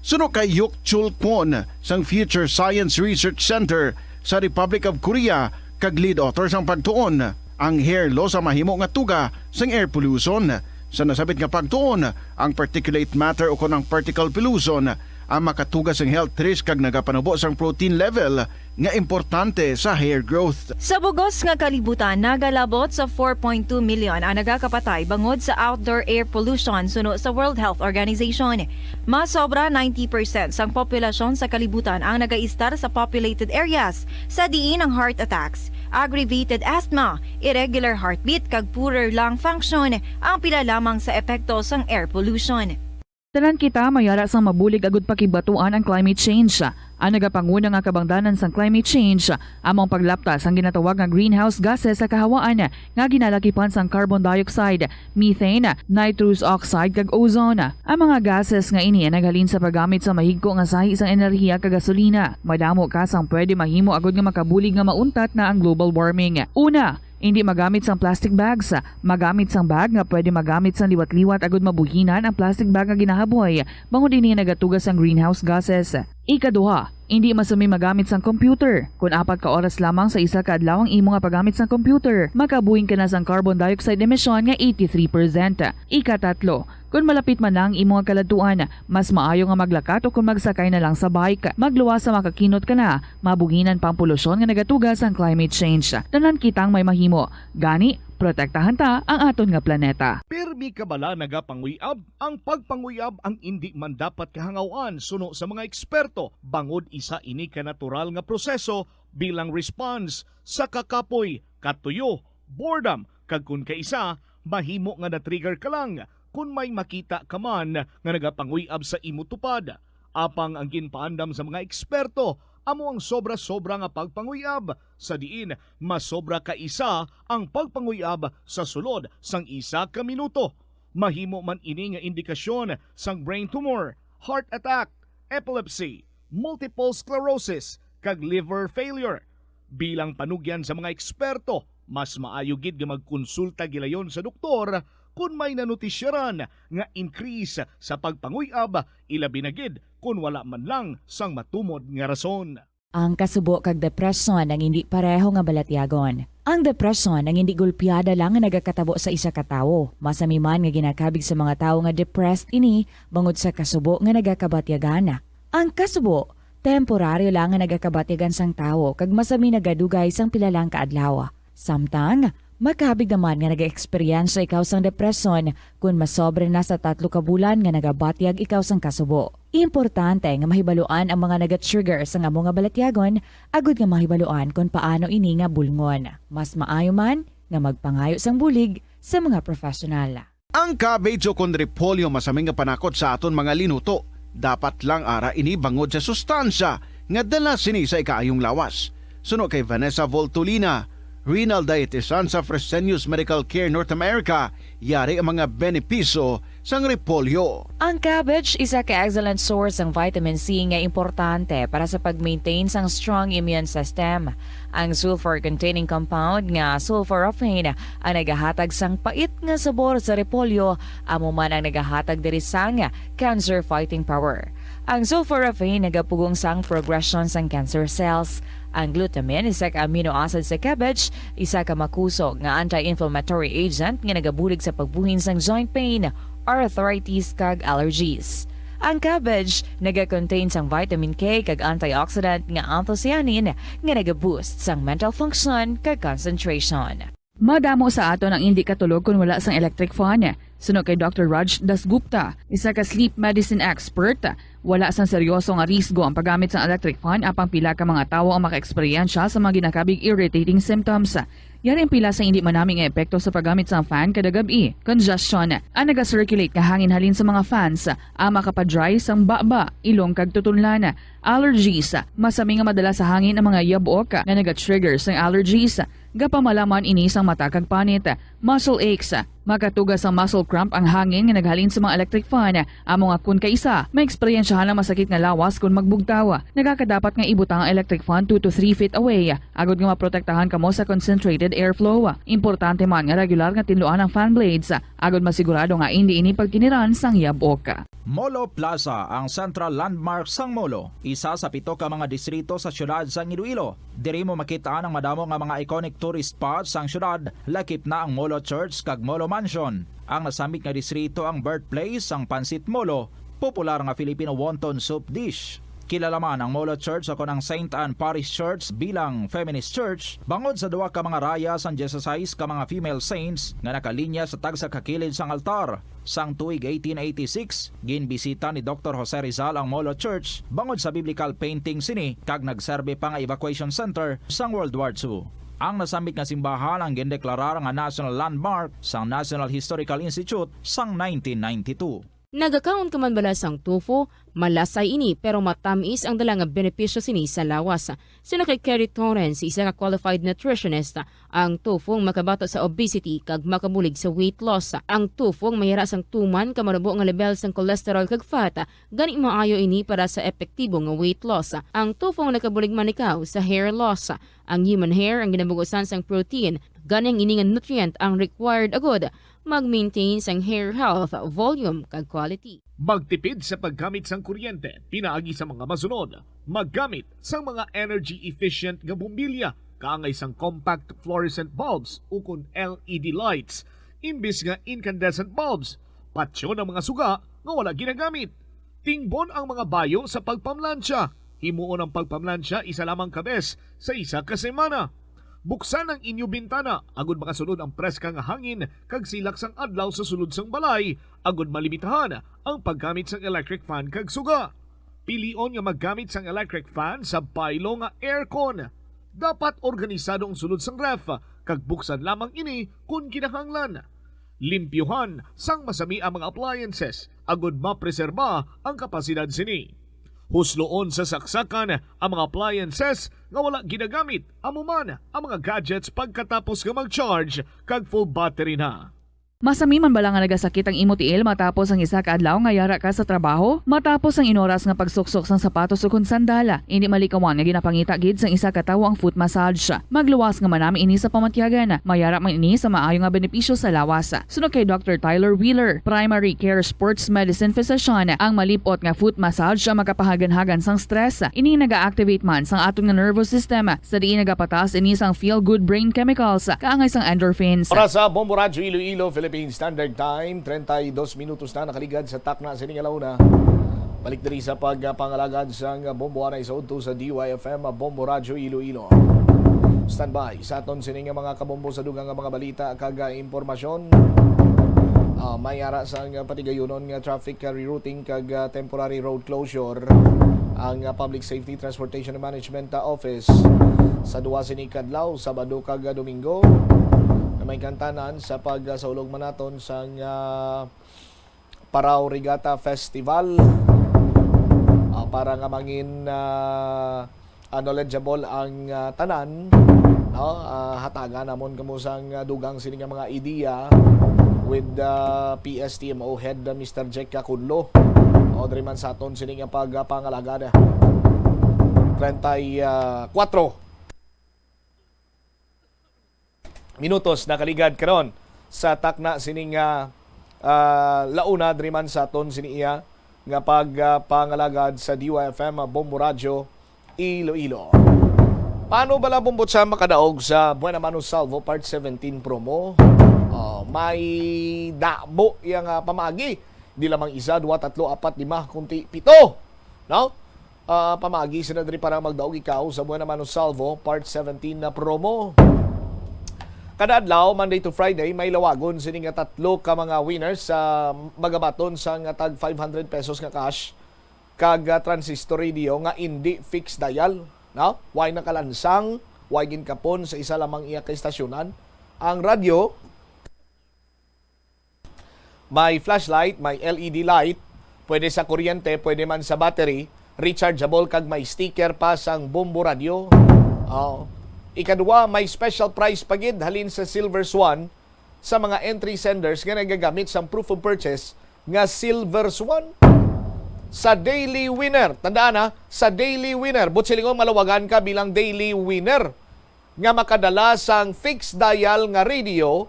Suno kay Yuk Chul Kwon sang Future Science Research Center sa Republic of Korea kag lead author sang pagtuon, ang hair loss ang mahimo nga tuga sang air pollution. Sa nasabit nga pagtuon, ang particulate matter o kon ang particle pollution ang makatuga sang health risk kag nagapanubo sang protein level nga importante sa hair growth. Sa bugos nga kalibutan, nagalabot sa four point two million ang nagakapatay bangod sa outdoor air pollution suno sa World Health Organization. Mas sobra ninety percent sang populasyon sa kalibutan ang nagaistar sa populated areas, sa diin ang heart attacks, aggravated asthma, irregular heartbeat, kag poorer lung function ang pila lamang sa epekto sang air pollution. Tanan kita may ara sang mabulig agud pakibatuan ang climate change. Ang nagapanguna nga kabangdanan sang climate change amo ang paglapta sang ginatawag nga greenhouse gases sa kahawaan nga ginalakipan sang carbon dioxide, methane, nitrous oxide, kag ozone. Ang mga gases nga ini ang naghalin sa paggamit sa mahigko nga sahi sang enerhiya kag gasolina. Madamo ka sang pwede mahimo agud nga makabulig nga mauntat na ang global warming. Una, indi magamit sang plastic bags. Magamit sang bag nga pwede magamit sang liwat-liwat agud mabuhinan ang plastic bag nga ginahaboy, bangod ini nagatuga sang greenhouse gases. Ikaduha, indi masami magamit sang computer. Kon apat ka oras lamang sa isa ka adlaw ang imo nga paggamit sang computer, makabuhin ka na sang carbon dioxide emission nga eighty-three percent. Ikatatlo, kon malapit man na ang imo nga kaladtuan, mas maayo nga maglakat o kon magsakay na lang sa bike. Magluwas sa makakinot ka na, mabuhinan pa ang polusyon nga nagatuga sang climate change. Tanan kitang may mahimo. Gani, protektahan ta ang aton nga planeta. Pirmi ka bala nagapanguy-ab ang pagpanguyab ang indi man dapat kahangaw-an suno sa mga eksperto, bangod isa ini ka natural nga proseso bilang response sa kakapoy, katuyo, boredom, kag kon kaisa, mahimo nga na-trigger ka lang kon may makita ka man nga nagapanguyab sa imo tupad. Apang ang ginpaandam sa mga eksperto amo ang sobra-sobra nga pagpanguyab, sa diin mas sobra ka isa ang pagpanguyab sa sulod sang isa ka minuto. Mahimo man ini nga indikasyon sang brain tumor, heart attack, epilepsy, multiple sclerosis, kag liver failure. Bilang panugyan sa mga eksperto, mas maayo gid nga magkonsulta gilayon sa doktor kon may nanutisyaran nga increase sa pagpanguyab, ilabi na gid kon wala man lang sang matumod nga rason. Ang kasubo kag depresyon ang indi pareho nga balatyagon. Ang depresyon ang indi gulpiada lang nga nagakatabo sa isa ka tawo. Masami man nga ginakabig sa mga tawo nga depressed ini bangod sa kasubo nga nagakabatyagan. Ang kasubo, temporaryo lang nga nagakabatyagan sang tawo kag masami nagadugay sang pila lang ka adlaw. Samtang, makabig naman nga nag-eksperyensya ikaw sang depresyon kon masobra na sa tatlo ka bulan nga nagabatyag ikaw sang kasubo. Importante nga mahibaluan ang mga naga-trigger sang amo nga balatyagon agud nga mahibaluan kon paano ini nga bulngon. Mas maayo man nga magpangayo sang bulig sa mga professional. Ang cabbage o kon repolyo masami nga panakot sa aton mga linuto. Dapat lang ara ini bangod sa sustansya nga dala sini sa ikaayong lawas. Suno kay Vanessa Voltolina, renal dietitian sa Fresenius Medical Care North America, yari ang mga benepisyo sang repolyo. Ang cabbage isa ka excellent source sang vitamin C nga importante para sa pag-maintain sang strong immune system. Ang sulfur-containing compound nga sulforaphane ang nagahatag sang pait nga sabor sa repolyo, amo man ang nagahatag diri sang cancer-fighting power. Ang sulforaphane nagapugong sang progression sang cancer cells. Ang glutamine, isa ka amino acid sa cabbage, isa ka makusog nga anti-inflammatory agent nga nagabulig sa pagbuhin sang joint pain, arthritis, kag allergies. Ang cabbage naga-contain sang vitamin K kag antioxidant nga anthocyanin nga naga-boost sang mental function kag concentration. Madamo sa aton ang indi katulog kon wala sang electric fan. Suno kay Doctor Raj Dasgupta, isa ka sleep medicine expert, wala sang seryoso nga risgo ang paggamit sang electric fan, apang pila ka mga tawo ang makaeksperyensya sa mga ginakabig irritating symptoms. Yari ang pila sa indi manami nga epekto sa paggamit sang fan kada gab-i. Congestion, ang naga-circulate nga hangin halin sa mga fans, ang makapa-dry sang baba, ilong kag tutunlan. Allergies, masami nga madala sa hangin ang mga yabok nga naga-trigger sang allergies. Gapamalaman ini sang mata kag panit, muscle aches. Makatuga sang muscle cramp ang hangin nga naghalin sa mga electric fan. Amo nga kon kaisa, maeksperiensyahan ang masakit nga lawas kon magbugtaw. Nagakadapat nga ibutang ang electric fan two to three feet away, agod nga maprotektahan kamo sa concentrated airflow. Importante man nga regular nga tinluan ang fan blades, agod masigurado nga indi ini pagkiniran sang yabok. Molo Plaza, ang central landmark sang Molo, isa sa pito ka mga distrito sa siyudad sang Iloilo. Diri mo makit-an ang madamo nga mga iconic tourist spots sang siyudad, lakip na ang Molo Church kag Molo Mansion. Ang nasambit nga distrito ang birthplace sang Pancit Molo, popular nga Filipino wonton soup dish. Kilala man ang Molo Church ukon ang Saint Anne Parish Church bilang feminist church, bangod sa duha ka mga raya sang dieciséis ka mga female saints nga nakalinya sa tagsa ka kilid sang altar. Sang tuig eighteen eighty-six, ginbisita ni Doktor Jose Rizal ang Molo Church bangod sa biblical painting sini, kag nagserbi pa nga evacuation center sang World War Two. Ang nasambit nga simbahan ang gindeklarar nga national landmark sang National Historical Institute sang nineteen ninety-two. Nagakaon ka man bala sang tofu? Malasay ini, pero matamis ang dala nga benepisyo sini sa lawas. Suno kay Kerry Torrens, isa ka qualified nutritionist, ang tofu ang makabato sa obesity kag makabulig sa weight loss. Ang tofu ang mayara sang tuman ka manubo nga level sang cholesterol kag fat, gani maayo ini para sa epektibo nga weight loss. Ang tofu ang nakabulig man ikaw sa hair loss. Ang human hair ang ginabugusan sang protein, gani ang ini nga nutrient ang required agud mag-maintain sang hair health, volume, kag quality. Magtipid sa paggamit sang kuryente pinaagi sa mga masunod. Maggamit sang mga energy-efficient nga bombilya, kaangay sang compact fluorescent bulbs ukon L E D lights, imbis nga incandescent bulbs. Patyon ang mga suga nga wala ginagamit. Tingbon ang mga bayo sa pagpamlansya. Himuon ang pagpamlansya isa lamang ka bes sa isa ka semana. Buksan ang inyo bintana agud makasulod ang preska nga hangin kag silak sang adlaw sa sulod sang balay, agud malimitahan ang paggamit sang electric fan kag suga. Pilion nga maggamit sang electric fan sa baylo nga aircon. Dapat organisado ang sulod sang ref, kag buksan lamang ini kon kinahanglan. Limpyuhan sang masami ang mga appliances agud mapreserba ang kapasidad sini. Husloon sa saksakan ang mga appliances nga wala ginagamit, amo man ang mga gadgets pagkatapos nga mag-charge kag full battery na. Masami man bala nga nagasakit ang imo tiil matapos ang isa ka adlaw nga yara ka sa trabaho? Matapos ang inoras nga pagsuksok sang sapatos ukon sandal, indi malikawan nga ginapangita gid sang isa ka tawo ang foot massage. Magluwas nga manami ini sa pamatyagan. Mayara man ini sa maayo nga benepisyo sa lawas. Suno kay Doktor Tyler Wheeler, primary care sports medicine physician, ang malip-ot nga foot massage ang makapahaganhagan sang stress. Ini naga-activate man sang aton nga nervous system, sa diin nagapataas ini sang feel-good brain chemicals, kaangay sang endorphins. Oras sa Bombo Radyo Iloilo, Philippine Standard Time, treinta y dos minutos na nakaligad sa takna sini nga launa. Balik diri sa pagpangalagad sang Bombo anay sa udto sa D Y F M, Bombo Radyo Iloilo. Standby sa aton sini nga mga kabombo sa dugang nga mga balita kag, ah, impormasyon. Ah, may ara sang, ah, patigayunon nga traffic, ah, rerouting kag, ah, temporary road closure ang, ah, Public Safety Transportation Management, ah, Office sa duwa sini ka adlaw, Sabado kag, ah, Domingo, nga may kantanan sa pagsaulog man naton sang, ah, Parao Regatta Festival, ah, para nga mangin, ah, ah, knowledgeable ang, ah, tanan, no? Ah, hatagan namon kamo sang, ah, dugang sini nga mga ideya with, ah, P S T M O head, ah, Mister Jack Cacunlo. O, diri man sa aton sini nga pagpangalagad. Treinta y cuatro minutos nakaligad karon sa takna sini nga, ah, launa diri man sa aton sini iya nga pag, ah, pangalagad sa D Y F M Bombo Radyo Iloilo. Paano bala, Bombo, sa makadaog sa Buena Mano Salvo Part seventeen promo? Oh, may damo yang, ah, pamaagi. Di lamang isa, dua, tatlo, apat, lima, kundi pito. No? Ah, pamaagi sila diri para magdaog ikaw sa Buena Mano Salvo Part seventeen na promo. Kada adlaw, Monday to Friday, may lawagon sini nga tatlo ka mga winners sa magabaton sa nga tag five hundred pesos nga cash kag, ah, transistor radio nga indi fixed dial, no? Way nakalansang, way ginkapon sa isa lamang iya ka istasyonan. Ang radyo, may flashlight, may L E D light, pwede sa kuryente, pwede man sa battery, rechargeable kag may sticker pa sang Bombo Radyo. Oh. Ikadua, may special prize pa gid halin sa Silver Swan sa mga entry senders nga nagagamit sang proof of purchase nga Silver Swan. Sa Daily Winner, tandaan ha, sa Daily Winner, buot silingon malawagan ka bilang Daily Winner nga makadala sang fixed dial nga radio,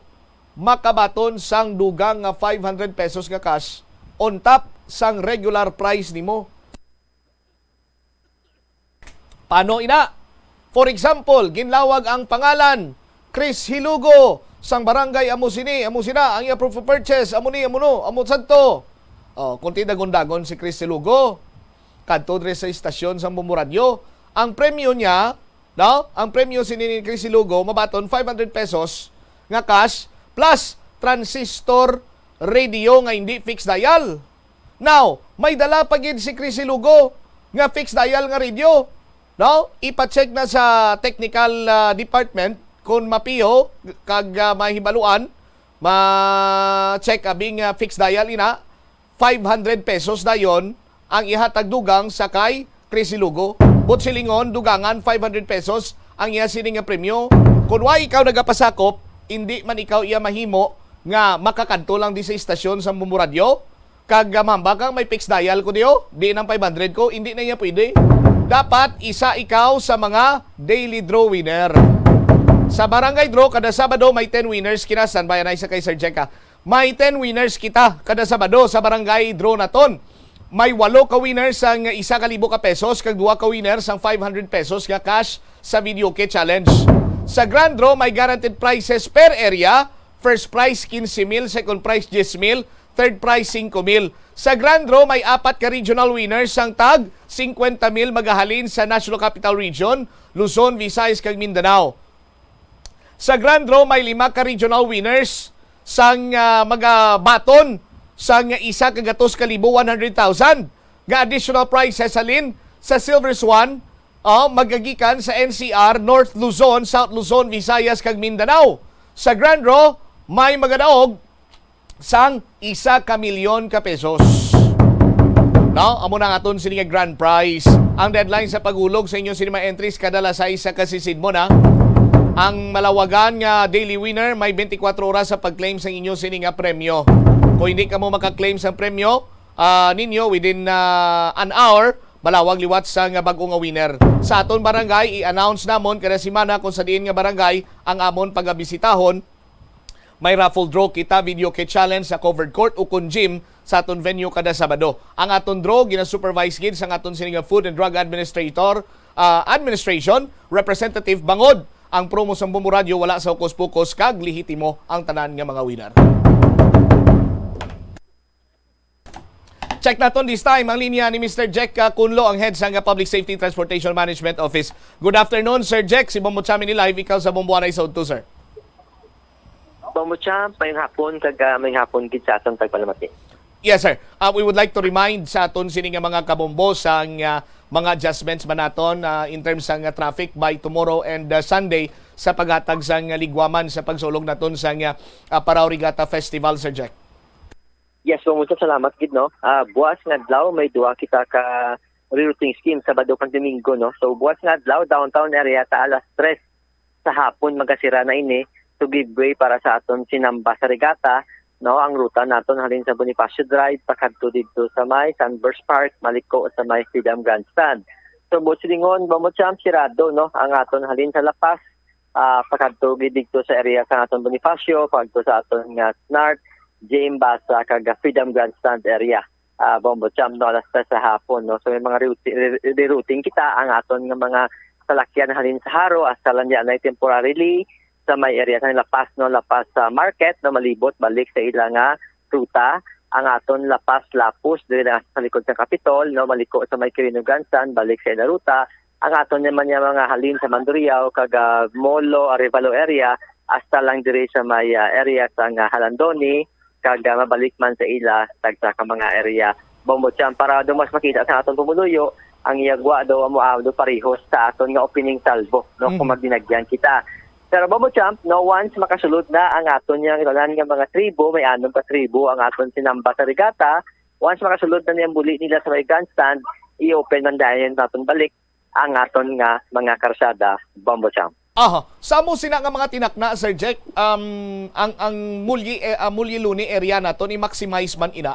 makabaton sang dugang nga five hundred pesos nga cash on top sang regular price nimo. Paano ina? For example, ginlawag ang pangalan, Chris Hilugo, sang barangay amo sini, amo sina, ang iya proof of purchase, amo ni, amo no, amo sadto. Oh, kung ti dagon-dagon si Chris Hilugo, kadto diri sa istasyon sang Bombo Radyo, ang premyo niya, no? Ang premyo sini ni Chris Hilugo, mabaton five hundred pesos nga cash plus transistor radio nga hindi fixed dial. Now, may dala pa gid si Chris Hilugo nga fixed dial nga radio. No? Ipa-check na sa technical, ah, department kung mapiho kag, ah, mahibaluan, ma-check abi nga fixed dial ina, five hundred pesos dayon ang ihatag dugang sa kay Chris Hilugo. Buot silingon, dugangan five hundred pesos ang iya sini nga premyo. Kung wa ikaw nagapasakop, hindi man ikaw iya mahimo nga makakadto lang di sa istasyon sa Bombo Radyo. Kag, ah, mamba kang may fixed dial ko diyo, di nang five hundred ko, hindi na niya pwede. Dapat isa ikaw sa mga daily draw winner. Sa barangay draw, kada Sabado may ten winners. Kina, standby, anay sa kay Sir Jack, ah. May ten winners kita kada Sabado sa barangay draw naton. May walo ka winners sang isa ka libo ka pesos kag duha ka winners sang five hundred pesos nga cash sa video kit challenge. Sa grand draw, may guaranteed prizes per area. First prize, quince mil, second prize, diyes mil, third prize, singko mil. Sa grand draw, may apat ka regional winners sang tag singkwenta mil magahalin sa National Capital Region, Luzon, Visayas, kag Mindanao. Sa grand draw, may lima ka regional winners sang, ah, magabaton sang isa ka gatos ka libo, one hundred thousand, nga additional prizes halin sa Silver Swan, ah, magagikan sa N C R, North Luzon, South Luzon, Visayas, kag Mindanao. Sa grand draw, may magadaog sang isa ka milyon ka pesos. No? Amo na ang aton sini nga grand prize. Ang deadline sa paghulog sa inyo sini mga entries, kada alas sais sa kasisid mo na. Ang malawagan nga daily winner may twenty-four oras sa pag-claim sa inyo sini nga premyo. Kung hindi kamo maka-claim sa premyo, ah, ninyo within, ah, an hour, malawag liwat sa nga bag-o nga winner. Sa aton barangay, i-announce namon kada semana kung sa diin nga barangay ang amon pagabisitahon. May raffle draw kita, video kit challenge sa covered court ukon gym sa aton venue kada Sabado. Ang aton draw ginasupervise gid sang aton sini nga Food and Drug Administrator, ah, Administration Representative Bangod. Ang promo sang Bombo Radyo wala sa hokus-pokus kag lehitimo ang tanan nga mga winner. Check naton this time ang linya ni Mister Jack, ah, Cunlo, ang head sang Public Safety Transportation Management Office. Good afternoon, Sir Jack. Si Bombo Champ ini live, ikaw sa Bombo Anay sa udto, sir. Bombo Champ, mayong hapon, kag, ah, mayong hapon gid sa aton pagpalamati. Yes, sir. Ah, we would like to remind sa aton sini nga mga kabombo sang, ah, mga adjustments ba naton, ah, in terms sang, ah, traffic by tomorrow and, ah, Sunday sa paghatag sang, ah, ligwaman sa pagsulog naton sang, ah, ah, Parao Regatta Festival, Sir Jack. Yes, Bombo Champ, salamat gid, no. Ah, buas nga adlaw may duha kita ka rerouting scheme, Sabado kag Domingo, no. So buas nga adlaw, downtown area ta alas tres sa hapon magasira na ini to give way para sa aton sinamba sa Regatta, no. Ang ruta naton halin sa Bonifacio Drive pakadto didto sa may Sunburst Park, maliko sa may Freedom Grandstand. So buot silingon, Bombo Champ, sirado, no, ang aton halin sa La Paz, ah, pakadto gid didto sa area sa aton Bonifacio, pakadto sa aton nga Snart, J M Basa, kag Freedom Grandstand area. Ah, Bombo Champ, no, alas tres sa hapon, no. So may mga rerouti-, re-, rerouting kita, ang aton nga mga salakyan halin sa Jaro, hasta lang diyan ay temporarily sa may area sa La Paz, no, La Paz, ah, Market, no, malibot balik sa ila nga ruta. Ang aton La Paz Lapus, diri na sa likod sa Kapitol, no, maliko sa may Quirino Grandstand, balik sa ila ruta. Ang aton naman nga mga halin sa Mandurriao, kag, ah, Molo, Arevalo area, hasta lang diri sa may, ah, area sa nga Jalandoni, kag, ah, mabalik man sa ila tagsa ka mga area. Bombo Champ, para daw mas makita sa aton pumuluyo, ang iya gwa daw amo, ah, daw parehos sa aton nga opening salvo, no, kung Mhm. magdinagyan kita. Pero Bombo Champ, no, once makasulod na ang aton yang tanan nga mga tribo, may anom ka tribo ang aton sinamba sa Regatta, once makasulod na niyang buli nila sa may grandstand, i-open man dayon naton balik ang aton nga mga karsada, Bombo Champ. Aha, sa amo sina nga mga tinakna, Sir Jack, um, ang, ang Mulyi, eh, ah, Mulyi Loni area naton, i-maximize man ina?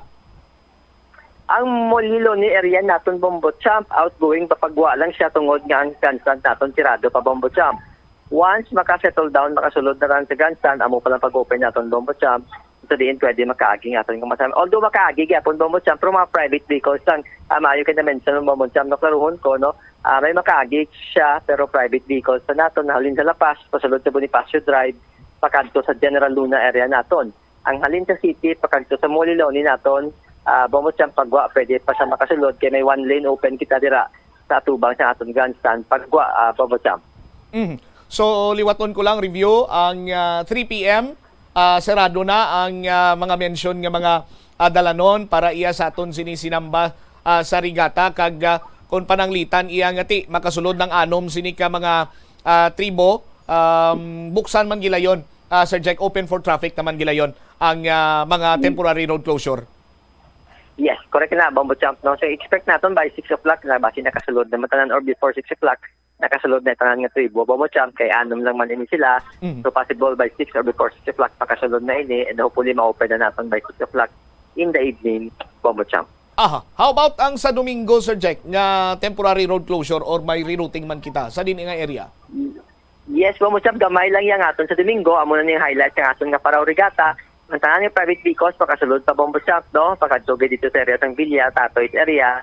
Ang Mulyi Loni area naton, Bombo Champ, outgoing, papagwa lang siya tungod nga ang grandstand naton sirado pa, Bombo Champ. Once maka-settle down, makasulod na lang sa grandstand, amo pa lang pag-open naton, Bombo Champ. Sa diin pwede makaagi nga aton nga masama. Although makaagi gyapon, Bombo Champ, pero mga private vehicles lang. Ah, maayo kay na-mention mo, Bombo Champ, no, klaruhon ko, no? Ah, may makaagi siya, pero private vehicles sa naton, halin sa La Paz, pasulod sa Bonifacio Drive, pakadto sa General Luna area naton. Ang halin sa city, pakadto sa Mulyi Loni naton, ah, Bombo Champ, pagwa, pwede pa siya makasulod kay may one lane open kita dira sa atubang sa aton grandstand, pagwa, ah, Bombo Champ. Mhm. So, liwaton ko lang, review, ang, ah, three P M, ah, sarado na ang, ah, mga mention nga mga, ah, dalanon para iya sa aton sini sinamba, ah, sa Regata, kag, ah, kung pananglitan iya nga ti makasulod ng anom sini ka mga, ah, tribo, um, buksan man gilayon, ah, Sir Jack, open for traffic naman gilayon ang, ah, mga Mm. temporary road closure. Yes, correct na, Bombo Champ, no? So, expect naton by six o'clock na basi nakasulod na man tanan or before six o'clock, nakasulod na tanan nga tribo, Bombo Champ, kay anom lang man ini sila. Mhm. So, possible by six or before six o'clock, pakasulod na ini, and hopefully, ma-open na naton by six o'clock in the evening, Bombo Champ. Aha. How about ang sa Domingo, Sir Jack, nga temporary road closure or may rerouting man kita sa din nga area? Yes, Bombo Champ, gamay lang yang aton sa Domingo. Amo na ning highlight sa aton nga Paraw Regata. Ang tanan nga private vehicles, pakasulod pa, Bombo Champ, no? Pakadto gid dito sa area sang Villa, Tatoys area.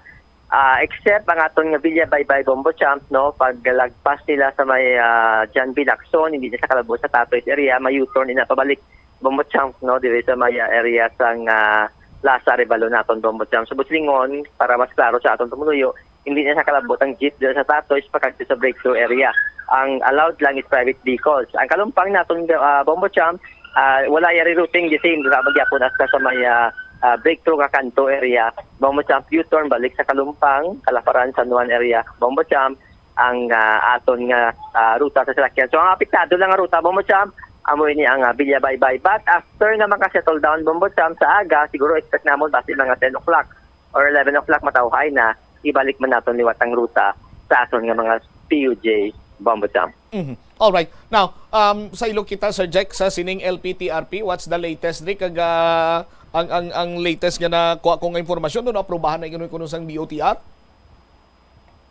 Ah, except ang aton nga Villa Baybay, Bombo Champ, no? Paglagpas nila sa may, ah, John B. Lacson, hindi na sa kalabo sa Tatoys area, may U-turn na pabalik, Bombo Champ, no? Diri sa may, ah, area sang, ah, Plaza Arevalo naton, Bombo Champ. Sa Buslingon, para mas klaro sa aton tumunuyo, hindi na sa kalabot ang jeep dira sa Tatoys pakadto sa breakthrough area. Ang allowed lang is private vehicles. Ang Kalumpang naton, ah, Bombo Champ, ah, wala ya rerouting, the same, dira man gyapon hasta sa may, ah, ah, breakthrough nga kanto area. Bombo Champ, U-turn, balik sa Kalumpang, Kalaparan, San Juan area. Bombo Champ, ang, ah, aton nga, ah, ruta sa salakyan. So, ang apektado lang nga ruta, Bombo Champ, amo ini ang, ah, Villa Baybay. But after nga maka-settle down, Bombo Champ, sa aga, siguro expect namon basi mga ten o'clock or eleven o'clock matawhay na, ibalik man naton liwat ang ruta sa aton nga mga P U J, Bombo Champ. Mhm. All right. Now, um, sa ilo kita, Sir Jack, sa sining L P T R P, what's the latest, diri? Kag, ah, ang, ang, ang latest nga nakuha ko nga impormasyon, no, naaprubahan na kuno, kuno sang D O T R?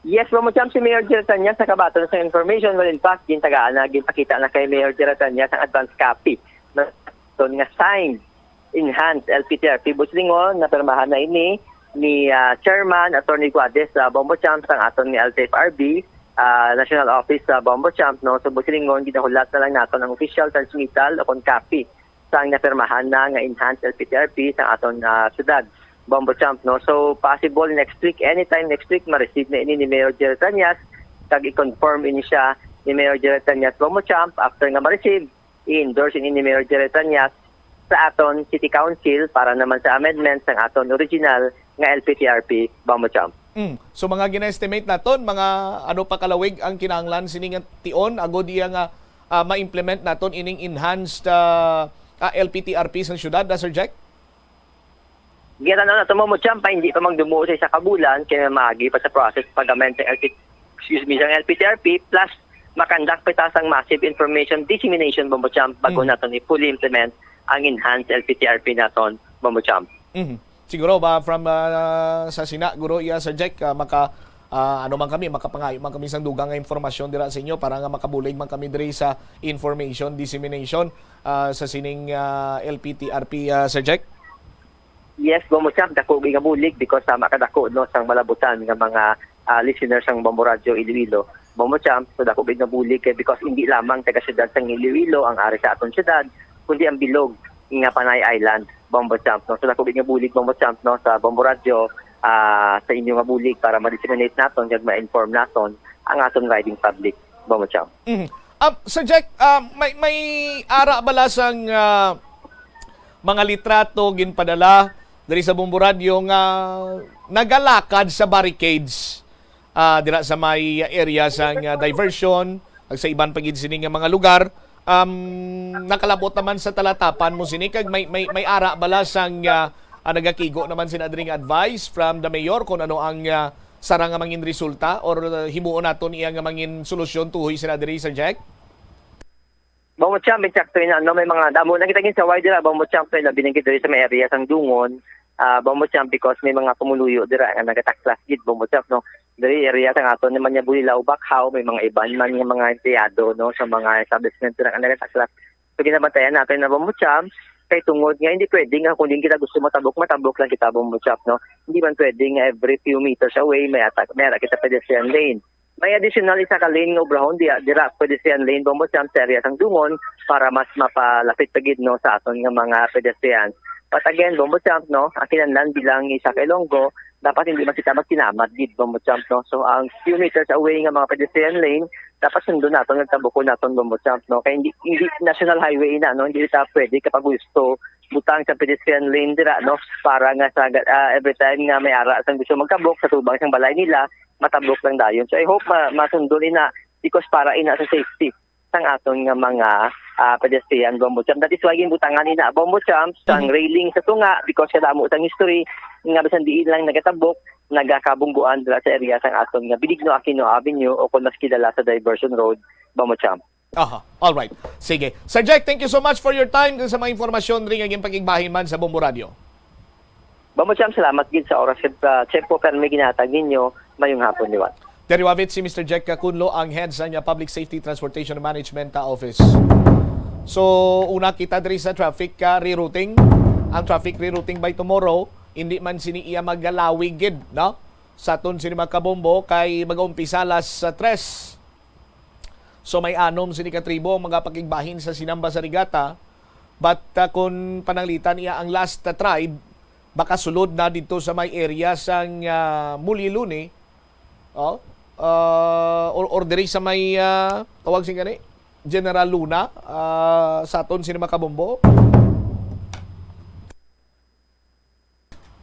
Yes, Bombo Champ, si Mayor Jerry Tañas nakabaton sa information. Well, in fact, gintagaan na, ginpakita na kay Mayor Jerry Tañas ang advance copy na nga signed enhanced L P T R P Buslingon, napirmahan na ini ni, ah, Chairman Attorney Guades sa Bombo Champ sang aton ni L T F R B, ah, National Office sa Bombo Champ, no? So, Buslingon, ginahulat na lang naton ang official transmittal o kon copy sang napirmahan na nga enhanced L P T R P sang aton, ah, syudad, Bombo Champ, no? So, possible next week, anytime next week, ma-receive na ini ni Mayor Jerry Tañas, kag i-confirm ini siya ni Mayor Jerry Tañas, Bombo Champ, after nga ma-receive, i-endorse ini ni Mayor Jerry Tañas sa aton City Council para naman sa amendment sang aton original nga L P T R P, Bombo Champ. Mm. So, mga gina-estimate naton, mga ano pa kalawig ang kinahanglan sini nga tion agod iya nga, ah, ma-implement naton ining enhanced, ah, ah, L P T R P sa syudad, ah, Sir Jack? Ginanan nato, Bombo Champ, pa hindi pa magdumuo sa isa ka bulan, kay maagi pa sa process pag-amend sa L P, excuse me, sa L P T R P, plus makandak pa ta sang massive information dissemination, Bombo Champ, bago Mm. naton i-fully implement ang enhanced L P T R P naton, Bombo Champ. Mhm. Siguro ba from, ah, sa sina, guro, iya, Sir Jack, ah, maka, ah, ano man kami, makapangayo man kami sang dugang nga impormasyon dira sa inyo para nga makabulig man kami diri sa information dissemination, ah, sa sining, ah, L P T R P, ah, Sir Jack? Yes, Bombo Champ, dako gid nga bulig because sama kadako, no, sang malabutan nga mga, ah, listeners sang Bombo Radio Iloilo. Bombo Champ, so dako gid nga bulig kay because hindi lamang taga-syudad sang Iloilo ang ari sa aton syudad, kundi ang bilog nga Panay Island, Bombo Champ, no. So dako gid nga bulig, Bombo Champ, no, sa Bombo Radio, ah, sa inyo nga bulig para ma-disseminate naton kag ma-inform naton ang aton riding public, Bombo Champ. Mhm. Ah, Sir Jack, ah, may, may ara bala sang, ah, mga litrato ginpadala diri sa Bombo Radio nga nagalakad sa barricades, ah, dira sa may area sang, ah, diversion, ag sa iban pa gid sini nga mga lugar. Um, nakalabot naman sa talatapan mo sini, kag may, may, may ara bala sang, ah, ah, nagakigo naman sina diri nga advice from the mayor kung ano ang, ah, sarang nga mangin resulta or, ah, himuon naton iya nga mangin solusyon tuhoy sina diri, Sir Jack? Bombo Champ, insakto ina, no, may mga damo na kita gin sa wide dira, Bombo Champ, may labi na gid diri sa may area sang Dungon, ah, Bombo Champ, because may mga pumuluyo dira nga nagataklas gid, Bombo Champ, no. Diri area sang aton naman niya Bulilaw, Bakhaw, may mga iban man nga mga empleyado, no, sa mga establishment dira nga nagataklas. So, ginabantayan natin na, Bombo Champ, kay tungod nga hindi pwede nga kung din kita gusto matabok, matabok lang kita, Bombo Champ, no. Hindi man pwede nga every few meters away may atak, may ara kita pedestrian lane. May additional isa ka lane nga obrahon diya, dira pedestrian lane, Bombo Champ, sa area sang Dungon para mas mapalapit pa gid, no, sa aton nga mga pedestrian. But again, Bombo Champ, no, ang kinahanglan bilang isa ka Ilonggo, dapat hindi man kita magkinamad gid, Bombo Champ, no. So ang few meters away nga mga pedestrian lane, dapat sundon naton, nagtabukon naton, Bombo Champ, no. Kay hindi, hindi national highway na, no, hindi ta pwede kapag gusto butang sa pedestrian lane dira, no, para nga sa, ah, every time nga may ara sang gusto magtabok sa tubang sang balay nila, matabok lang dayon. So I hope ma masundon ina, because para ina sa safety sang aton nga mga, ah, pedestrian, Bombo Champ. That is why ginbutangan ina, Bombo Champ, sang Mhm. railing sa tunga, because kadamo sang history nga bisan diin lang nagatabok, nagakabungguan dira sa area sang aton nga Benigno Aquino Avenue, o kon mas kilala sa Diversion Road, Bombo Champ. Aha, all right. Sige. Sir Jack, thank you so much for your time kag sa mga impormasyon rin nga ginpakigbahin man sa Bombo Radio. Bombo Champ, salamat gid sa oras kag, ah, tiyempo permi ginhatag ninyo. Mayong hapon liwat. Diri wavit si Mister Jack Cacunlo, ang head sa niya Public Safety Transportation Management, ah, Office. So, una kita diri sa traffic, ah, rerouting. Ang traffic rerouting by tomorrow, hindi man sini iya magalawig gid, no? Sa aton sini mga kabombo, kay mag-umpisa las, ah, tres. So, may anom sini ka tribo ang mga pakigbahin sa Sinamba sa Rigata. But, ah, kung pananglitan iya ang last, ah, tribe, baka sulod na dito sa may area sang, ah, Muliluni, oh, ah, or, or diri sa may, ah, tawag sing gani, General Luna, ah, sa aton sini mga kabombo.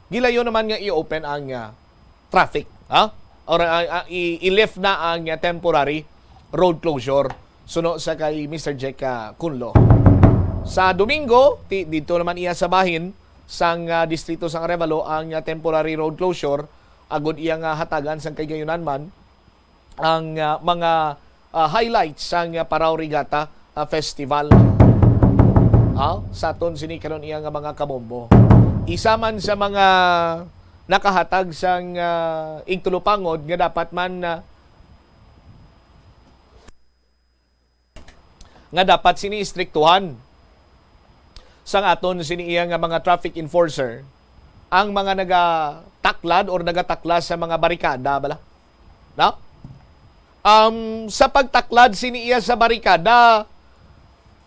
Gilayo naman nga i-open ang, ah, traffic, ha? Or, ah, ah, i- i-lift na ang, ah, temporary road closure suno sa kay Mister Jack, ah, Cunlo. Sa Domingo, ti- dito naman iya sa bahin sang, ah, distrito sang Arevalo ang, ah, temporary road closure agud iya nga hatagan sang kay gayunan man ang, ah, mga, ah, highlights sang, ah, Parao Regatta, ah, Festival. Ah, sa aton sini karon iya nga mga kabombo. Isa man sa mga nakahatag sang, ah, igtulupangod nga dapat man, ah, nga dapat sini istriktuhan sang aton sini iya nga mga traffic enforcer ang mga nagataklad or nagataklas sa mga barikada bala. No? Um, sa pagtaklad sini iya sa barikada,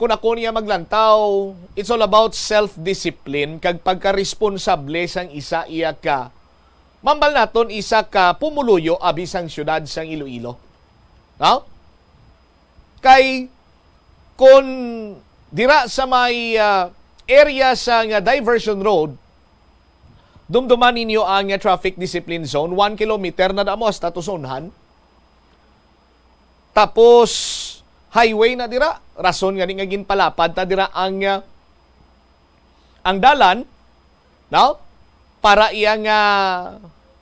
kung ako niya maglantaw, it's all about self-discipline kag pagkaresponsable sang isa iya ka, mambal naton, isa ka pumuluyo abi sang siyudad sang Iloilo. No? Kay kun dira sa may, ah, area sa nga diversion road, dumduman ninyo ang, ah, traffic discipline zone, one kilometer na damo hasta Tusunhan. Tapos highway na dira, rason gani nga ginpalapad ta dira ang, ah, ang dalan, no? Para iya nga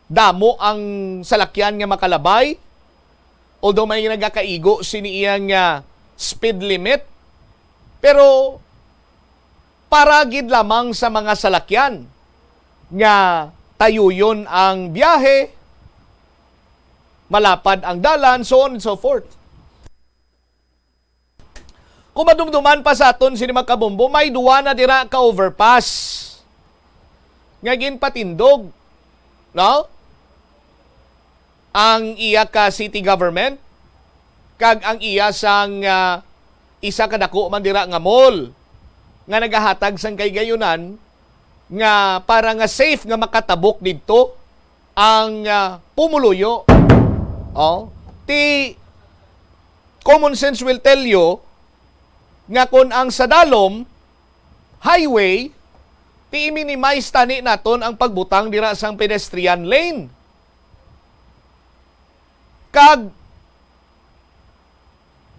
damo ang salakyan nga makalabay, although may nagakaigo sini iya nga speed limit, pero para gid lamang sa mga salakyan nga tayuyon ang biyahe, malapad ang dalan, so on and so forth. Kung madumduman pa sa aton sini mga kabombo, may duwa na dira ka overpass nga ginpatindog, no? Ang iya ka city government kag ang iya sang, ah, isa ka dako man dira nga mall nga nagahatag sang kahigayonan nga para nga safe nga makatabok didto ang, ah, pumuluyo. Oh, ti common sense will tell you nga kon ang sa dalom highway, ti i-minimize tani naton ang pagbutang dira sang pedestrian lane. Kag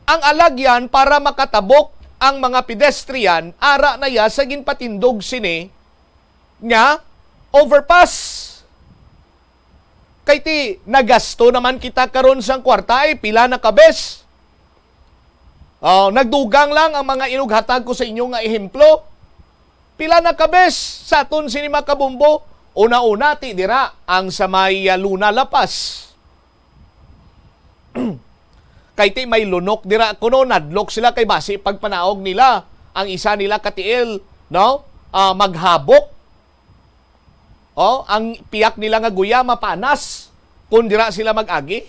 ang alagyan para makatabok ang mga pedestrian, ara na ya sa ginpatindog sini nga overpass. Kay ti nagasto naman kita karon sang kwarta, eh, pila na ka bes. Oh, nagdugang lang ang mga inughatag ko sa inyo nga ehemplo. Pila na ka bes sa aton sini, mga kabombo? Una-una, ti dira ang sa may, ah, Luna, La Paz. Kay ti may lunok dira kuno, nadlok sila kay basi pagpanaog nila ang isa nila katiil, no? Ah, maghabok. Oh, ang piyak nila nga guya mapanas kung dira sila mag-agi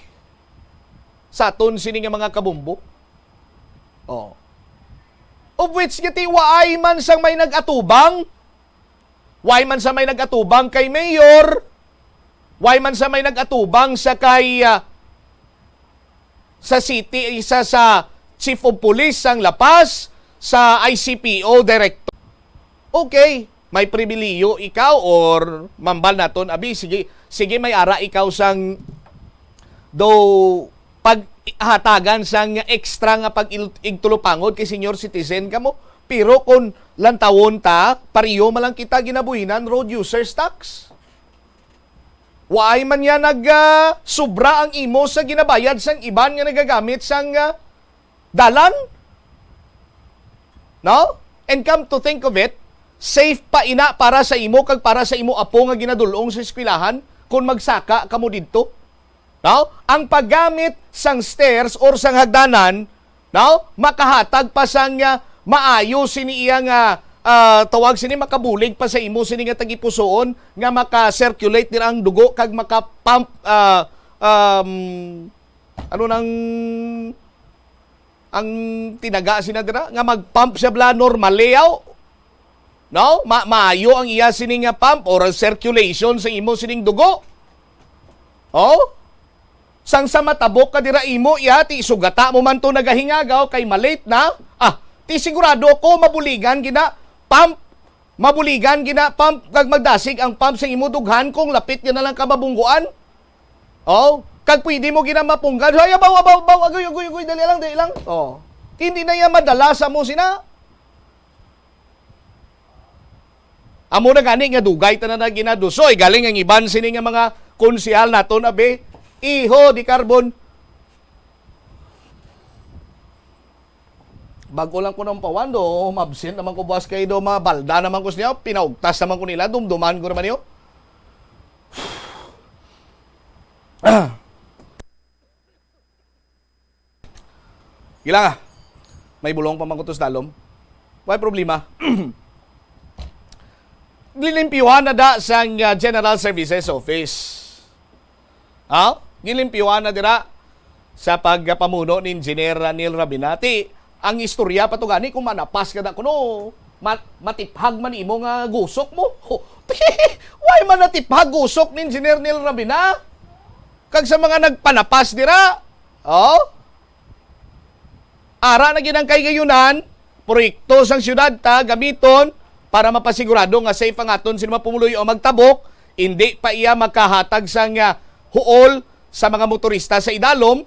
sa aton sini nga mga kabombo. Oh. Of which, giti, waay man sang may nag-atubang. Waay man sa may nag-atubang kay mayor. Waay man sa may nag-atubang sa kay, ah, sa city, isa sa chief of police sang La Paz, sa I C P O director. Okay, may pribiliyo ikaw or mambal naton, abi, sige, sige, may ara ikaw sang do paghatagan sang extra nga pag-igtulupangod kay senior citizen kamo. Pero kung lantawon ta, pareho man lang kita ginabuhinan road users tax. Waay man niya nag, ah, sobra ang imo sa ginabayad sang iban nga nagagamit sang, ah, dalan. No? And come to think of it, safe pa ina para sa imo kag para sa imo apo nga ginadul-ong sa eskwelahan kung magsaka kamo didto. No? Ang paggamit sang stairs or sang hagdanan, no? Makahatag pa sang, ah, maayo sini iya nga, ah, tawag sini, makabulig pa sa imo sini nga tagipusoon nga maka-circulate dira ang dugo kag maka-pump, ah, um, ano nang ang tinaga sina dira nga mag-pump siya bala normal layout. No? Ma maayo ang iya sini nga pump or ang circulation sa imo sining dugo. Oh? Sang sa matabok ka dira imo iya, ti sugata mo man to nagahingagaw kay malate na. Ah, ti sigurado ko mabuligan gina pump, mabuligan gina pump kag magdasig ang pump sa imo dughan kung lapit ka na lang ka mabungguan. Oh, kag pwede mo gina mapunggad. Hoy, abaw, abaw, abaw, agoy, agoy, agoy, dali lang, dali lang. Oh. Hindi na iya madala sa mo sina. Amo na gani nga dugay tanan na ginadusoy. Galing ang iban sini nga mga konsehal naton, abi. Iho di carbon. Bago lang ko nang pawan do, umabsent naman ko buwas kay do, mabalda naman ko siya, pinaugtas naman ko nila, dumduman ko naman niyo. Gila nga. May bulong pa man ko to sa dalom. May problema. Lilimpyuhan na da sang, ah, General Services Office. Ha? Gilimpyuhan na dira sa pagpamuno ni Engineer Neil Rabinati. Ang istorya pa to gani kung manapas ka na kuno, ma-, matiphag man imo nga gusok mo. Why man natiphag gusok ni Engineer Neil Rabina? Kag sa mga nagpanapas dira, oh? Ara na gid ang kahigayonan, proyekto sang siyudad ta gamiton para mapasigurado nga safe ang aton sila mga pumuluyo o magtabok, hindi pa iya makahatag sang, ah, huol sa mga motorista sa idalom,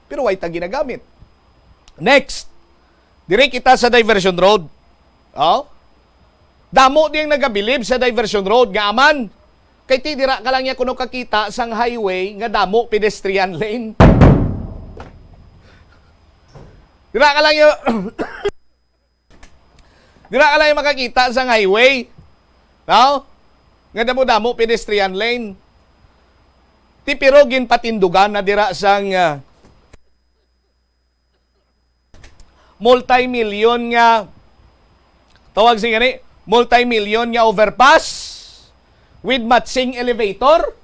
pero way ta ginagamit. Next, diri kita sa diversion road. Oh? Damo ding nagabilib sa diversion road nga aman. Kay ti dira ka lang niya kuno kakita sang highway nga damo pedestrian lane. Dira ka lang niya, dira ka lang niya makakita sang highway. No? Nga damo-damo pedestrian lane. Ti pero ginpatindugan na dira sang, ah, multi-million nga, tawag sing gani, multi-million nga overpass with matching elevator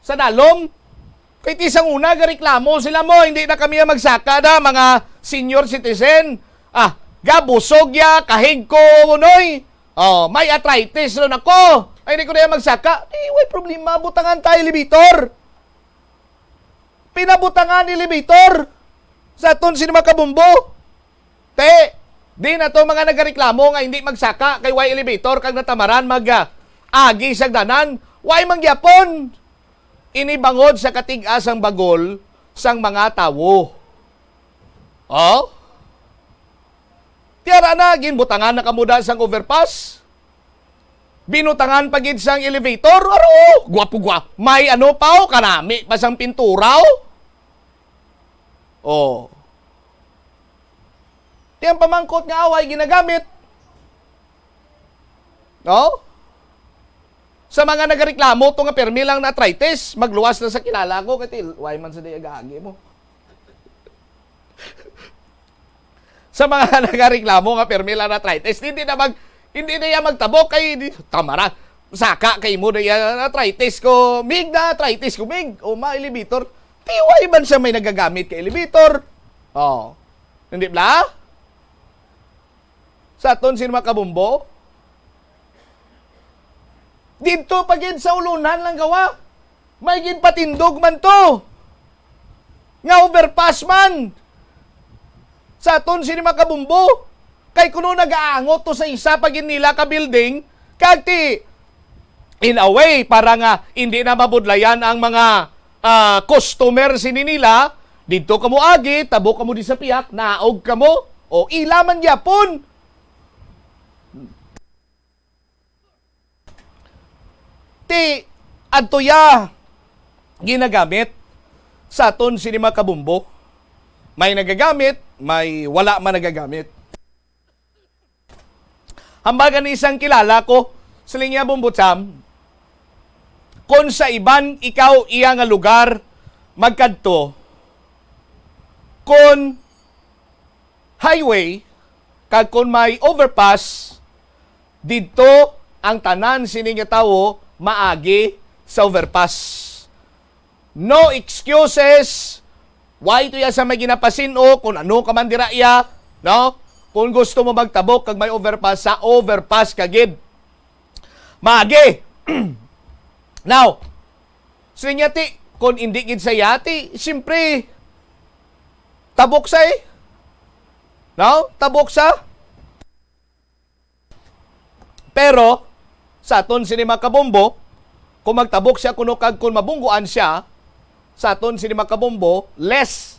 sa dalom. Kay ti sang una, gareklamo sila mo, "Hindi na kami ang magsaka da, mga senior citizen. Ah, gabusog ya, kahig ko, unoy. Oh, may arthritis ron ako. Ay, hindi ko na yan magsaka." Di, way problema, butangan tayo elevator. Pinabutangan ni elevator sa aton sini mga kabumbo. Te, di na to mga nagareklamo nga hindi magsaka kay way elevator kag natamaran mag, ah, agi sa hagdanan. Way man gyapon. Ini bangod sa katig-a sang bagol sang mga tawo. Oh? Tiara na, ginbutangan na kamo da sang overpass. Binutangan pa gid sang elevator. Aro, gwapo-gwapo. May ano pa, oh, kanami pa sang pintura, oh. Oh. Iyang pamangkot nga away ginagamit. No? Sa mga nagareklamo to nga permi lang na arthritis, magluwas na sa kilala ko, kay til-, why man sa diya gaagi mo? Sa mga nagareklamo nga permi lang na arthritis, hindi na mag-, hindi na iya magtabok kay di, tama ra. Saka kay mo na iya arthritis ko, mig na arthritis ko, mig. O ma elevator. Tiway man siya may nagagamit ka elevator. Oh. Hindi bla? Sa aton sin mga kabumbo? Didto pa gid sa ulunan lang gawa. May ginpatindog man to. Nga overpass man. Sa aton sin mga kabumbo. Kay kuno nagaangot to sa isa pa gid nila ka building, kag ti, in a way, para nga hindi na mabudlayan ang mga, ah, customer sini nila, didto kamo agi, tabok kamo di sa piyak, naog kamo, o ila man gyapon. Ti, adto ya ginagamit sa aton sini mga kabumbo. May nagagamit, may wala man nagagamit. Hambal gani sang kilala ko, siling niya, "Bumbo Cham, kon sa iban ikaw iya nga lugar magkadto, kon highway, kag kon may overpass, didto ang tanan sini nga tawo maagi sa overpass." No excuses. Why to ya sa may ginapasin-o kung ano ka man dira iya, no? Kung gusto mo magtabok kag may overpass, sa overpass ka gid maagi. Now, sa inya ti, kung hindi gid sa iya ti, siyempre, tabok sa eh. No? Tabok sa. Pero, sa aton sini mga kabumbo, kung magtabok siya kuno kag kung mabungguan siya, sa aton sini mga kabumbo, less,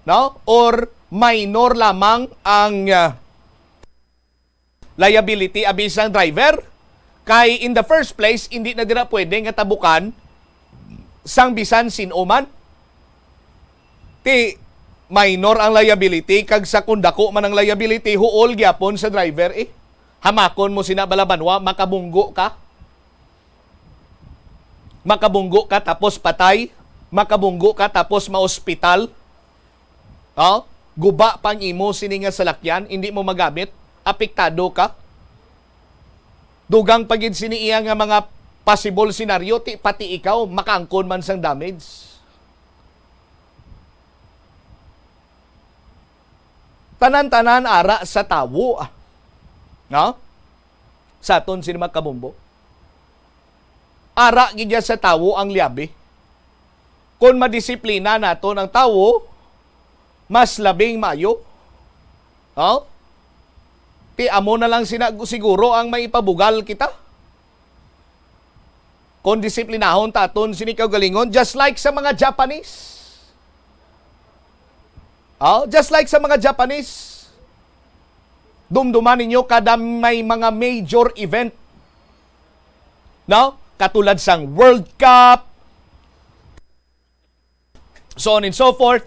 no? Or minor lamang ang, ah, liability abi sang driver. Kay in the first place, hindi na dira pwede nga tabukan sang bisan sin-o man. Ti, minor ang liability, kag sa kung dako man ang liability, huol gyapon sa driver eh. Hamakon mo sina bala banwa, makabunggo ka. Makabunggo ka tapos patay. Makabunggo ka tapos maospital. Oh, guba pang imo sini nga salakyan, hindi mo magamit, apektado ka. Dugang pa gid sini iya nga mga possible scenario, ti pati ikaw makaangkon man sang damage. Tanan-tanan ara sa tawo, ah. No? Sa aton sini mga kabumbo. Ara gid ya sa tawo ang liabi. Kon madisiplina naton ang tawo, mas labing maayo. Oh? Ti amo na lang sina siguro ang may ipabugal kita. Kon disiplinahon ta aton sini kaugalingon, just like sa mga Japanese. Oh, just like sa mga Japanese. Dumduman ninyo kada may mga major event. No? Katulad sang World Cup, so on and so forth.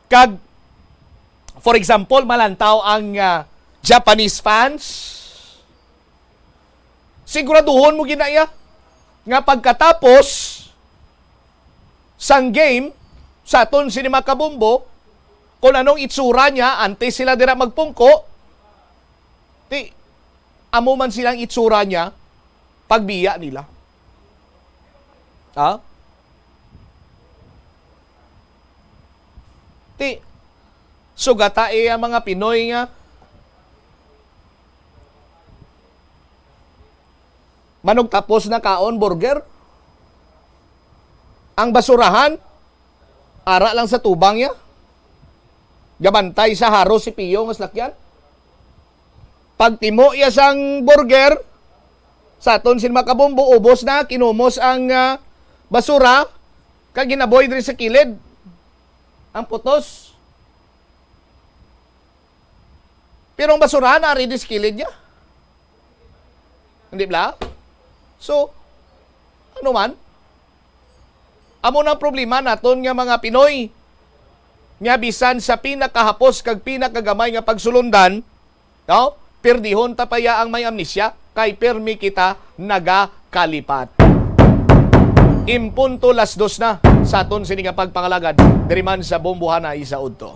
Kag, for example, malantaw ang, ah, Japanese fans, siguraduhon mo gid na iya nga pagkatapos sang game, sa aton sini mga kabumbo, kung anong itsura niya antes sila dira magpungko, ti, amo man silang itsura niya pagbiya nila. Ha? Ti, sugata, eh, ang mga Pinoy nga manugtapos na kaon, burger. Ang basurahan, ara lang sa tubang niya. Gabantay sa haro si Pio nga salakyan. Pagtimo iya sang burger, sa aton sin mga kabumbo, ubos na, kinumos ang, ah, basura, kag ginaboy diri sa kilid. Ang putos. Pero ang basurahan, ari di sa kilid niya. Hindi bala? So, ano man? Amo na ang problema naton nga mga Pinoy. Nga bisan sa pinakahapos kag pinakagamay nga pagsulundan, no? Pirdihon ta pa ya ang may amnesia, kay pirmi kita nagakalipat. Impunto las dos na sa aton sini nga pagpangalagad diri man sa Bombohanay sa Udto.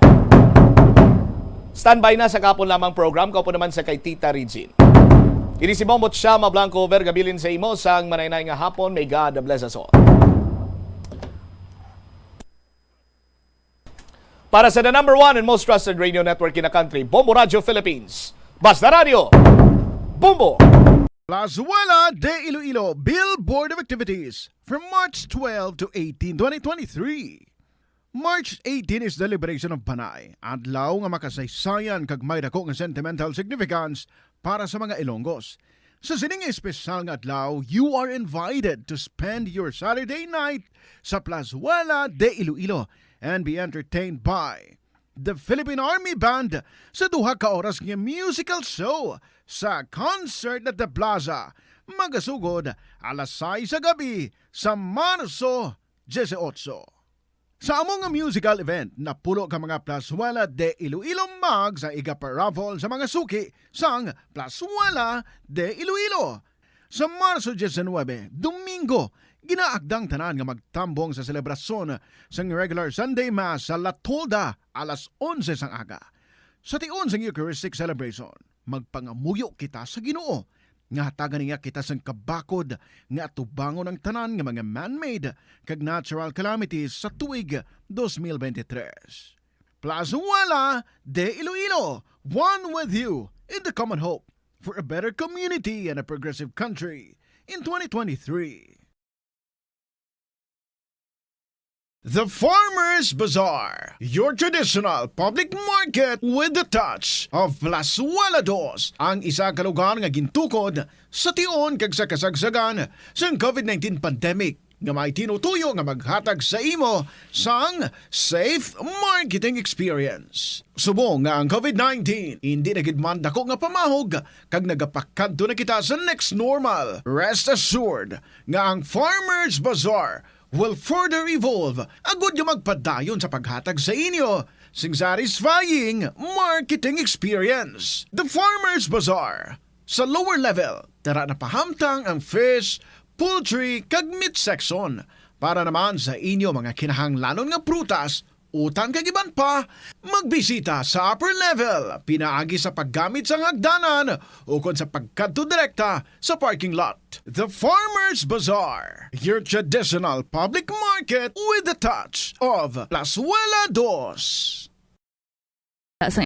Standby na sa kahapon lamang program, kaupo naman sa kay Tita Regine. Ini si Bombo Chama Blanco, Verga Bilin sa imo sang manaynay nga hapon. May God bless us all. Para sa the number one and most trusted radio network in the country, Bombo Radio Philippines. Basta Radio, Bombo! Plazuela de Iloilo Billboard of Activities from March twelve to eighteen, twenty twenty-three. March eighteen is the liberation of Panay, adlaw nga makasaysayan kag may dako nga sentimental significance para sa mga Ilonggos. Sa sining espesyal nga adlaw, you are invited to spend your Saturday night sa Plazuela de Iloilo and be entertained by the Philippine Army Band sa duha ka oras nga musical show sa Concert at the Plaza, magasugod alas sais sa gabi sa Marso dieciocho. Sa amo nga musical event, napulo ka mga Plazuela de Iloilo mugs ang iga-paraffle sa mga suki sang Plazuela de Iloilo. Sa Marso diecinuebe, Domingo, ginaagda ang tanan nga magtambong sa selebrasyon sang regular Sunday Mass sa La Tolda alas onse sang aga. Sa tion sang Eucharistic celebration, magpangamuyo kita sa Ginoo nga hatagan niya kita sang kabakod nga atubangon ang tanan nga mga man-made kag natural calamities sa tuig dos mil bente tres. Plazuela de Iloilo, one with you in the common hope for a better community and a progressive country in twenty twenty-three. The Farmers Bazaar, your traditional public market with the touch of Plazuela Dos, ang isa ka lugar nga gintukod sa tion kag sa kasagsagan sang COVID nineteen pandemic, nga may tinutuyo nga maghatag sa imo sang safe marketing experience. Subong nga ang COVID nineteen indi na gid man dako nga pamahog kag nagapakadto na kita sa next normal, rest assured nga ang Farmers Bazaar will further evolve agud nga magpadayon sa paghatag sa inyo sing satisfying marketing experience. The Farmers Bazaar, sa lower level, tara na pahamtang ang fish, poultry, kag meat section. Para naman sa inyo mga kinahanglanon nga prutas, utan kag iban pa, magbisita sa upper level pinaagi sa paggamit sang hagdanan ukon sa pagkadto direkta sa parking lot. The Farmers Bazaar, your traditional public market with the touch of Plazuela Dos. Sang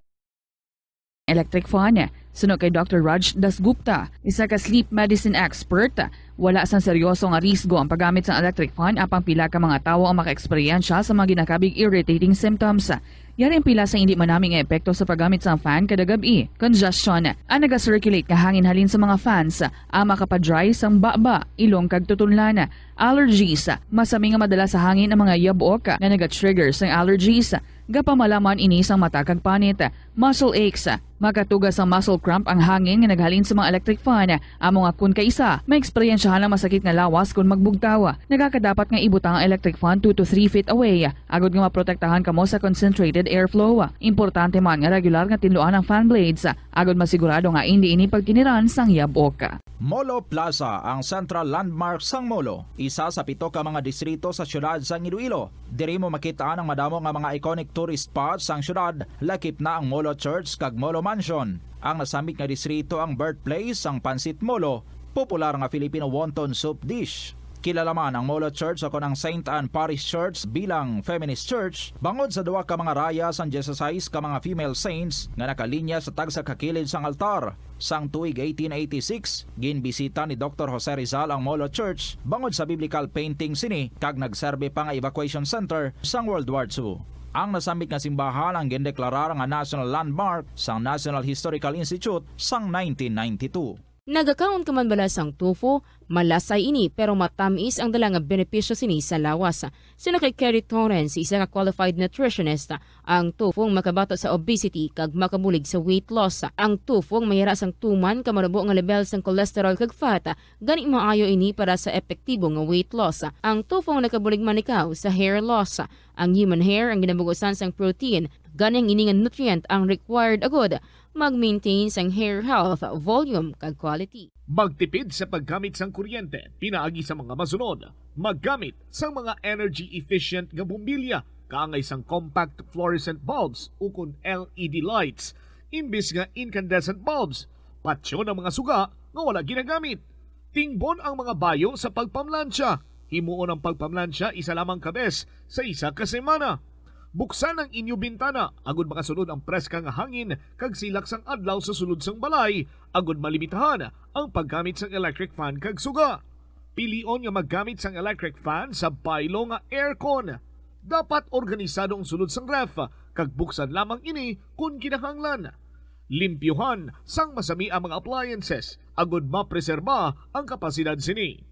electric fan. Suno kay Doctor Raj Dasgupta, isa ka sleep medicine expert, wala sang seryoso nga risgo ang paggamit sang electric fan, apang pila ka mga tawo ang makaeksperyensya sa mga ginakabig irritating symptoms. Yari ang pila sa indi manami nga epekto sa paggamit sang fan kada gab-i: congestion, ang naga-circulate nga hangin halin sa mga fans, ang makapa-dry sang baba, ilong kag tutunlan, allergies, masami nga madala sa hangin ang mga yabok nga naga-trigger sang allergies, gapamalaman ini sang mata kag panit, muscle aches, makatuga sang muscle cramp ang hangin nga naghalin sa mga electric fan, amo nga kon kaisa, maeksperyensyahan ang masakit nga lawas kon magbugtaw. Nagakadapat nga ibutang ang electric fan two to three feet away, agud nga maprotektahan kamo sa concentrated airflow. Importante man nga regular nga tinluan ang fan blades, agud masigurado nga indi ini pagkiniran sang yabok. Molo Plaza, ang central landmark sang Molo, isa sa pito ka mga distrito sa siyudad sang Iloilo. Diri mo makit-an ang madamo nga mga iconic tourist spots sang siyudad, lakip na ang Molo Church kag Molo Mansion. Ang nasambit nga distrito ang birthplace sang Pancit Molo, popular nga Filipino wonton soup dish. Kilala man ang Molo Church ukon ang Saint Anne Parish Church bilang feminist church bangod sa duha ka mga raya sang dieciséis ka mga female saints nga nakalinya sa tagsa ka kilid sang altar. Sang tuig eighteen eighty-six, ginbisita ni Doktor Jose Rizal ang Molo Church bangod sa biblical painting sini kag nagserbi pa nga evacuation center sang World War Two. Ang nasambit nga simbahan ang gindeklarar nga National Landmark sang National Historical Institute sang nineteen ninety-two. Nagakaon ka man bala sang tofu? Malasay ini, pero matamis ang dala nga benepisyo sini sa lawas. Suno kay Kerry Torrens, isa ka qualified nutritionist, ang tofu ang makabato sa obesity kag makabulig sa weight loss. Ang tofu ang mayara sang tuman ka manubo nga level sang cholesterol kag fat, gani maayo ini para sa epektibo nga weight loss. Ang tofu ang nakabulig man ikaw sa hair loss. Ang human hair ang ginabugusan sang protein, gani ang ini nga nutrient ang required agud mag-maintain sang hair health, volume, kag quality. Magtipid sa paggamit sang kuryente pinaagi sa mga masunod. Maggamit sang mga energy-efficient nga bombilya kaangay sang compact fluorescent bulbs ukon L E D lights imbis nga incandescent bulbs. Patyon ang mga suga nga wala ginagamit. Tingbon ang mga bayo sa pagpamlansya. Himuon ang pagpamlansya isa lamang ka bes sa isa ka semana. Buksan ang inyo bintana agud makasulod ang preska nga hangin kag silak sang adlaw sa sulod sang balay agud malimitahan ang paggamit sang electric fan kag suga. Pilion nga maggamit sang electric fan sa baylo nga aircon. Dapat organisado ang sulod sang ref kag buksan lamang ini kon kinahanglan. Limpyuhan sang masami ang mga appliances agud mapreserba ang kapasidad sini.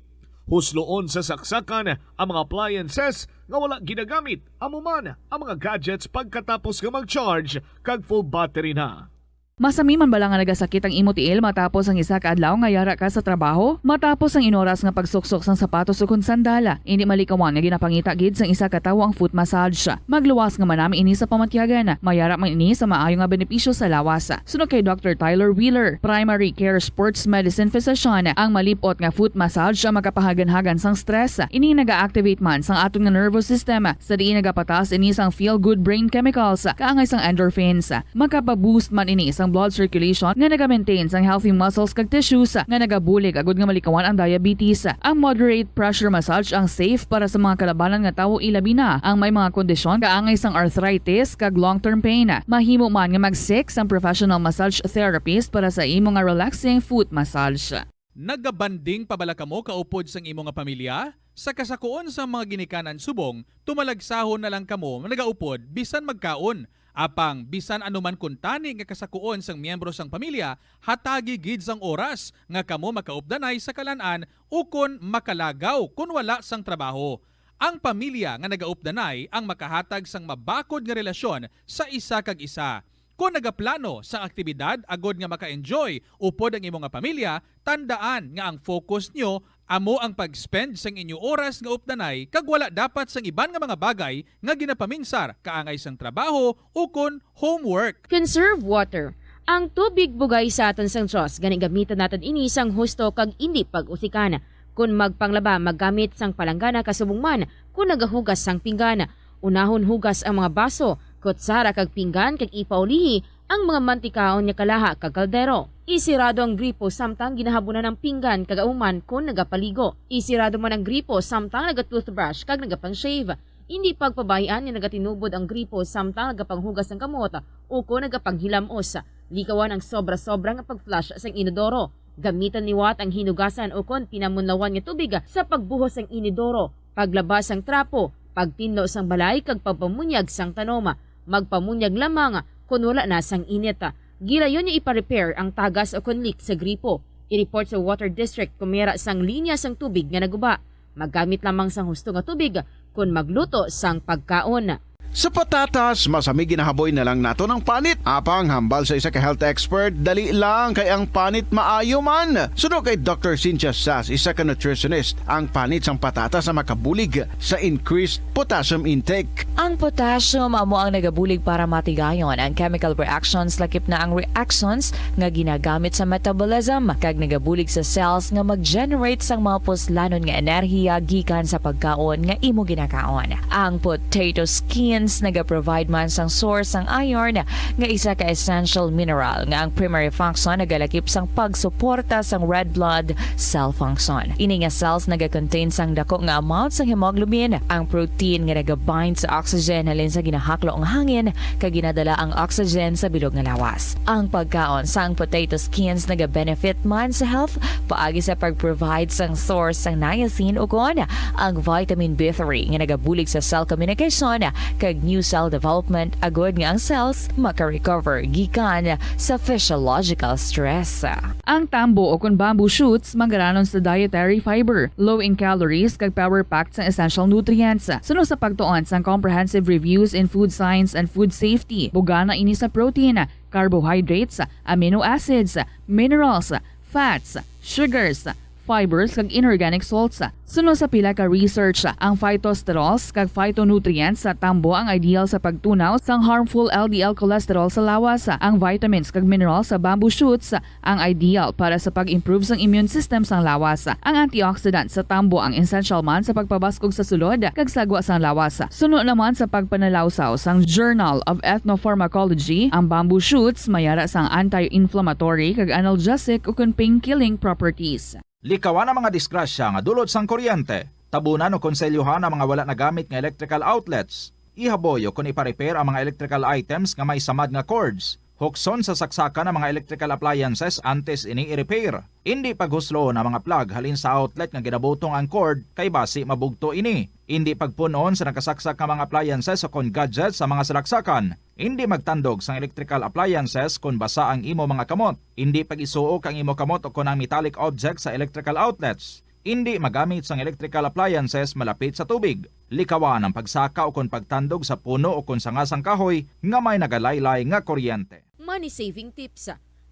Husloon sa saksakan ang mga appliances nga wala ginagamit, amo man ang mga gadgets pagkatapos nga mag-charge kag full battery na. Masami man bala nga nagasakit ang imo tiil matapos ang isa ka adlaw nga yara ka sa trabaho? Matapos ang inoras nga pagsuksok sang sapatos ukon sandal, indi malikawan nga ginapangita gid sang isa ka tawo ang foot massage. Magluwas nga manami ini sa pamatyagan. Mayara man ini sa maayo nga benepisyo sa lawas. Suno kay Doctor Tyler Wheeler, primary care sports medicine physician, ang malip-ot nga foot massage ang makapahaganhagan sang stress. Ini naga-activate man sang aton nga nervous system, sa diin nagapataas ini sang feel-good brain chemicals, kaangay sang endorphins. Makapa-boost man ini sang blood circulation nga naga-maintain sang healthy muscles kag tissues, nga nagabulig agud nga malikawan ang diabetes. Ang moderate pressure massage ang safe para sa mga kalabanan nga tawo, ilabi na ang may mga kondisyon kaangay sang arthritis kag long-term pain. Mahimo man nga mag-seek sang professional massage therapist para sa imo nga relaxing foot massage. Nagabanding pa bala kamo kaupod sang imo nga pamilya? Sa kasakuon sang mga ginikanan subong, tumalagsahon na lang kamo nagaupod bisan magkaon. Apang bisan ano man kuntani nga kasakuon sang miyembro sang pamilya, hatagi gid sang oras nga kamo makaupdanay sa kalan-an ukon makalagaw kon wala sang trabaho. Ang pamilya nga nagaupdanay ang makahatag sang mabakod nga relasyon sa isa kag isa. Kon nagaplano sang aktibidad agod nga maka-enjoy upod ang imo nga pamilya, tandaan nga ang focus nyo amo ang pag-spend sang inyo oras nga updanay kag wala dapat sang iban nga mga bagay nga ginapaminsar kaangay sang trabaho ukon homework. Conserve water. Ang tubig bugay sa aton sang Dios, gani gamiton naton ini sang husto kag indi pag-usikan. Kon magpanglaba, maggamit sang palanggana kasubong man kon nagahugas sang pinggan. Unahon hugas ang mga baso, kutsara kag pinggan kag ipaulihi ang mga mantikaon nga kalaha kag kaldero. Isirado ang gripo samtang ginahabunan ang pinggan kag amo man kon nagapaligo. Isirado man ang gripo samtang naga-toothbrush kag nagapang-shave. Indi pagpabaian nga nagatinubod ang gripo samtang nagapanghugas sang kamot o kon nagapanghilam-os. Likawan ang sobra-sobra nga pag-flush sang inodoro. Gamitan liwat ang hinugasan ukon pinamunlawan nga tubig sa pagbuhos sang inidoro, paglaba sang trapo, pagtinlo sang balay kag pagpamunyag sang tanom. Magpamunyag lamang kon wala na sang init. Gilayon nga ipa-repair ang tagas ukon leak sa gripo. I-report sa Water District kon may ara sang linya sang tubig nga naguba. Maggamit lamang sang husto nga tubig kon magluto sang pagkaon. Sa patatas, masami ginahaboy na lang naton ang panit. Apang hambal sa isa ka health expert, dali lang kay ang panit maayo man. Suno kay Doctor Cynthia Sass, isa ka nutritionist, ang panit sang patatas ang makabulig sa increased potassium intake. Ang potassium amo ang nagabulig para matigayon ang chemical reactions, lakip na ang reactions nga ginagamit sa metabolism, kag nagabulig sa cells nga mag-generate sang mga puslanon nga enerhiya gikan sa pagkaon nga imo ginakaon. Ang potato skins nagaprovide man sang source sang iron, nga isa ka essential mineral nga ang primary function nagalakip sang pagsuporta sang red blood cell function. Ini nga cells nagakontain sang dako nga amount sang hemoglobin, ang protein nga nagabind sa oxygen halin sa ginahaklo nga hangin, kag ginadala ang oxygen sa bilog nga lawas. Ang pagkaon sang potato skins nagabenefit man sa health paagi sa pag-provide sang source sang niacin ukon ang vitamin B three nga nagabulig sa cell communication, kag kag new cell development agod nga ang cells maka-recover gikan sa physiological stress. Ang tambo o kon bamboo shoots manggaranon sa dietary fiber, low in calories kag power-packed sang essential nutrients. Suno sa pagtuon sang Comprehensive Reviews in Food Science and Food Safety, bugana ini sa protein, carbohydrates, amino acids, minerals, fats, sugars, fibers, kag inorganic salts. Suno sa pila ka research, ang phytosterols kag phytonutrients sa tambo ang ideal sa pagtunaw sang harmful L D L cholesterol sa lawas. Ang vitamins kag minerals sa bamboo shoots ang ideal para sa pag-improve sang immune system sang lawas. Ang antioxidant sa tambo ang essential man sa pagpabaskog sa sulod kag sagwa sang lawas. Suno naman sa pagpanalawsaw sang Journal of Ethnopharmacology, ang bamboo shoots may ara sang anti-inflammatory kag analgesic ukon pain-killing properties. Likawan ang mga disgrasya nga dulot sang kuryente. Tabunan o konselyohan ang mga wala nagamit nga electrical outlets. Ihaboy o kon ipa-repair ang mga electrical items nga may samad nga cords. Hukson sa saksakan ang mga electrical appliances antes ini i-repair. Indi paghusloon ang mga plug halin sa outlet nga ginabutong ang cord, kay basi mabugto ini. Indi pagpun-on sa nakasaksak nga mga appliances o kon gadgets sa mga salaksakan. Indi magtandog sang electrical appliances kon basa ang imo mga kamot. Indi pag-isuok ang imo kamot o kon ang metallic objects sa electrical outlets. Indi magamit sang electrical appliances malapit sa tubig. Likawan ang pagsaka o kon pagtandog sa puno o kon sanga sang kahoy nga may nagalaylay nga kuryente. Money saving tips.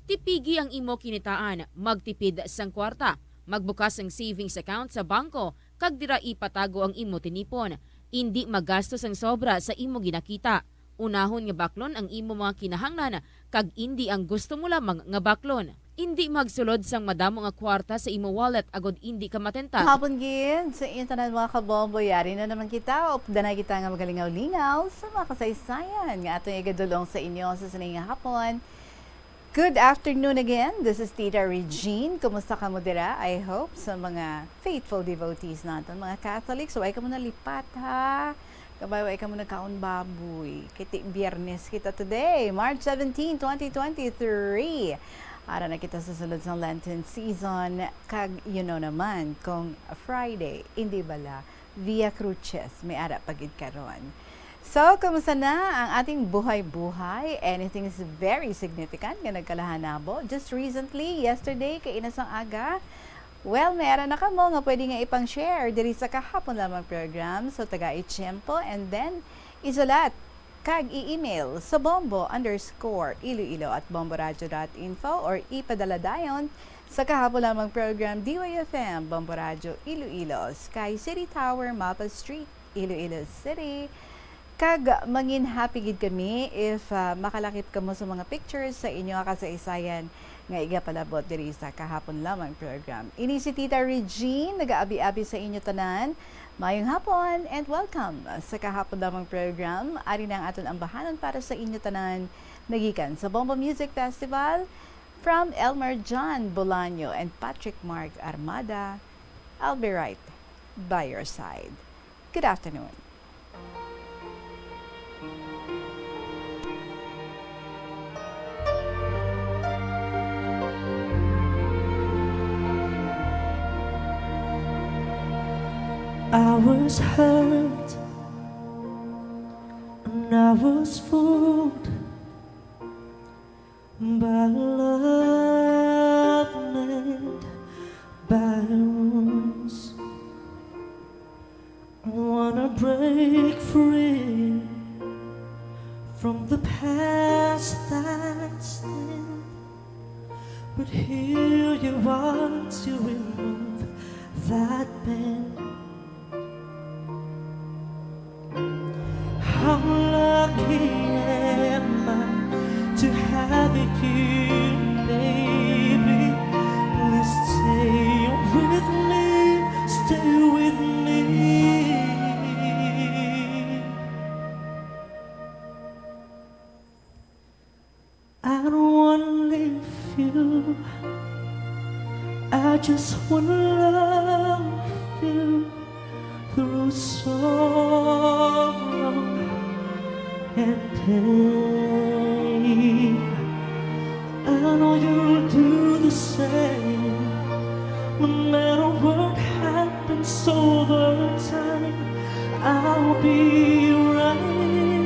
Tipigi ang imo kinitaan, magtipid sang kwarta, magbukas sang savings account sa bangko, kag dira ipatago ang imo tinipon. Indi magasto sang sobra sa imo ginakita. Unahon nga baklon ang imo mga kinahanglan, kag indi ang gusto mo lamang nga baklon. Indi magsulod sang madamo nga kwarta sa imo wallet agod indi ka matenta. Hapon gid sa inyo tanan, mga kabombo. Yari na naman kita. Updanay kita nga magalingaw-lingaw sa mga kasaysayan nga aton igadulong sa inyo sa sining nga hapon. Good afternoon again. This is Tita Regine. Kumusta kamo dira? I hope sa mga faithful devotees naton, mga Catholics, way kamo nalipat, ha? Kabay, way kamo nagkaon baboy. Kay ti-, Biyernes kita today, March seventeen, twenty twenty-three. Ara na kita sa sulod sang Lenten season, kag you know naman, kung Friday, indi bala, Via Crucis, may ara pa gid karon. So, kumusta na ang ating buhay-buhay? Anything is very significant nga nagkalahanabo? Just recently, yesterday, kaina sang aga, well, may ara na kamo nga pwede nga ipang-share diri sa Kahapon Lamang program. So, tagai tiyempo and then isulat kag i-email sa bombo underscore iloilo at bomboradio dot info or ipadala dayon sa Kahapon Lamang program, D Y F M, Bombo Radyo, Iloilo, Sky City Tower, Mapa Street, Iloilo City. Kag mangin happy gid kami if, ah, makalakip kamo sa mga pictures sa inyo nga kasaysayan nga igapalabot diri sa Kahapon Lamang program. Ini si Tita Regine, nagaabi-abi sa inyo tanan. Mayong hapon and welcome sa Kahapon Lamang program. Ari na ang aton ambahanon para sa inyo tanan, nagikan sa Bombo Music Festival, from Elmer John Bolaño and Patrick Mark Armada. I'll be right by your side. Good afternoon. I was hurt and I was fooled by love made by wounds. I wanna break free from the past that's thin, but here you are to remove that pain. How lucky am I to have you, baby? Please stay with me, stay with me. I don't wanna leave you. I just wanna love you through sorrow and pain. I know you'll do the same. No matter what happens over time, I'll be right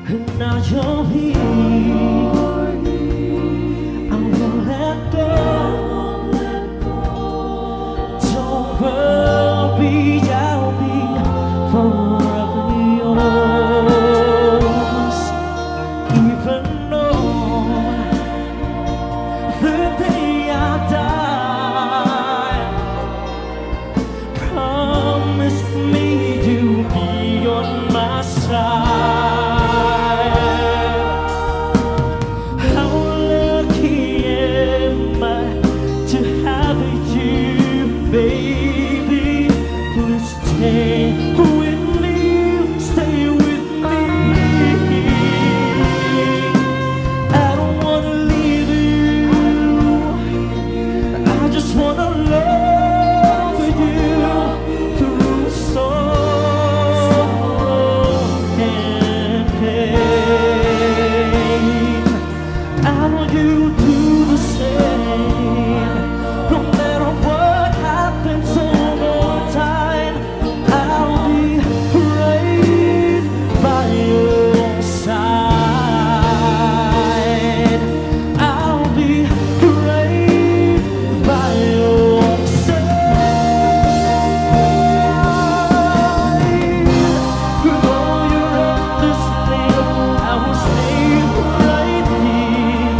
Now you're here. I won't let go. Don't worry, I'll be forever yours. Even on the day I die, promise me you'll be on my side. How lucky am I to have you, baby? Please stay with me, stay with me. I don't wanna leave you. I just wanna love with you through sorrow and pain. I know you do the same. No matter what happens over time, I'll be right by your side. I'll be right by your side. Though you're endlessly, I will stay right here.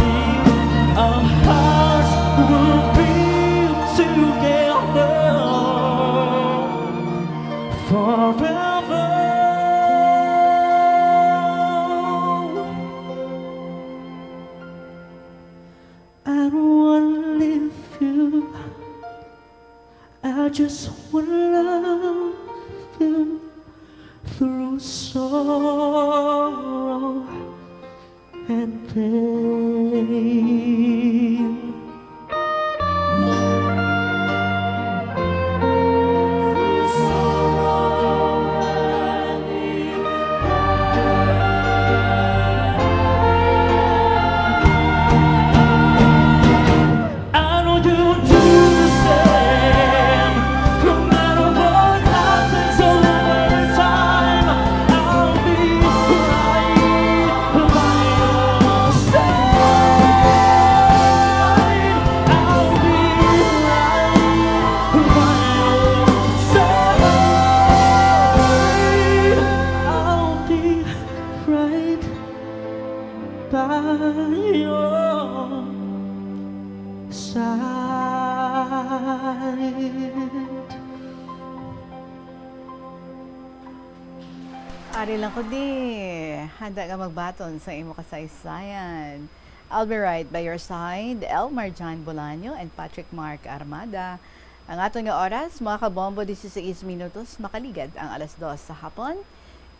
Our hearts will be together forever. I don't wanna leave you. I just wanna love you through sorrow and pain. I know you do the same. No matter what happens over time, I'll be right by your side. I'll be right by your side. I'll be right by your side. Ari lang ko di. Handa ka magbaton sa imo kasaysayan. I'll be right by your side, Elmar John Bolaño and Patrick Mark Armada. Ang aton nga oras, mga kabombo, dieciséis minutos, makaligad ang alas dos sa hapon.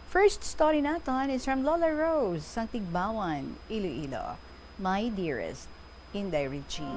First story naton is from Lola Rose, sang Tigbawan, Iloilo. My Dearest, Inday Regine.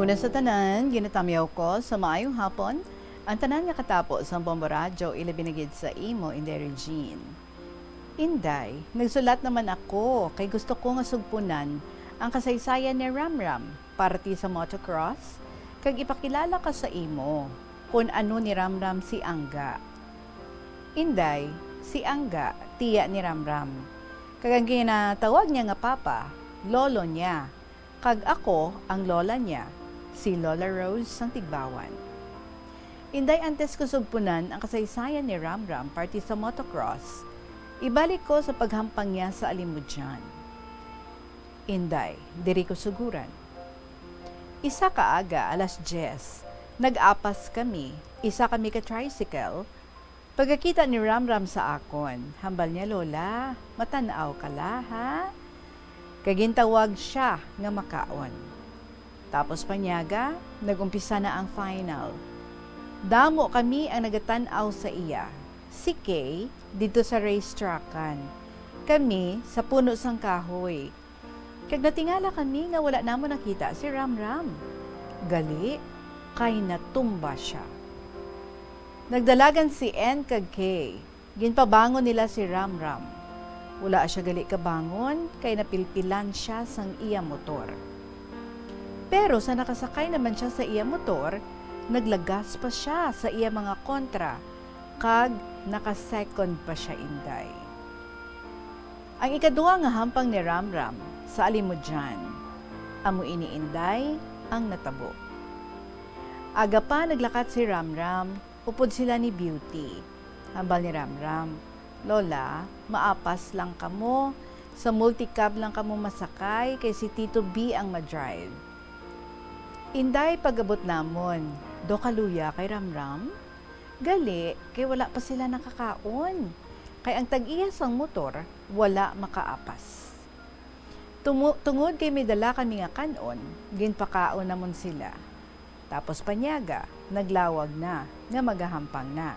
Una sa tanan, ginatamyaw ko sa maayong hapon ang tanan nga katapo sang Bombo Radyo, ilabi na gid sa imo, Inday Regine. Inday, nagsulat naman ako kay gusto ko nga sugpunan ang kasaysayan ni Ramram, parti sa motocross, kag ipakilala ka sa imo kon ano ni Ramram si Angga. Inday, si Angga, tiya ni Ramram, kag ang ginatawag niya nga papa, lolo niya. Kag ako ang lola niya, si Lola Rose sang Tigbawan. Inday, antes ko sugpunan ang kasaysayan ni Ramram parti sa motocross, ibalik ko sa paghampang niya sa Alimodian. Inday, diri ko suguran. Isa ka aga, alas diyes, nag-apas kami, isa kami ka tricycle, Pagkakita ni Ramram sa akon, hambal niya, "Lola, matan-aw ka la, ha?" Kag gintawag sia nga makaon. Tapos panyaga, nag-umpisa na ang final. Damo kami ang nagatan-aw sa iya. Si Kay didto sa racetrackan. Kami sa puno sang kahoy. Kag natingala kami nga wala namon nakita si Ramram. Gali, kay natumba sia. Nagdalagan si N kag K. Ginpabangon nila si Ramram. Wala sia gali kabangon, kay napilpilan sia sang iya motor. Pero sa nakasakay naman sia sa iya motor, naglagas pa sia sa iya mga kontra, kag naka-second pa sia, Inday. Ang ikaduha nga hampang ni Ramram sa Alimodian, amo ini, Inday, ang natabo. Aga pa naglakat si Ramram, upod sila ni Beauty. Hambal ni Ramram, "Lola, maapas lang kamo. Sa multicab lang kamo masakay, kay si Tito B ang ma-drive." Inday, pag-abot namon, daw kaluya kay Ramram? Gali, kay wala pa sila nakakaon. Kay ang tag-iya sang motor, wala makaapas. Tumu-, tungod kay may dala kami nga kan-on, ginpakaon namon sila. Tapos panyaga, naglawag na, nga magahampang na.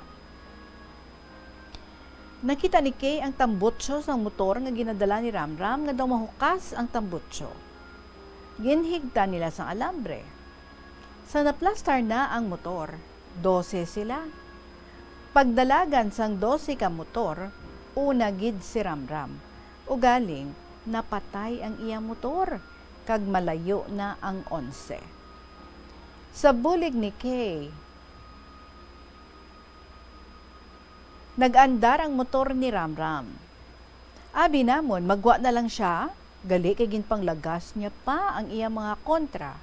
Nakita ni Kay ang tambutso sang motor nga ginadala ni Ramram nga daw mahukas ang tambutso. Ginhigda nila sang alambre. Sa naplastar na ang motor, dose sila. Pagdalagan sang dose ka motor, una gid si Ramram. Ugaling, napatay ang iya motor, kag malayo na ang onse. Sa bulig ni Kay, nag-andar ang motor ni Ramram. Abi namon, magwa na lang sia, gali kay ginpanglagas niya pa ang iya mga kontra.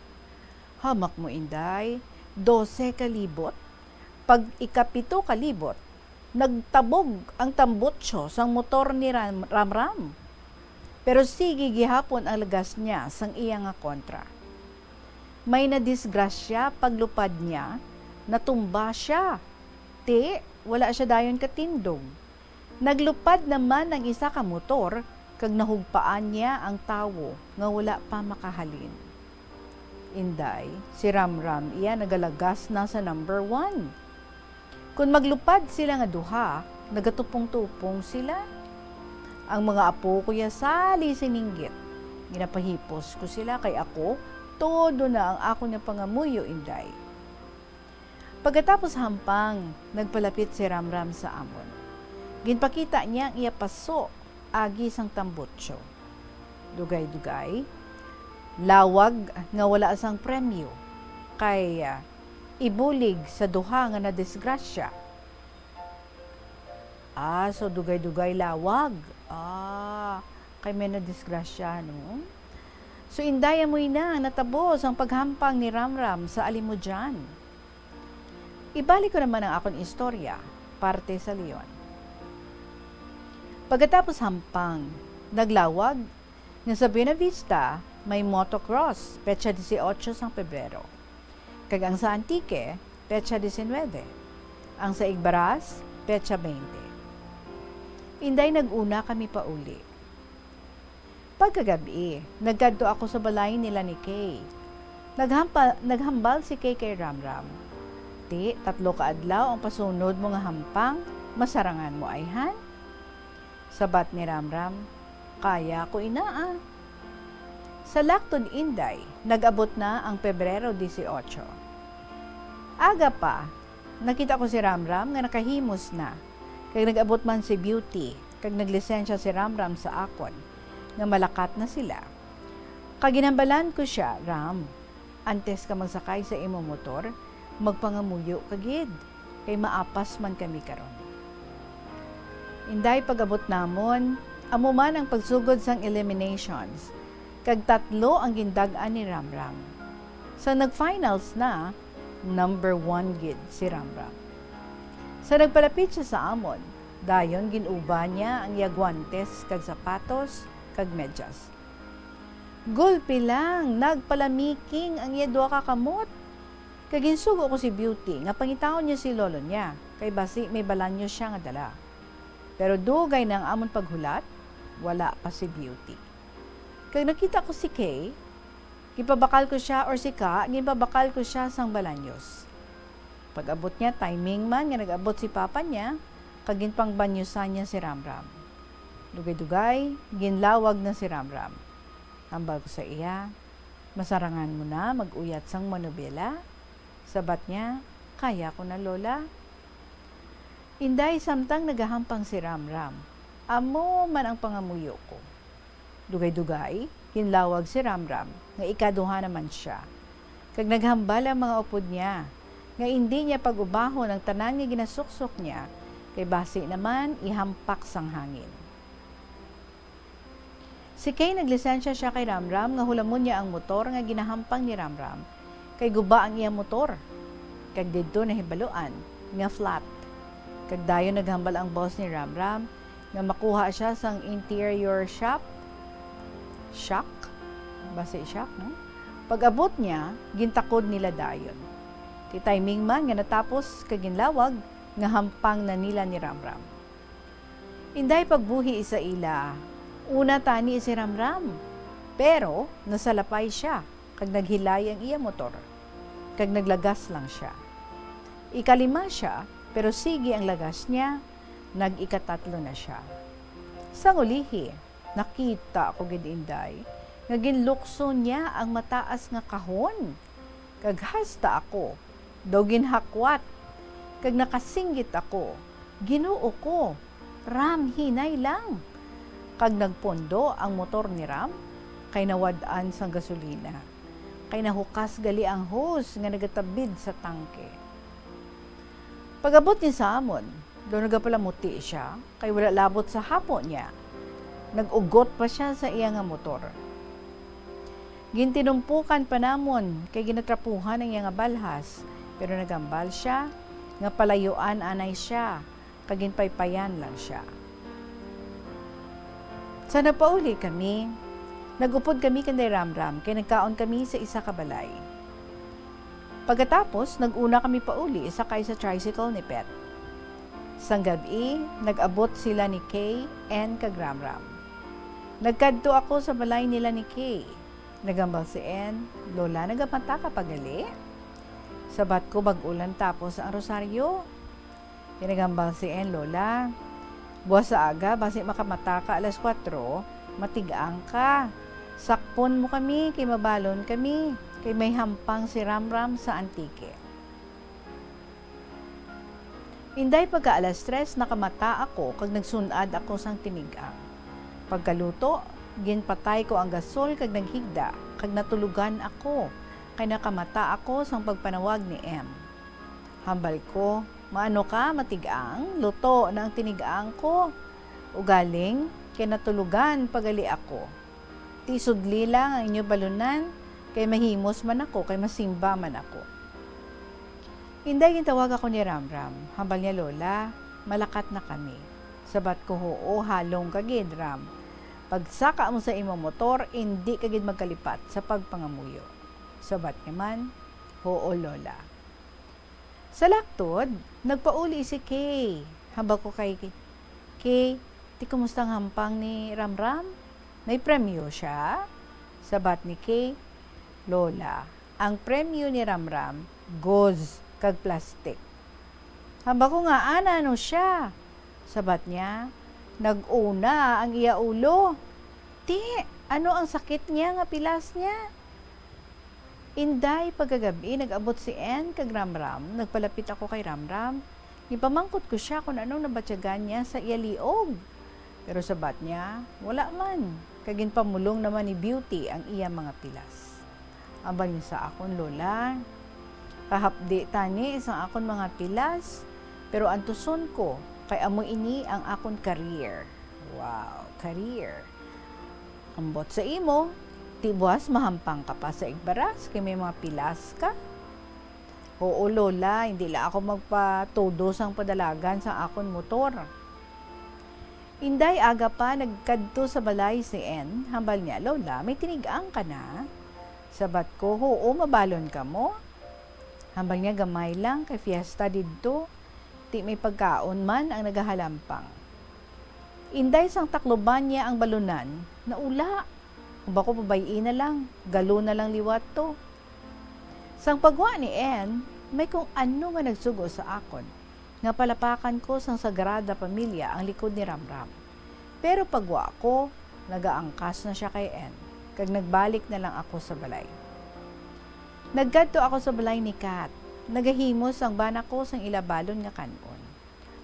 Hamak mo, Inday, dose ka libot. Pag ikapito ka libot, nagtabog ang tambutso sang motor ni Ram-, Ramram. Pero sige gihapon ang lagas niya sang iya nga kontra. May nadisgrasya paglupad niya, natumba sia. Ti, wala sia dayon katindog. Naglupad naman ang isa ka motor kag nahugpaan niya ang tawo nga wala pa makahalin. Inday, si Ramram iya nagalagas na sa number one. Kon maglupad sila nga duha, nagatupong-tupong sila. Ang mga apo ko ya sali sininggit. Ginapahipos ko sila kay ako, todo na ang akon nga pangamuyo, Inday. Pagkatapos hampang, nagpalapit si Ramram sa amon. Ginpakita niya ang iya paso agi sang tambutso. Dugay-dugay, lawag nga wala sang premyo, kay, ah, ibulig sa duha nga nadisgrasya. Ah, so dugay-dugay lawag. Ah, kay may nadisgrasya, no? So, Inday, amoy na ang natabo sang paghampang ni Ramram sa Alimodian. Ibalik ko naman ang akon istorya, parte sa Leon. Pagkatapos hampang, naglawag nga sa Buenavista may motocross, petsa dieciocho sang Pebrero. Kag ang sa Antique, petsa diecinuebe. Ang sa Igbaras, petsa veinte. Inday, nag-una kami pauli. Pagkagab-i, nagkadto ako sa balay nila ni Kay. Naghampa-, naghambal si Kay kay Ramram, "Ti, tatlo ka adlaw ang pasunod mo nga hampang, masarangan mo, ayhan?" Sabat ni Ramram, "Kaya ko ina, ah." Sa laktod, Inday, nag-abot na ang Pebrero dieciocho. Aga pa, nakita ko si Ramram nga nakahimos na, kag nag-abot man si Beauty, kag naglisensya si Ramram sa akon nga malakat na sila. Kag ginhambalan ko sia, "Ram, antes ka magsakay sa imo motor, magpangamuyo ka gid, kay maapas man kami karon." Inday, pag-abot namon, amo man ang pagsugod sang eliminations, kag tatlo ang gindag-an ni Ramram. Sa nag-finals na, number one gid si Ramram. Sa nagpalapit siya sa amon, dayon gin-uba niya ang iya guwantes kag sapatos kag medyas. Gulpi lang, nagpalamiking ang iya duha ka kamot. Kag ginsugo ko si Beauty nga pangitaon niya si lolo niya, kay basi may balanyo siya nga dala. Pero dugay na ang amon paghulat, wala pa si Beauty. Kag nakita ko si Kay, gipabakal ko sia, or si Ka, gipabakal ko sia sang balanyos. Pag-abot niya, timing man nga nag-abot si papa niya, kag ginpangbanyusan niya si Ramram. Dugay-dugay, ginlawag na si Ramram. Hambal ko sa iya, "Masarangan mo na mag-uyat sang manobela?" Sabat niya, "Kaya ko na, Lola." Inday, samtang nagahampang si Ramram, "Amo man ang pangamuyo ko." Dugay-dugay, ginlawag si Ramram nga ikaduha naman sia, kag naghambal ang mga upod niya nga indi niya pag-ubahon ang tanan nga ginasuksok niya, kay basi naman ihampak sang hangin. Si Kay, naglisensya sia kay Ramram nga hulamon niya ang motor nga ginahampang ni Ramram, kay guba ang iya motor, kag didto nahibaluan nga flat. Kag dayon naghambal ang boss ni Ramram nga makuha sia sang interior shop, shock, basi shock, no? Pag-abot niya, gintakod nila dayon. Ti-timing man nga natapos kag ginlawag nga hampang na nila ni Ramram. Inday, pagbuhi sa ila, una tani si Ramram, pero nasalapay sia kag naghilay ang iya motor, kag naglagas lang sia. Ikalima sia, pero sige ang lagas niya, nag-ikatatlo na sia. Sang ulihi, nakita ko gid, Inday, nga ginlukso niya ang mataas nga kahon, kag hasta ako daw ginhakwat, kag nakasinggit ako, "Ginoo ko, Ram, hinay lang!" Kag nagpondo ang motor ni Ram, kay nawad-an sang gasolina, kay nahukas gali ang hose nga nagatabid sa tangke. Pag-abot ni sa amon, daw nagapalamuti sia, kay wala labot sa hapo niya. Nag-ugot pa sia sa iya nga motor. Gintinumpukan pa namon kay ginatrapuhan ang iya nga balhas, pero nagambal sia nga palayuan anay sia, kag ginpaypayan lang sia. Sa nagpauli kami, nag-upod kami kanday Ramram kay nagkaon kami sa isa ka balay. Pagkatapos, nag-una kami pauli sakay sa tricycle ni Pet. Sang gab-i, nag-abot sila ni Kay, Ann, kag Ramram. Nagkadto ako sa balay nila ni Kay. Nagambal si Ann, "Lola, nagamata ka pa gali?" Sabat ko, "Bag-o lang tapos ang rosaryo." Ginagambal si Ann, "Lola, buwas sa aga, basi makamata ka alas kuwatro, matig-ang ka. Sakpon mo kami, kay mabalon kami, kay may hampang si Ramram sa Antique." Inday, pagka alas tres, nakamata ako kag nagsun-ad ako sang tinig-ang. Pagkaluto, ginpatay ko ang gasol kag naghigda, kag natulugan ako, kay nakamata ako sang pagpanawag ni M. Hambal ko, "Maano ka, matig-ang? Luto na ang tinig-ang ko. Ugaling, kay natulugan pa gali ako. Ti sudli lang ang inyo balunan, kay mahimos man ako, kay masimba man ako." Inday, gintawag ako ni Ramram. Hambal niya, "Lola, malakat na kami." Sabat ko, "Huo, halong ka gid, Ram. Pagsaka mo sa imo motor, indi ka gid magkalipat sa pagpangamuyo." Sabat niya man, "Huo, Lola." Sa laktod, nagpauli si Kay. Hambal ko kay Kay, "Ti kumusta ang hampang ni Ramram? May premyo sia?" Sabat ni Kay, "Lola, ang premyo ni Ramram, gauze kag plastic." Hambal ko, "Ngaa, ano sia?" Sabat niya, "Nag-una ang iya ulo." "Ti, ano ang sakit niya nga pilas niya?" Inday, pagkagab-i, nag-abot si Ann kag Ramram. Nagpalapit ako kay Ramram. Gipamangkot ko sia kon ano ang nabatyagan niya sa iya liog. Pero sabat niya, wala man, kag ginpamulong naman ni Beauty ang iya mga pilas. Hambal niya sa akon, "Lola, kahapdi tani sang akon mga pilas, pero antuson ko, kay amo ini ang akon career." Wow, career. Ambot sa imo, ti buwas mahampang ka pa sa igbaras kay may mga pilas ka. Oo, Lola, hindi lang ako magpatudo sang padalagan sang akon motor. Inday, aga pa, nagkadto sa balay si Ann. Hambal niya, "Lola, may tinig-ang ka na?" Sabat ko, "Huo, mabalon kamo." Hambal niya, "Gamay lang, kay fiesta didto. Ti may pagkaon man ang nagahalampang." Inday, sang takluban niya ang balunan, naula. Hambal ko, "Pabay-i na lang, galo na lang liwat to." Sang pagwa ni Ann, may kung ano nga nagsugo sa akon, nga palapakan ko sang Sagrada Familia ang likod ni Ramram. Pero pagwa ko, nagaangkas na sia kay Ann, kag nagbalik na lang ako sa balay. Nagkadto ako sa balay ni Kat. Nagahimo sang bana ko sang ila balon nga kan-on.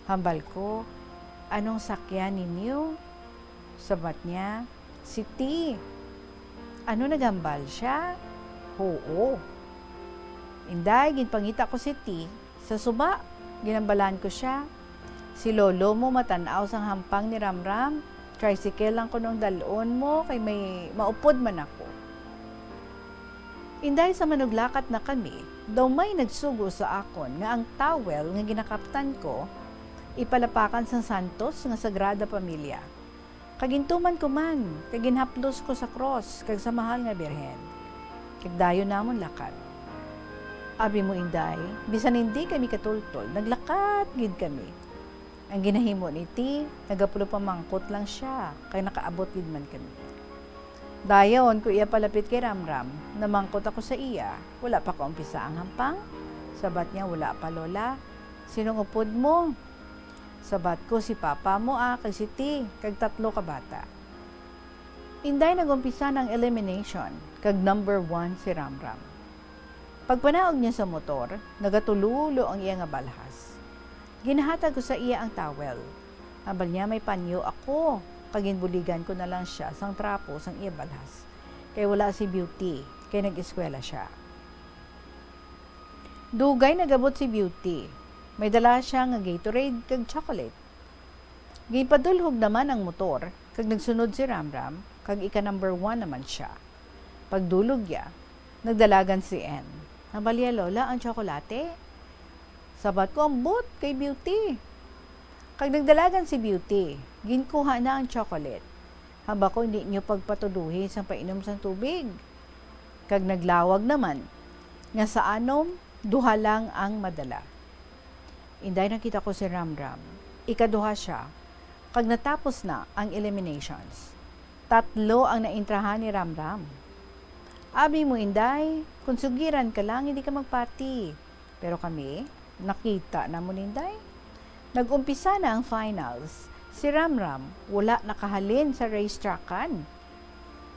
Hambal ko, "Anong sakyan ninyo?" Sabat niya, "Si T." "Ano, naghambal sia?" "Huo." Inday, ginpangita ko si T sa suba. Ginhambalan ko sia, "Si lolo mo matan-aw sang hampang ni Ramram. Tricycle lang kuno ang dal-on mo kay may maupod man ako." Inday, sa manuglakat na kami, daw may nagsugo sa akon nga ang towel nga ginakaptan ko ipalapakan sang santos nga Sagrada Familia. Kag gintuman ko man, kag ginhaplos ko sa krus kag sa Mahal nga Birhen, kag dayon namon lakat. Abi mo, Inday, bisan hindi kami katultol, naglakat gid kami. Ang ginahimo ni T, nagapulopamangkot lang sia, kay nakaabot gid man kami. Dayon, ko iya palapit kay Ramram, namangkot ako sa iya, "Wala pa kaumpisa ang hampang?" Sabat niya, "Wala pa, Lola." "Sinong upod mo?" Sabat ko, "Si papa mo, ah, kag si T, kag tatlo ka bata." Inday, nag-umpisa na ang elimination, kag number one si Ramram. Pagpanaog niya sa motor, nagatululo ang iya nga balhas. Ginhatag ko sa iya ang towel. Hambal niya may panyo ako, kag ginbuligan ko na lang sia sang trapo sang iya balhas, kay wala si Beauty, kay nag-eskwela sia. Dugay nag-abot si Beauty. May dala sia nga Gatorade kag chocolate. Ginpadulhog naman ang motor, kag nagsunod si Ramram, kag ika number one naman sia. Pagdulog niya, nagdalagan si N. "Hambal niya, Lola, ang tsokolate?" Sabat ko, "Ambot kay Beauty." Kag nagdalagan si Beauty, ginkuha na ang chocolate. "Hambal ko, hindi niyo pagpatuduhi sang painom sang tubig." Kag naglawag naman nga sa anom, duha lang ang madala. Inday, nakita ko si Ramram. Ikaduha sia, kag natapos na ang eliminations. Tatlo ang naintrahan ni Ramram. Abi mo, Inday, kung sugiran ka lang, hindi ka magpati. Pero kami, nakita namon, Inday. Nag-umpisa na ang finals. Si Ramram wala nakahalin sa racetrackan.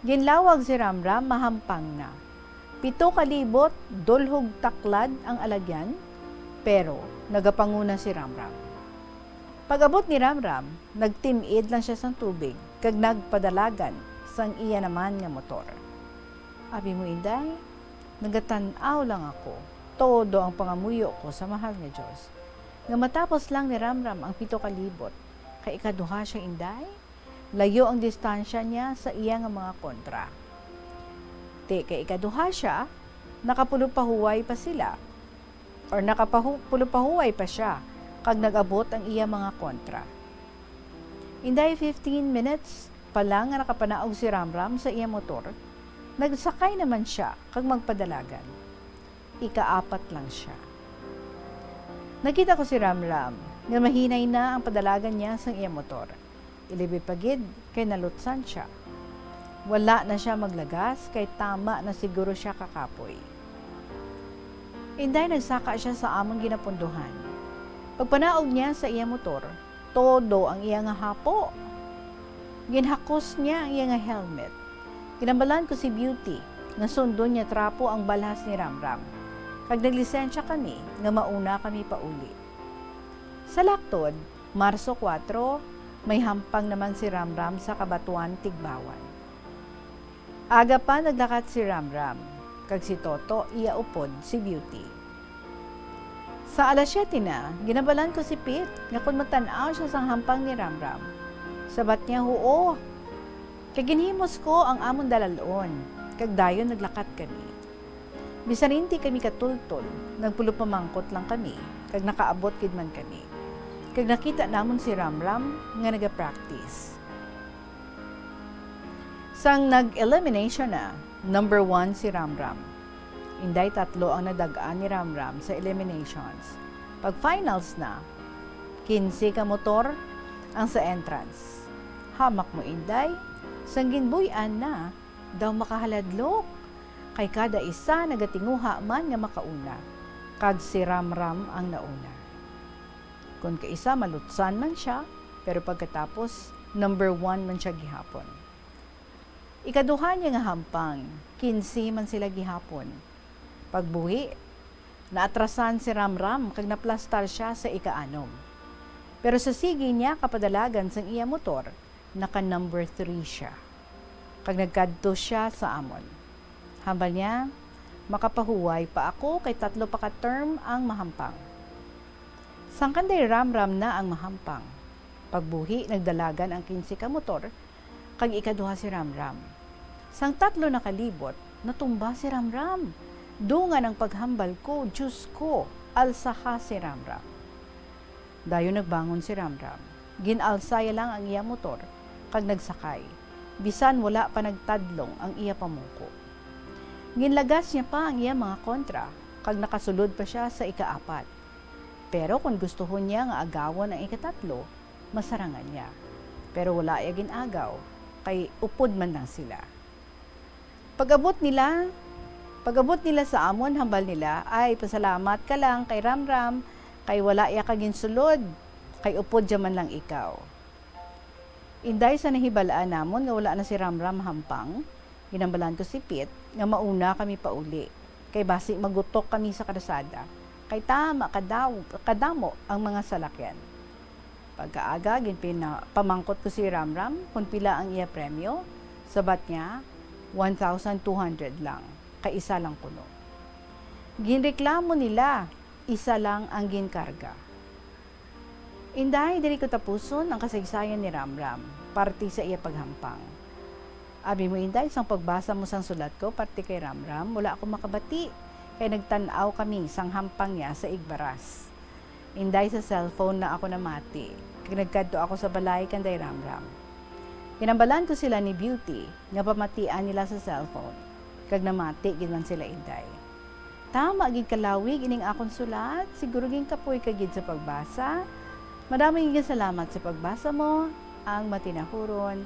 Ginlawag si Ramram, mahampang na. Pito ka libot, dulhog taklad ang alagyan, pero nagapanguna si Ramram. Pag-abot ni Ramram, nagtim-id lang sia sang tubig kag nagpadalagan sang iya naman nga motor. Abi mo, Inday, nagatan-aw lang ako. Todo ang pangamuyo ko sa mahal nga Dios, nga matapos lang ni Ramram ang pito ka libot, kay ikaduha sia, Inday. Layo ang distansya niya sa iya nga mga kontra. Ti kay ikaduha sia, nakapulopahuway pa sila, or nakapahu-, pulopahuway pa sia, kag nag-abot ang iya mga kontra. Inday, fifteen minutes pa lang nga nakapanaog si Ramram sa iya motor, nagsakay naman sia kag magpadalagan. Ikaapat lang sia. Nakita ko si Ramram nga mahinay na ang padalagan niya sang iya motor. Ilabi pa gid kay nalutsan sia. Wala na sia maglagas kay tama na siguro sia kakapoy. Inday, nagsaka sia sa amon ginapundohan. Pagpanaog niya sa iya motor, todo ang iya nga hapo. Ginhakos niya ang iya nga helmet. Ginhambalan ko si Beauty nga sundon niya trapo ang balhas ni Ramram, kag naglisensya kami nga mauna kami pauli. Sa laktod, Marso kuwatro, may hampang naman si Ramram sa Cabatuan, Tigbauan. Aga pa naglakat si Ramram, kag si Toto, iya upod, si Beauty. Sa alas siyete na, ginhambalan ko si Pete nga kon magtan-aw sia sang hampang ni Ramram. Sabat niya, "Huo." Kag ginhimos ko ang amon dalal-on, kag dayon naglakat kami. Bisan hindi kami katultol, nagpulopamangkot lang kami, kag nakaabot gid man kami. Kag nakita namon si Ramram nga nagapractice. Sang nag-elimination na, number one si Ramram. Inday, tatlo ang nadag-an ni Ramram sa eliminations. Pag finals na, quince ka motor ang sa entrance. Hamak mo, Inday, sang ginbuy-an na, daw makahaladlok, kay kada isa nagatinguha man nga makauna, kag si Ramram ang nauna. Kon kaisa, malutsan man sia, pero pagkatapos, number one man sia gihapon. Ikaduha niya nga hampang, kinse man sila gihapon. Pagbuhi, naatrasan si Ramram kag naplastar sia sa ikaanom. Pero sa sige niya kapadalagan sang iya motor, naka number three sia. Kag nagkadto sia sa amon. Hambal niya, "Makapahuway pa ako kay tatlo pa ka term ang mahampang." Sang kanday Ramram na ang mahampang. Pagbuhi, nagdalagan ang kinse ka motor, kag ikaduha si Ramram. Sang tatlo na ka libot, natumba si Ramram. Dungan ang paghambal ko, "Diyos ko, alsaha si Ramram." Dayon nagbangon si Ramram. Gin-alsa iya lang ang iya motor, kag nagsakay, bisan wala pa nagtadlong ang iya pamungko. Ginlagas niya pa ang iya mga kontra, kag nakasulod pa sia sa ikaapat. Pero kon gustuhon niya nga agawon ang ikatatlo, masarangan niya. Pero wala iya gin-agaw, kay upod man lang sila. Pag-abot nila, pag-abot nila sa amon, hambal nila, "Ay, pasalamat ka lang kay Ramram, kay wala iya ka ginsulod, kay upod dya man lang ikaw." Inday sa nahibal-an namon nga wala na si Ramram hampang, ginhambalan ko si Pete nga mauna kami pauli, kay basi magutok kami sa karsada, kay tama kadaw-, kadamo ang mga salakyan. Pagkaaga, ginpina-, pamangkot ko si Ramram kon pila ang iya premyo. Sabat niya, "One thousand two hundred lang, kay isa lang kuno." Ginreklamo nila, isa lang ang ginkarga. Inday, diri ko tapuson ang kasaysayan ni Ramram, parte sa iya paghampang. Abi mo, Inday, sang pagbasa mo sang sulat ko parte kay Ramram, wala ako makabati, kay nagtan-aw kami sang hampang niya sa igbaras. Inday, sa cellphone na ako namati, kag nagkadto ako sa balay kanday Ramram. Ginhambalan ko sila ni Beauty nga pamatian nila sa cellphone, kag namati gid man sila, Inday. Tama gid kalawig ining akon sulat, siguro ginkapoy ka gid sa pagbasa. Madamo gid nga salamat sa pagbasa mo, ang matinahuron,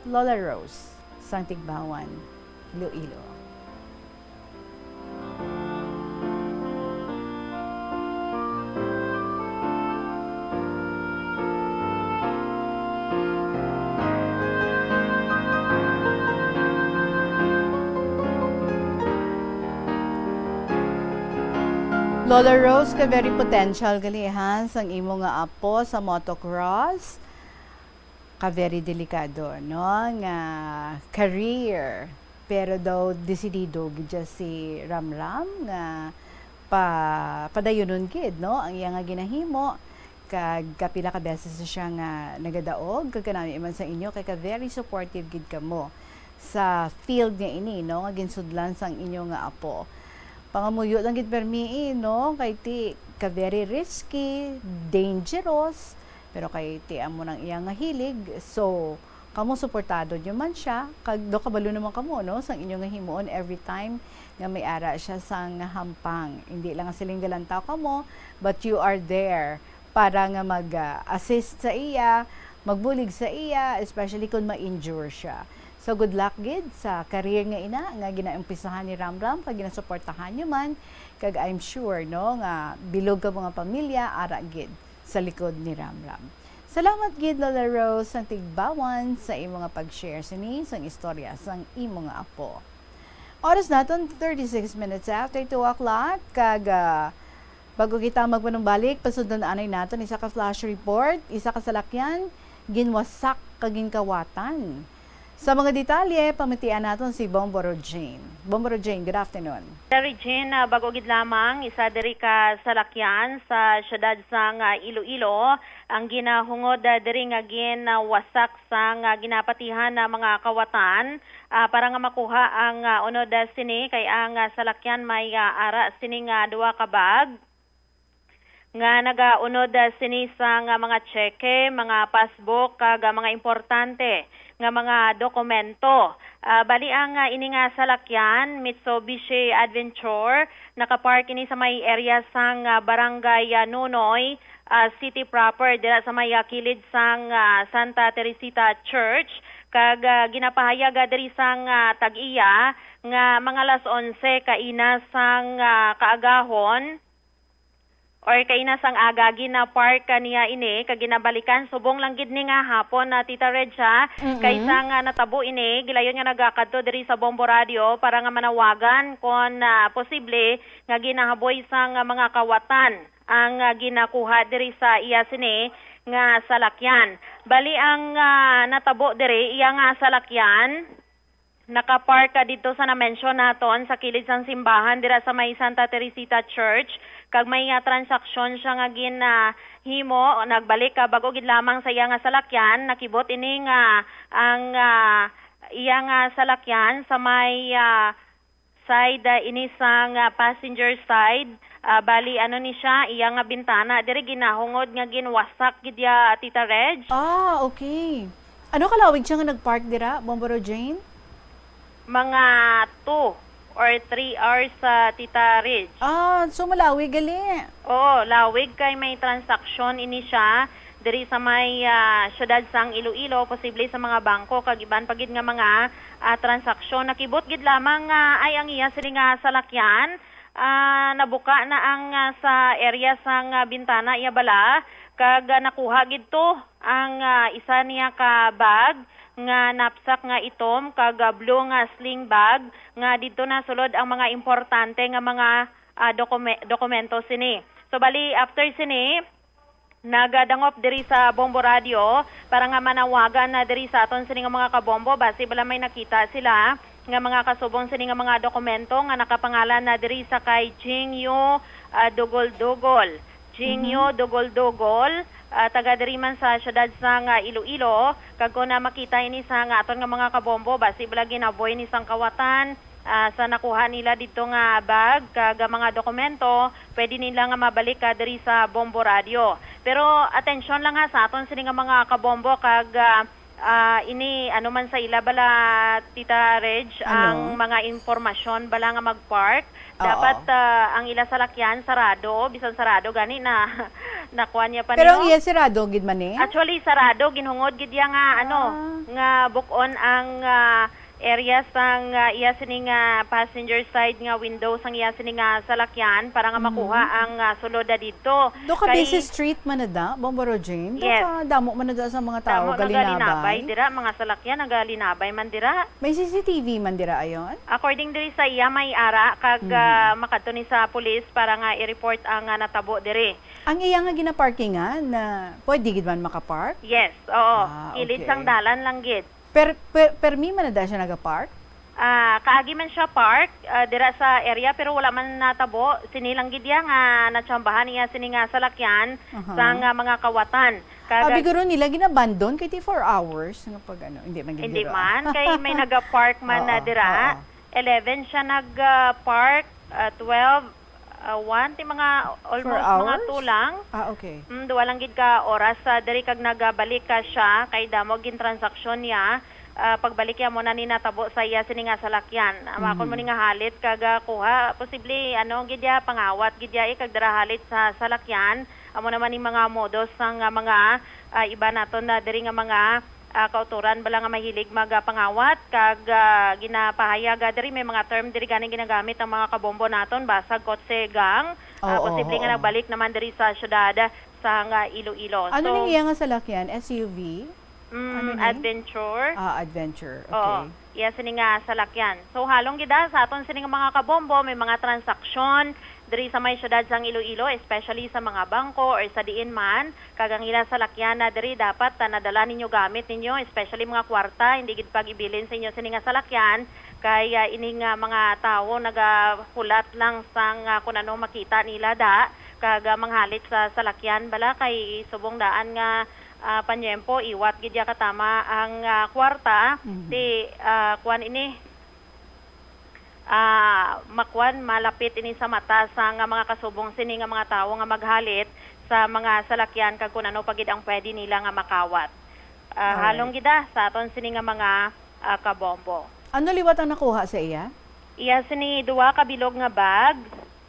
Lola Rose, sang Tigbawan, Iloilo. Lola Rose, ka very potential gali, ha, sang imo nga apo sa motocross. Ka very delikado, no, nga career. Pero daw desidido gid siya si Ramram nga pa-, padayunon gid, no, ang iya nga ginahimo. Kag kapila ka beses na siya nga nagadaog, kag kanami man sa inyo, kay ka very supportive gid kamo sa field nga ini, no, nga ginsudlan sang inyo nga apo. Pangamuyo lang gid permi, eh, no, kay ti ka very risky, dangerous, pero kay ti amo nang iya nga hilig, so, kamo suportado nyo man siya, kag daw kabalo naman kamo, no, sang inyo nga himuon every time nga may ara siya sang hampang. Hindi lang nga siling galantaw kamo, but you are there para nga mag, ah, assist sa iya, magbulig sa iya, especially kung ma-injure siya. So, good luck gid sa career nga ina nga ginaumpisahan ni Ramram, kag ginasuportahan nyo man, kag I'm sure, no, nga bilog ka mga pamilya, ara gid sa likod ni Ramram. Salamat gid, Lola Rose, sang Tigbawan, sa imo nga pag-share sini sang istorya sang imo nga apo. Oras naton, thirty-six minutes after two o'clock, kag, ah, bago kita magpanumbalik, pasudlon anay naton isa ka flash report, isa ka salakyan ginwasak kag ginkawatan. Sa mga detalye, pamatian naton si Bombo Rojane. Bombo Rojane, good afternoon. Sa Regine, ah, bago gid lamang, isa diri ka salakyan sa siyudad sang, ah, Iloilo ang ginahungod, ah, diri nga ginwasak sang, ah, ginapatihan na mga kawatan, ah, para nga makuha ang, ah, unod, ah, sini, kay ang, ah, salakyan may, ah, ara sini nga duha ka bag nga nagaunod, ah, sini sang, ah, mga tseke, mga passbook, kag, ah, mga importante nga mga dokumento. Ah, bali ang, ah, ini nga salakyan, Mitsubishi Adventure, nakapark ini sa may area sang, ah, Barangay, ah, Nunoy, ah, City proper, dira sa may, ah, kilid sang, ah, Santa Teresita Church, kag, ah, ginapahayag, ah, diri sang, ah, tag-iya nga mga alas onse kaina sang, ah, kaagahon, or kaina sang aga gina-park niya ini kag ginabalikan subong lang gid ni nga hapon na, Tita Reg, ha. Mm-mm. Kay sang natabo ini, gilayon nga nagakadto diri sa Bombo Radio para nga manawagan kon, ah, posible nga ginahaboy sang mga kawatan ang, ah, ginakuha diri sa iya sini nga salakyan. Bali ang, ah, natabo diri, iya nga salakyan nakapark ka didto sa na-mention naton sa kilid sang simbahan dira sa may Santa Teresita Church, kag may, ah, transaksyon siya nga gin, ah, himo. Nagbalik ka bag-o gid lamang sa iya nga salakyan. Nakibot ini nga ang, ah, iya nga salakyan sa may, ah, side, ah, ini sang, ah, passenger side. Ah, bali, ano ni siya, iya nga bintana diri ginahungod nga ginwasak gid ya, Tita Reg. Ah, okay. Ano kalawig siya nga nag-park dira, Bomboro Jane? Mga two or three hours, ah, Tita Reg. Ah, so malawig gali. Oo, lawig kay may transaksyon ini siya diri sa may, ah, siyudad sang Iloilo, posible sa mga bangko kag iban pa gid nga mga, ah, transaksyon. Nakibot gid lamang nga ay ang iya sini nga salakyan, ah, nabuka na ang, ah, sa area sang, ah, bintana iya bala kag, ah, nakuha gid to ang, ah, isa niya ka bag nga knapsack nga itom kag, ah, blue nga sling bag nga didto nasulod ang mga importante nga mga, ah, dokume-, dokumento sini. So, bali, after sini, nagadangop diri sa Bombo Radio para nga manawagan na diri sa aton sini nga mga kabombo, basi bala may nakita sila nga mga kasubong sini nga mga dokumento nga nakapangalan na diri sa kay Jing Yu, ah, Dugol-Dugol. Jing Yu Mhm. Dugol-Dugol, ah, taga diri man sa siyudad sang, ah, Iloilo, kag kon na makita ini sa nga aton nga mga kabombo, basi bala ginaboy ni sang kawatan, ah, sa nakuha nila didto nga bag kag mga dokumento, pwede nila nga mabalik ka diri sa Bombo Radio. Pero atensyon lang ha sa aton sini nga mga kabombo kag, ah, ah, ini ano man sa ila bala, Tita Reg, Ano? ang mga impormasyon bala nga mag-park, Oo. dapat, ah, ang ila salakyan sarado, bisan sarado gani na nakuha niya pa Pero ang nimo. iya sirado gid man eh? Actually, sarado, ginhungod gid iya nga ano, Ah. nga bukon ang, ah, area sang, ah, iya sini nga passenger side nga window sang iya sini nga salakyan para nga Mhm. makuha ang, ah, sulod na didto. Do ka Kay busy street man na da, Bomboro Jane? Do Yes. ka damo man na da sa mga tao Damo nagalinabay galinabay? dira, mga salakyan nagalinabay man dira. May C C T V man dira ayon? According diri sa iya, may ara kag, Mhm. ah, makadto ni sa pulis para nga i-report ang, ah, natabo diri. Ang iya nga ginaparkingan, na pwede gid man makapark? Yes, oo. Ah, Kilid okay. sang dalan lang gid. Per-, per-, permi man na da siya nagapark? Ah, kaagi man siya park, ah, dira sa area, pero wala man natabo. Sini lang gid iya nga natsambahan niya sini nga salakyan Aha. sang, ah, mga kawatan. Kag Abi guro nila ginabandon kay ti four hours nga pag ano, hindi man gid Hindi guro. man, kay may nagapark man Oo, na dira. oo. Eleven siya nag, ah, park, ah, twelve, ah, one, ti mga almost Four mga hours? two lang. Ah, okay. Mm, duha lang gid ka oras, ah, diri kag nagabalik ka siya, kay damo gin transaksyon niya. Ah, pagbalik niya mo na ni natabo sa iya sini nga salakyan. Ang akon mo Mhm. ni nga halit kag, ah, kuha, posible, ano, gid ya, pangawat gid ya, eh, kag dira halit sa salakyan. Amo naman ni mga modos sang, ah, mga, ah, iba naton na diri nga mga, ah, kauturan bala nga mahilig magapangawat kag, ah, ginapahayag, ah, diri may mga term diri gani ginagamit ang mga kabombo naton, basag kotse gang, ah, Oo, posible nga oo. nagbalik naman diri sa syudad sang, ah, Iloilo. Ano So, ning iya nga salakyan? S U V? Mm, Ano ni? Adventure. Ah, Adventure. Oo. Okay. Iya sini nga salakyan. So, halong gid, ah, sa aton sini nga mga kabombo, may mga transaksyon diri sa may syudad sang Iloilo, especially sa mga bangko or sa diin man, kag ang ila salakyan na diri dapat, ah, nadala ninyo gamit ninyo, especially mga kwarta, hindi gid pag-ibilin sa inyo sini nga salakyan, kay, ah, ini nga mga tawo nagahulat lang sang, ah, kun ano makita nila da, kag, ah, manghalit sa salakyan bala kay subong daan nga, ah, panyempo, iwat gid ya katama ang, ah, kwarta, Mhm. ti, ah, kuwan ini, ah, makuan, malapit ini sa mata sa nga mga kasubong sini nga mga tawo nga maghalit sa mga salakyan kag kun ano pa gid ang pwede nila nga makawat. Ah, Alright. halong gid, ah, sa aton sini nga mga, ah, kabombo. Ano liwat ang nakuha sa iya? Iya sini duha ka bilog nga bag.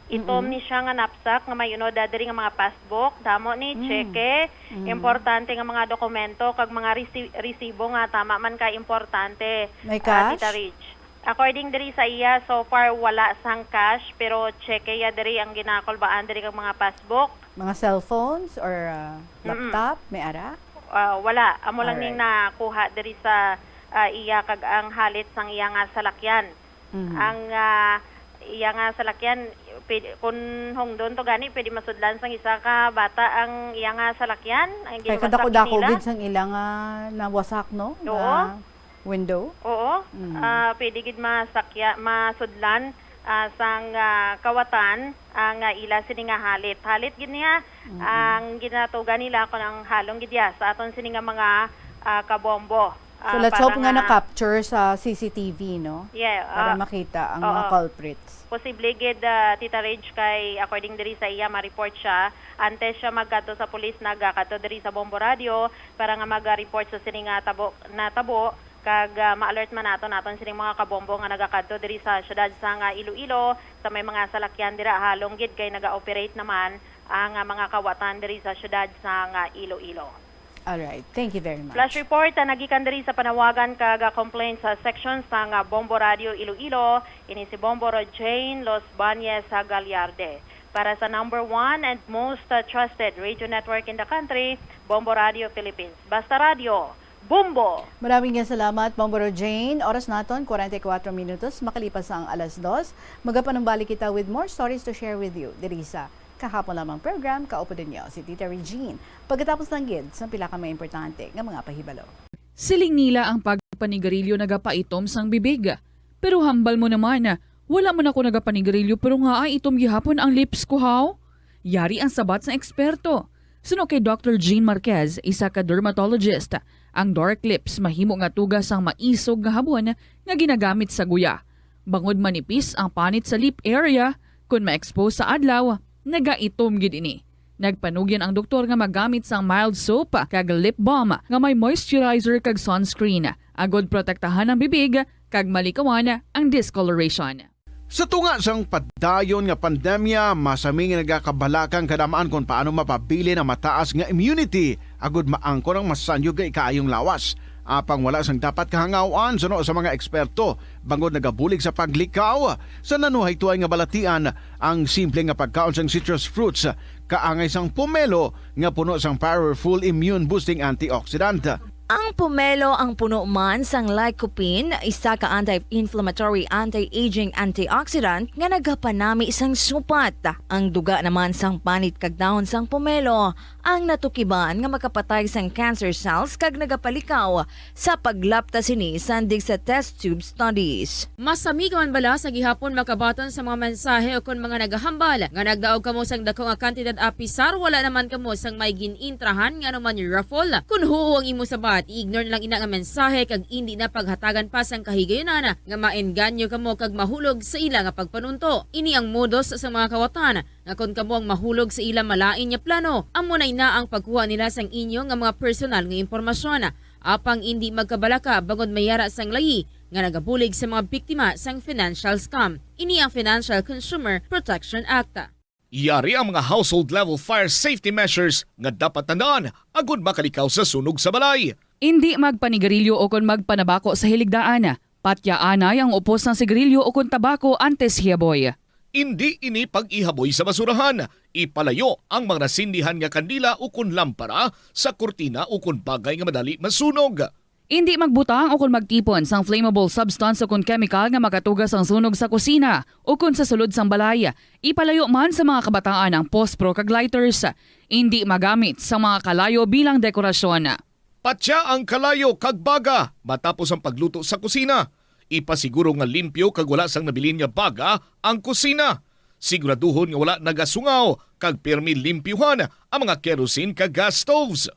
Itom Mm-mm. ni siya nga knapsack nga may unod, ah, diri nga mga passbook, damo ni Mm. tseke, Mm. importante nga mga dokumento kag mga resi-, resibo nga tama man ka importante, May ah, cash? Tita Rich. According diri sa iya, so far wala sang cash, pero check iya diri ang ginakulbaan diri kag mga passbook. Mga cellphones or ah, laptop, may ara? Ah, wala. Amo lang ning Alright. nakuha diri sa ah, iya kag ang halit sang iya nga salakyan. Mhm. Ang ah, iya nga salakyan, pwede, kung hungdon to gani, pwede masudlan sang isa ka bata ang iya nga salakyan. Ang Kay ginawasak kadako-dako nila. Gid sang ilang ah, nawasak, no? Oo. Nga window. Oo. Mm. Ah, pwede gid masakya, masudlan ah, sang ah, kawatan ang ah, ila sini nga halit. Halit gid niya ang ginatugan nila kon ang halong gid ya sa aton sini nga mga ah, kabombo. So Ah, let's para hope nga nga na-capture sa C C T V, no? Yeah, Para ah, makita ang mga oo. Culprits. Posible gid, ah, Tita Reg, kay according diri sa iya, ma-report siya. Antes siya magkadto sa pulis, nagakadto diri sa Bombo Radio para nga mag-report sa sini nga tabo, natabo, kag ah, ma-alert man nato naton sining mga kabombo nga nagakadto diri sa syudad sa nga Iloilo, sa may mga salakyan dira halong gid kay naga-operate naman ang ah, mga kawatan diri sa syudad sa nga Iloilo. Alright. Thank you very much. Flash report ang nagikan diri sa panawagan kag complaints sa section sa nga Bombo Radio Iloilo, ini si Bombo Jane Los Bañez sa Gallarde. Para sa number one and most uh, trusted radio network in the country, Bombo Radio Philippines. Basta Radio, Bombo! Maraming nga salamat, Bombo Jane. Oras naton, forty-four minutos, makalipas ang alas dos. Magapanumbalik kita with more stories to share with you. Diri sa Kahapon Lamang program, kaupod ninyo si Tita Regine. Pagkatapos lang gid sa pila ka mga importante nga mga pahibalo. Siling nila ang pagpanigarilyo nagapaitom sang bibig. Pero hambal mo naman, wala man ako nagapanigarilyo pero nga ay itom gihapon ang lips ko, haw? Yari ang sabat sang eksperto. Suno kay Doctor Jean Marquez, isa ka dermatologist, ang dark lips mahimo nga tuga sang maisog nga habon nga ginagamit sa guya. Bangod manipis ang panit sa lip area, kon ma-expose sa adlaw, nagaitom gid ini. Nagpanugyan ang doktor nga magamit sang mild soap kag lip balm nga may moisturizer kag sunscreen, agod protektahan ang bibig kag malikawan ang discoloration. Sa tunga sang padayon nga pandemya, masami nga nagakabalaka ang kadam-an kon paano mapabilin ang mataas nga immunity agud maangkon ang masanyog nga ikaayong lawas. Apang wala sang dapat kahangaw-an suno sa mga eksperto, bangod nagabulig sa paglikaw sa nanuhaytoay nga balatian ang simple nga pagkaon sang citrus fruits, kaangay sang pomelo nga puno sang powerful immune boosting antioxidant. Ang pomelo ang puno man sang lycopene, isa ka anti-inflammatory, anti-aging antioxidant nga nagapanami sang supat. Ang duga naman sang panit kag dahon sang pomelo ang natukiban nga makapatay sang cancer cells kag nagapalikaw sa paglapta sini sandig sa test tube studies. Masami ka man bala sa gihapon makabaton sa mga mensahe ukon mga nagahambal nga nagdaog kamo sang dako nga kantidad apisar wala naman kamo sang may gin-intrahan nga anuman raffle? Kon huo ang imo sabat, i-ignore na lang ina nga mensahe kag indi na paghatagan pa sang kahigayunan nga maengganyo kamo kag mahulog sa ila nga pagpanunto. Ini ang modus sa mga kawatan nga kon kamo ang mahulog sa ila malain nga plano, amo na ina ang pagkuha nila sang inyo nga mga personal nga impormasyon. Apang indi magkabalaka bangod may ara sang layi nga nagabulig sa mga biktima sang financial scam. Ini ang Financial Consumer Protection Act. Yari ang mga household level fire safety measures nga dapat tandaan agud makalikaw sa sunog sa balay. Indi magpanigarilyo ukon magpanabako sa hiligdaan. Patyaanay ang upos sang sigarilyo ukon tabako antes hiyaboy. Indi ini pag-ihaboy sa basurahan. Ipalayo ang mga nasindihan nga kandila ukon lampara sa kurtina ukon bagay nga madali masunog. Indi magbutang ukon magtipon sang flammable substance ukon kemikal nga makatuga sang sunog sa kusina ukon sa sulod sang balay. Ipalayo man sa mga kabataan ang pospro kag lighters. Indi magamit sa mga kalayo bilang dekorasyon. Patya ang kalayo kag baga matapos ang pagluto sa kusina. Ipasiguro nga limpyo kag wala sang nabilin nga baga ang kusina. Siguraduhon nga wala nagasungaw kag pirmi limpyuhan ang mga kerosene kag gas stoves.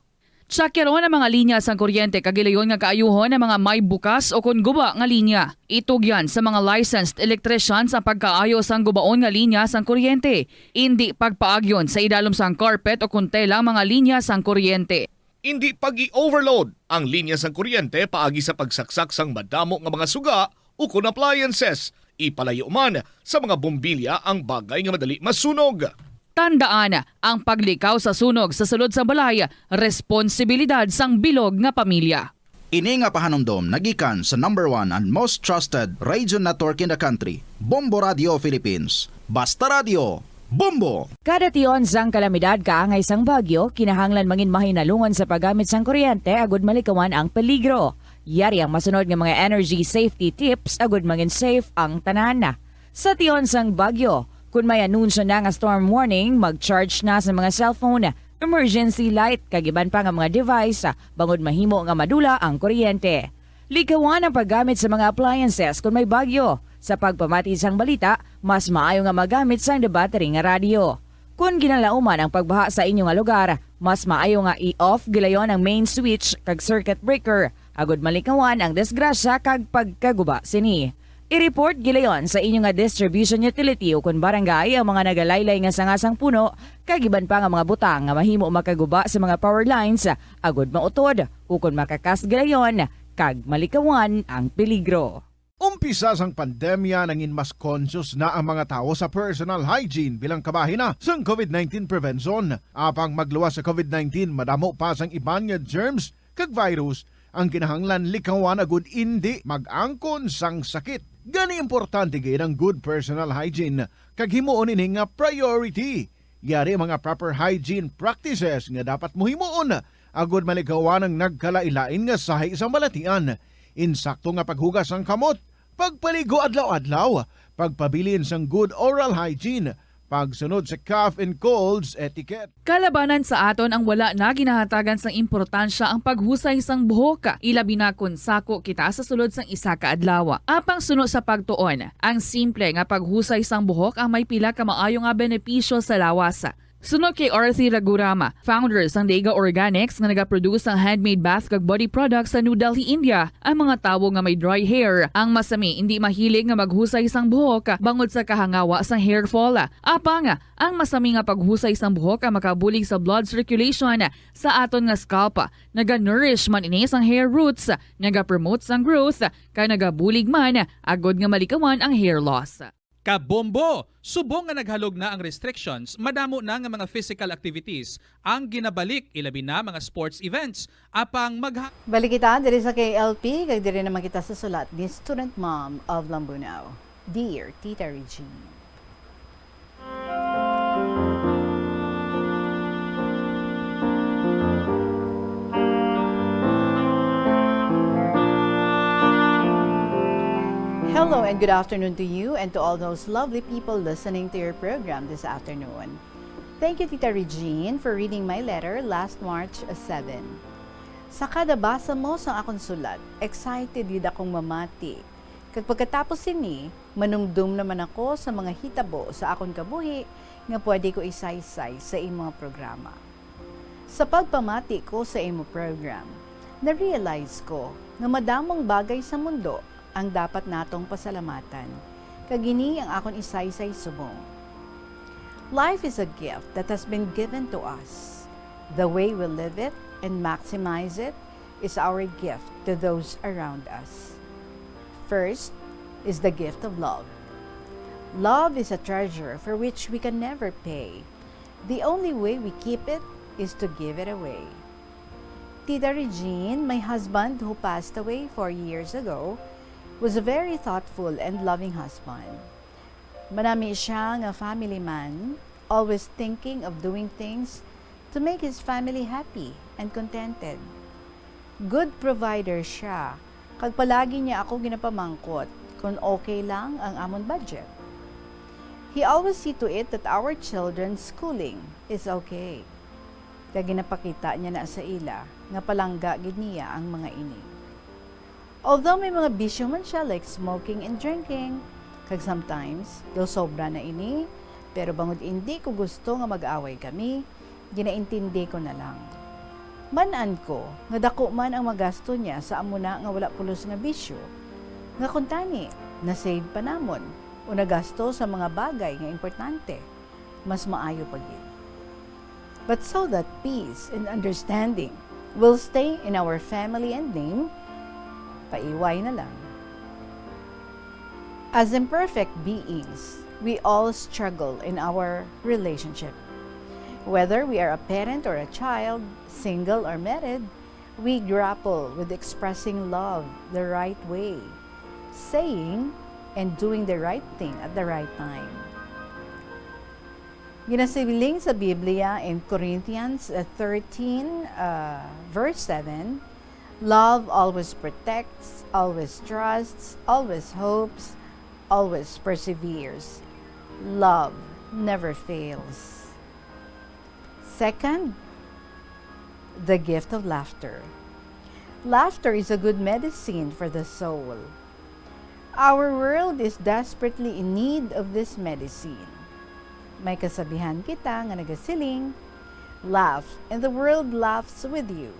Tsakyaron ang mga linya sang kuryente kag ilayon nga kaayuhon ang mga may bukas ukon guba nga linya. Itugyan sa mga licensed electricians ang pagkaayo sang gubaon nga linya sang kuryente. Indi pagpaagyon sa idalom sang carpet ukon tela ang mga linya sang kuryente. Indi pag-i-overload ang linya sang kuryente paagi sa pagsaksak sang madamo nga mga suga ukon appliances. Ipalayo man sa mga bombilya ang bagay nga madali masunog. Tandaan, ang paglikaw sa sunog sa sulod sang balay, responsibilidad sang bilog nga pamilya. Ini nga pahanumdom nagikan sa number one and most trusted radio network in the country, Bombo Radio Philippines. Basta Radio, Bombo! Kada tion sang kalamidad kaangay sang bagyo, kinahanglan mangin mahinalungan sa paggamit sang kuryente agud malikawan ang peligro. Yari ang masunod nga mga energy safety tips agud mangin safe ang tanan. Sa tion sang bagyo, kun may anunsyo na nga storm warning, mag-charge na sa mga cellphone, emergency light, kag iban pa nga mga device, bangod mahimo nga madula ang kuryente. Likawan ang paggamit sa mga appliances kun may bagyo. Sa pagpamati sang balita, mas maayo nga magamit sang debattery nga radyo. Kon ginalauman ang pagbaha sa inyo nga lugar, mas maayo nga i-off gilayon ang main switch kag circuit breaker, agud malikawan ang disgrasya kag pagkaguba sini. I-report gilayon sa inyo nga distribution utility ukon barangay ang mga nagalaylay nga sanga sang puno kag iban pa nga mga butang nga mahimo makaguba sa mga power lines, agud mautod ukon makakas gilayon kag malikawan ang peligro. Umpisa sang pandemya, nangin mas conscious na ang mga tawo sa personal hygiene bilang kabahin na sang COVID nineteen prevention. Apang magluwas sa COVID nineteen, madamo pa sang iban nga germs kag virus ang kinahanglan likawan agud indi mag-angkon sang sakit. Gani, importante gid ang good personal hygiene kag himuon ini nga priority. Yari ang mga proper hygiene practices nga dapat mo himuon agud malikawan ang nagkalain-lain nga sahi sang balatian. Insakto nga paghugas sang kamot, pagpaligo adlaw-adlaw, pagpabilin sang good oral hygiene, pagsunod sa cough and colds etiquette. Kalabanan sa aton ang wala na ginahatagan sang importansya ang paghusay sang buhok, ilabi na kon sako kita sa sulod sang isa ka adlaw. Apang suno sa pagtuon, ang simple nga paghusay sang buhok ang may pila ka maayo nga benepisyo sa lawas. Suno kay Arthi Ragurama, founder sang Dega Organics nga nagaproduce sang handmade bath kag body products sa New Delhi, India, ang mga tawo nga may dry hair ang masami indi mahilig nga maghusay sang buhok bangod sa kahangawa sang hair fall. Apang ang masami nga paghusay sang buhok ang makabulig sa blood circulation sa aton nga scalp. Naga-nourish man ini sang hair roots, nagapromote sang growth, kag nagabulig man agod nga malikawan ang hair loss. Kabombo! Subong nga naghalog na ang restrictions, madamo na nga mga physical activities ang ginabalik, ilabi na mga sports events. Apang magha- Balik kita diri sa K L P, kag diri naman kita sa sulat ni Student Mom of Lambunao. Dear Tita Regine. Hello and good afternoon to you and to all those lovely people listening to your program this afternoon. Thank you, Tita Regine, for reading my letter last March seven. Sa kada basa mo sang akon sulat, excited gid akong mamati. Kag pagkatapos sini, manumdom naman ako sa mga hitabo sa akon kabuhi nga pwede ko isaysay sa imo nga programa. Sa pagpamati ko sa imo program, na-realize ko nga madamong bagay sa mundo ang dapat natong pasalamatan, kag ini ang akon isaysay subong. Life is a gift that has been given to us. The way we live it and maximize it is our gift to those around us. First is the gift of love. Love is a treasure for which we can never pay. The only way we keep it is to give it away. Tita Regine, my husband, who passed away four years ago, was a very thoughtful and loving husband. Manami siya nga family man, always thinking of doing things to make his family happy and contented. Good provider siya, kag palagi niya ako ginapamangkot kon okay lang ang amon budget. He always see to it that our children's schooling is okay. Kag ginapakita niya na sa ila nga palangga gid niya ang mga ini. Although may mga bisyo man siya, like smoking and drinking, kag sometimes, daw sobra na ini, pero bangod indi ko gusto nga mag-away kami, ginaintindi ko na lang. Man-an ko nga daku man ang magasto niya sa amo na nga wala pulos nga bisyo, nga kuntani, na-save pa namon o nagasto sa mga bagay nga importante, mas maayo pa gid. But so that peace and understanding will stay in our family and name, paiway na lang. As imperfect beings, we all struggle in our relationship. Whether we are a parent or a child, single or married, We grapple with expressing love the right way, saying and doing the right thing at the right time. Ginasiling sa Biblia in Corinthians, uh, thirteen, uh, verse seven, "Love always protects, always trusts, always hopes, always perseveres. Love never fails." Second, the gift of laughter. Laughter is a good medicine for the soul. Our world is desperately in need of this medicine. May kasabihan kita nga nagasiling, "Laugh, and the world laughs with you.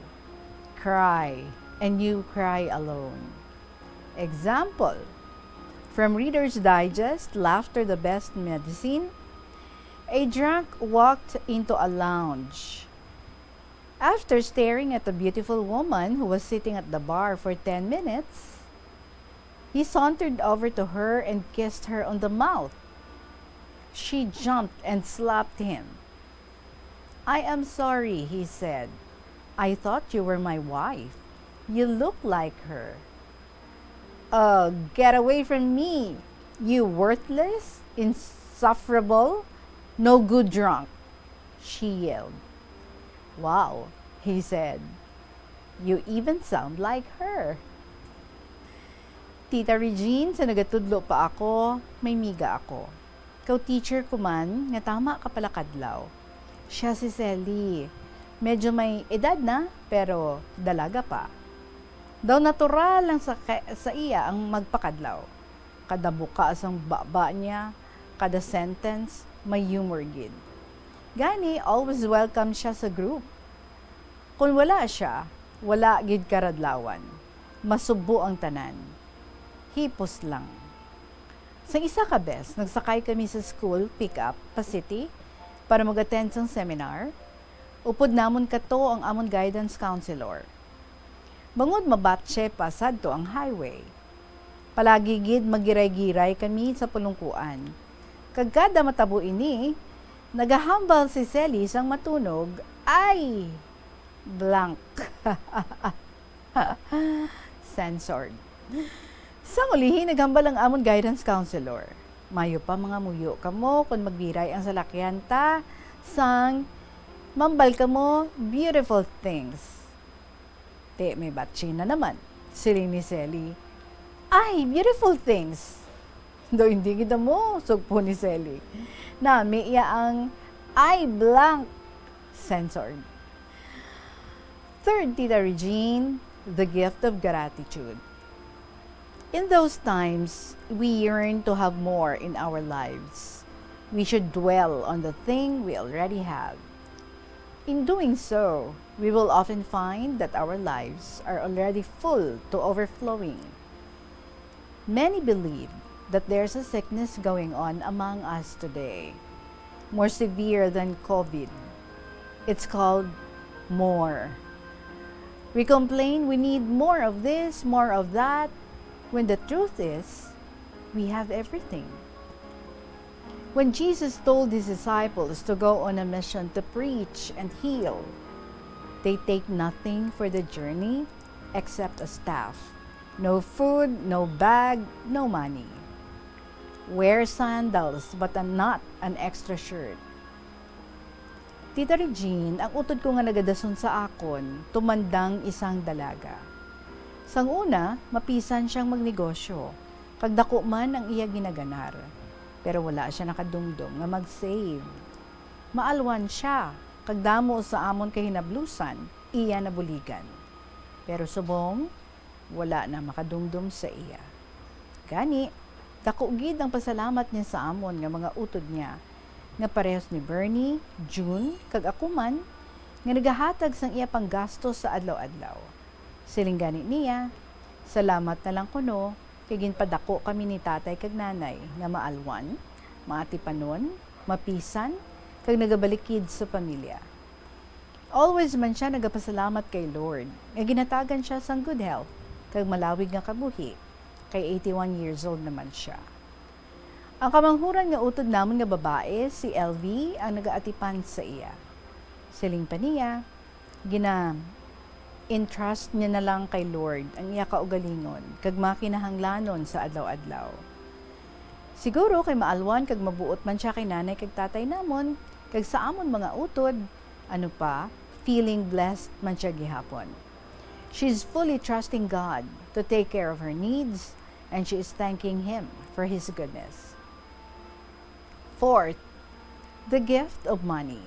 Cry, and you cry alone." Example, from Reader's Digest, "Laughter the best medicine." A drunk walked into a lounge. After staring at a beautiful woman who was sitting at the bar for ten minutes, he sauntered over to her and kissed her on the mouth. She jumped and slapped him. "I am sorry," he said. "I thought you were my wife. You look like her." "Uh, get away from me, you worthless, insufferable, no good drunk," she yelled. "Wow," he said. "You even sound like her." Tita Regine, sa nagatudlo pa ako, may miga ako. Kaw-teacher ko man, nga tama ka pala kadlaw. Siya si Selly. Medyo may edad na, pero dalaga pa. Daw natural lang sa, ka- sa iya ang magpakadlaw. Kada buka sang baba niya, kada sentence, may humor gid. Gani, always welcome siya sa group. Kung wala siya, wala gid karadlawan. Masubo ang tanan. Hipos lang. Sang isa ka bes, nagsakay kami sa school pick-up pa city para mag-attend sang seminar. Upod namon kato ang amon guidance counselor. Bangod mabatse pa sadto ang highway, palagi gid magiray-giray kami sa pulungkuan. Kag kada matabo ini, nagahambal si Selly sang matunog, "Ay!" Blank. Censored. Sang ulihi, naghambal ang amon guidance counselor, "Mayo pa mangamuyo kamo kon magbiray ang salakyan ta sang mambal kamo beautiful things." Ti, may batsi na naman, siling ni Selly. "Ay, beautiful things." "Daw hindi gid amo," sugpo ni Selly. Nami iya ang "ay blank," censored. Third, Tita Regine, the gift of gratitude. In those times, we yearn to have more in our lives. We should dwell on the thing we already have. In doing so, we will often find that our lives are already full to overflowing. Many believe that there's a sickness going on among us today, more severe than COVID. It's called more. We complain we need more of this, more of that, when the truth is, we have everything. When Jesus told his disciples to go on a mission to preach and heal, they take nothing for the journey except a staff. No food, no bag, no money. Wear sandals, but a, not an extra shirt. Tita Regine, ang utod ko nga nagadason sa akon, tumandang isang dalaga. Sang una, mapisan siyang magnegosyo, kag daku man ang iya ginaganar. Pero wala siya nakadumdom nga mag-save. Maalwan siya, kag damo sa amon kahinablusan, iya nabuligan. Pero subong, wala na makadumdom sa iya. Gani, dako gid ang pasalamat niya sa amon nga mga utod niya, nga parehas ni Bernie, June, kag ako man, nga nagahatag sang iya panggastos sa adlaw-adlaw. Siling gani niya, "Salamat na lang kuno, kay ginpadako kami ni tatay kag nanay nga maalwan, maatipanon, mapisan, kag nagabalikid sa pamilya." Always man siya nagapasalamat kay Lord nga ginhatagan siya sang good health kag malawig nga kabuhi, kay eighty-one years old naman siya. Ang kamanghuran nga utod namon nga babae, si L V, ang nagaatipan sa iya. Siling pa niya, "Gina-, Entrust niya na lang kay Lord ang iya kaugalingon kag mga kinahanglanon sa adlaw-adlaw. Siguro kay maalwan kag mabuot man sia kay nanay kag tatay namon kag sa amon mga utod, ano pa, feeling blessed man sia gihapon. She's fully trusting God to take care of her needs, and she is thanking Him for His goodness. Fourth, the gift of money.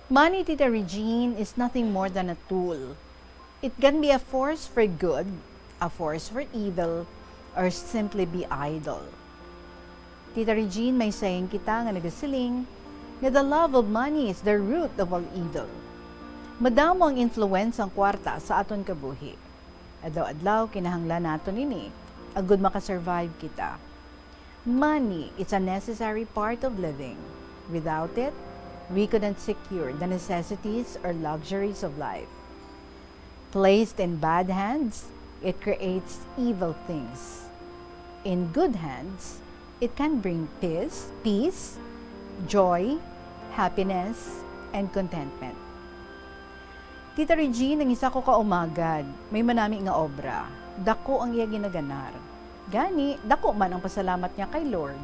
Money, Tita Regine, is nothing more than a tool. It can be a force for good, a force for evil, or simply be idol. Tita Regine, may saying kita nga nagasiling nga the love of money is the root of all evil. Madamo ang influence sang kwarta sa aton kabuhi. Adlaw-adlaw, kinahanglan naton ini agod makasurvive kita. Money is a necessary part of living. Without it, we couldn't secure the necessities or luxuries of life. Placed in bad hands, it creates evil things. In good hands, it can bring peace, peace, joy, happiness, and contentment. Tita Regine, ang isa ko ka umagad, may manami nga obra. Dako ang iya ginaganar. Gani, dako man ang pasalamat niya kay Lord.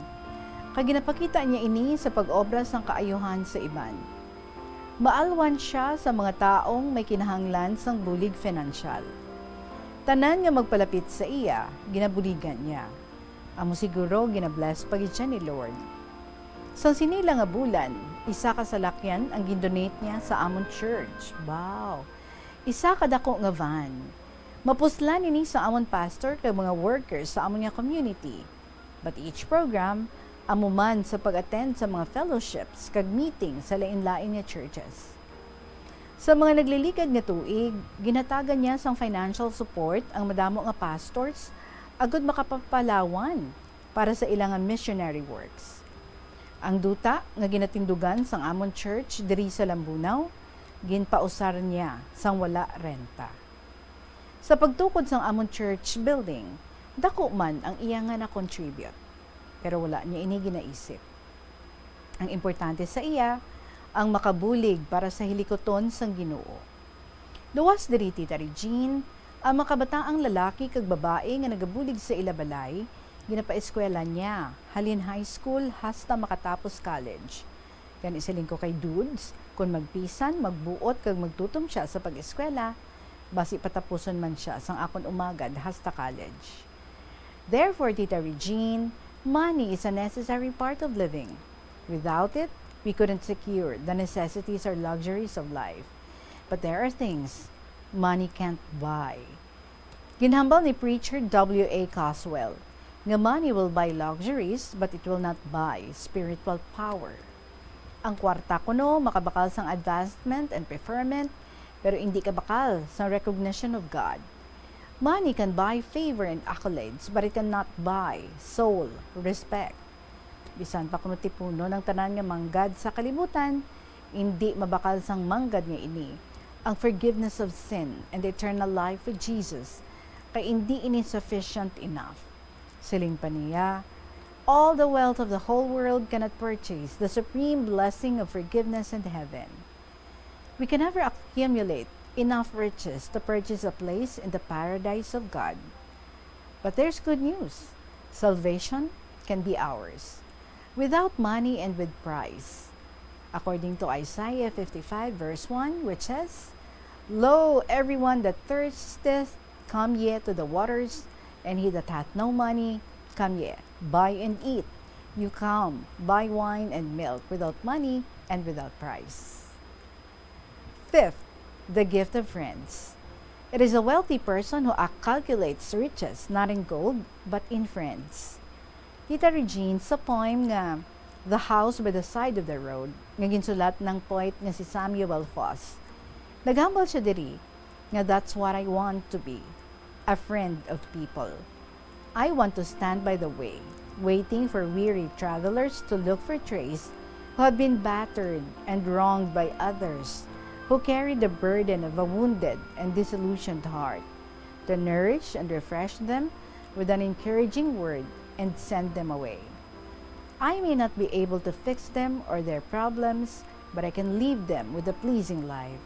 Kag ginapakita niya ini sa pag-obra sang kaayuhan sa iban. Maalwan sia sa mga taong may kinahanglan sang bulig finansyal. Tanan nga magpalapit sa iya, ginabuligan niya. Amo siguro ginabless pa gid sia ni Lord. Sang sini lang nga bulan, isa ka salakyan ang gindonate niya sa amon church. Wow! Isa ka dako nga van. Mapuslan ini sa amon pastor kag mga workers sa amon nga community. But each program, amo man sa pag-attend sa mga fellowships kag meeting sa lain-lain nga churches. Sa mga nagliligad nga tuig, ginhatagan niya sang financial support ang madamo nga pastors agud makapapalawan para sa ila nga missionary works. Ang duta nga ginatindugan sang amon church diri sa Lambunao, ginpausar niya sang wala renta. Sa pagtukod sang amon church building, dako man ang iya nga na-contribute, pero wala niya ini ginaisip. Ang importante sa iya, ang makabulig para sa hilikuton sang Ginoo. Luwas diri, Tita Regine, ang makabataang lalaki kag babayi nga nagabulig sa ila balay, ginapaeskwela niya halin high school hasta makatapos college. Gani siling ko kay Dudes, kon magpisan, magbuot kag magtutom sia sa pag-eskwela, basi patapuson man sia sang akon umagad hasta college. Therefore, Tita Regine, money is a necessary part of living. Without it, we couldn't secure the necessities or luxuries of life. But there are things money can't buy. Ginhambal ni Preacher W A Coswell nga money will buy luxuries, but it will not buy spiritual power. Ang kwarta kuno makabakal sang advancement and preferment, pero indi kabakal sang recognition of God. Money can buy favor and accolades, but it cannot buy soul, respect. Bisan pa kuno tipunon ang tanan nga manggad sa kalibutan, indi mabakal sang manggad nga ini ang forgiveness of sin and eternal life with Jesus, kay indi ini sufficient enough. Siling pa niya, "All the wealth of the whole world cannot purchase the supreme blessing of forgiveness and heaven." We can never accumulate enough riches to purchase a place in the paradise of God. But there's good news. Salvation can be ours, without money and with price. According to Isaiah fifty-five verse one, which says, "Lo, everyone that thirsteth, come ye to the waters, and he that hath no money, come ye, buy and eat. You come, buy wine and milk without money and without price." Fifth, the gift of friends. It is a wealthy person who ac-, calculates riches not in gold, but in friends. Tita Regine, sa poem nga The House by the Side of the Road, nga ginsulat ng poet nga si Samuel Foss, naghambal siya diri nga, "That's what I want to be, a friend of people." I want to stand by the way, waiting for weary travelers to look for trace who have been battered and wronged by others, who carry the burden of a wounded and disillusioned heart, to nourish and refresh them with an encouraging word and send them away. I may not be able to fix them or their problems, but I can leave them with a pleasing life.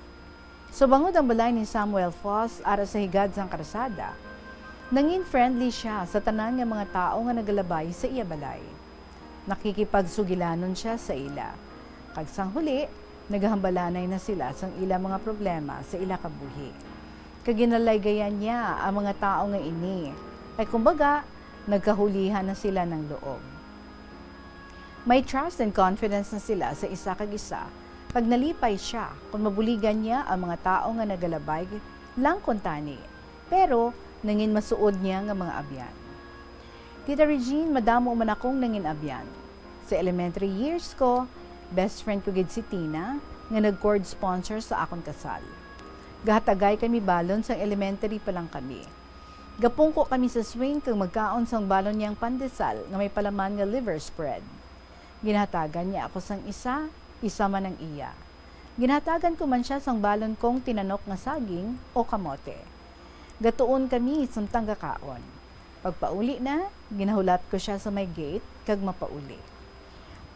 So bangod ang balay ni Samuel Foss ara sa higad sang karsada, nangin friendly sia sa tanan nga mga tawo nga nagalabay sa iya balay. Nakikipagsugilanon sia sa ila, kag sang huli, nagahambalanay na sila sang ila mga problema sa ila kabuhi. Kag ginalaygayan niya ang mga tawo nga ini, kay kumbaga, nagkahulihan na sila ng loob. May trust and confidence na sila sa isa kag isa, kag nalipay sia kon mabuligan niya ang mga tawo nga nagalabay lang kuntani, pero nangin masuod niya nga mga abyan. Tita Regine, madamo man akong nangin abyan. Sa elementary years ko, best friend ko gid si Tina, nga nag-court sponsor sa akon kasal. Gahatagay kami balon sang elementary pa lang kami. Gapungko kami sa swing kag magkaon sang balon niyang pandesal nga may palaman nga liver spread. Ginahatagan niya ako sang isa, isa man ang iya. Ginahatagan ko man sia sang balon kong tinanok nga saging o kamote. Gatuon kami samtang gakaon. Pagpauli na, ginahulat ko sia sa may gate kag mapauli.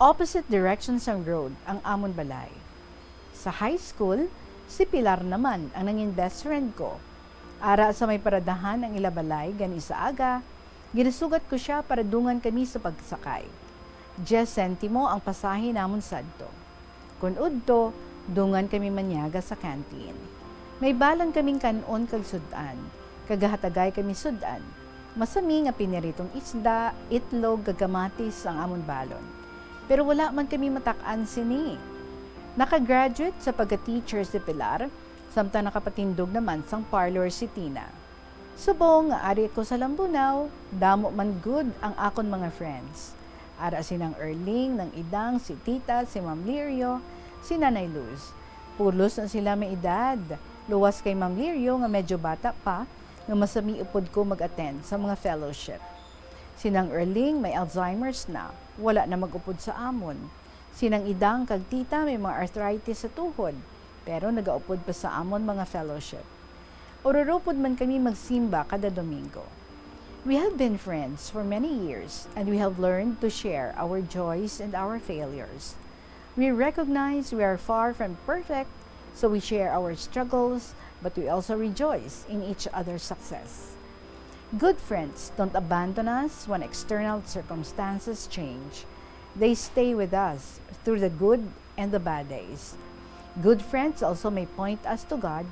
Opposite direction sang road ang amon balay. Sa high school, si Pilar naman ang nangin best friend ko. Ara sa may paradahan ang ila balay gani sa aga, ginasugat ko sia para dungan kami sa pagsakay. Diyes sentimo ang pasahe namon sadto. Kon udto, dungan kami manyaga sa canteen. May balon kaming kan-on kag sud-an, kag gahatagay kami sud-an. Masami nga piniritong isda, itlog, kag kamatis ang amon balon. Pero wala man kami matak-an sini. Naka-graduate sa pagka-teacher si Pilar, samtang nakapatindog naman sang parlor si Tina. Subong nga ari ko sa Lambunao, damo man gud ang akon mga friends. Ara si Nang Erling, Nang Idang, si Tita, si Ma'am Lirio, si Nanay Luz. Pulos na sila may edad. Luwas kay Ma'am Lirio nga medyo bata pa, nga masami upod ko mag-attend sa mga fellowship. Si Nang Erling may Alzheimer's na, wala na mag-upod sa amon. Si Nang Idang kag Tita may mga arthritis sa tuhod, pero nagaupod pa sa amon mga fellowship. Ururupod man kami magsimba kada Domingo. We have been friends for many years, and we have learned to share our joys and our failures. We recognize we are far from perfect, so we share our struggles, but we also rejoice in each other's success. Good friends don't abandon us when external circumstances change. They stay with us through the good and the bad days. Good friends also may point us to God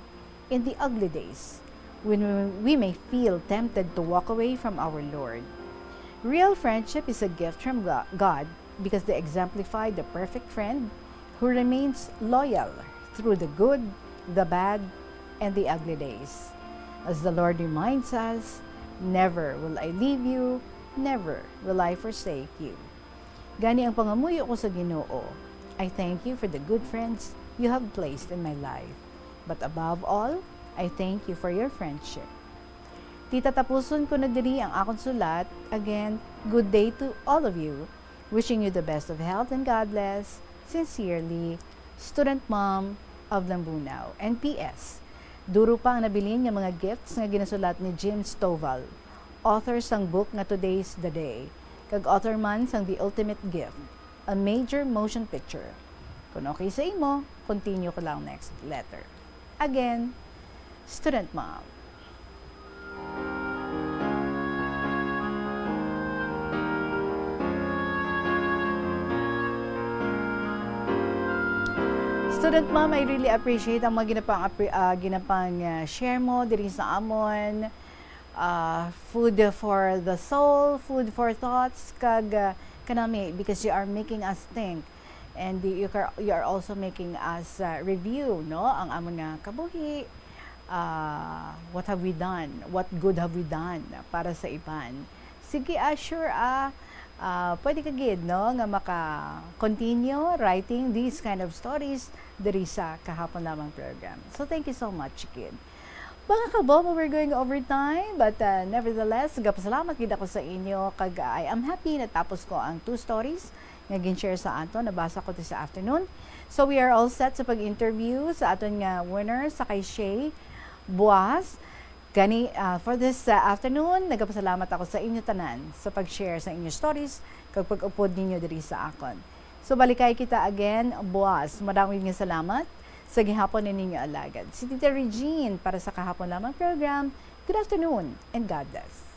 in the ugly days, when we, we may feel tempted to walk away from our Lord. Real friendship is a gift from Go-, God because they exemplify the perfect friend who remains loyal through the good, the bad, and the ugly days. As the Lord reminds us, "Never will I leave you, never will I forsake you." Gani ang pangamuyo ko sa Ginoo, I thank you for the good friends you have placed in my life. But above all, I thank you for your friendship. Tita, tapuson ko na diri ang akon sulat. Again, good day to all of you. Wishing you the best of health and God bless. Sincerely, Student Mom of Lambunao. And P S, duro pa ang nabilin nga mga gifts nga ginasulat ni Jim Stovall, author sang book nga Today's the Day, kag author man sang The Ultimate Gift, a major motion picture. Kung okay sa imo, continue ko lang next letter. Again, Student Mom. Student Mom, I really appreciate ang mga ginapang-, ah, ginapang, ah, share mo diri sa amon. Ah, food for the soul, food for thoughts, kag, ah, kanami, because you are making us think. And you are, you are also making us, ah, review, no, ang amon nga kabuhi. Ah, what have we done? What good have we done para sa iban? Sige, ah, sure, ah, ah, pwede ka gid, no, nga maka-continue writing these kind of stories diri sa Kahapon Lamang program. So, thank you so much, kid. Mga kabobo, we're going over time, but, uh, nevertheless, gapasalamat gid ako sa inyo, kag I am happy natapos ko ang two stories nga gin-share sa aton, nabasa ko this afternoon. So, we are all set sa pag-interview sa aton nga winner, sa kay Shay Buas. Gani, uh, for this, uh, afternoon, nagapasalamat ako sa inyo tanan sa pag-share sa inyo stories kag pag-upod ninyo diri sa akon. So, balikay kita again buas. Madamo nga salamat sa gihapon ni ninyo alagad, si Tita Regine, para sa Kahapon Lamang program. Good afternoon and God bless.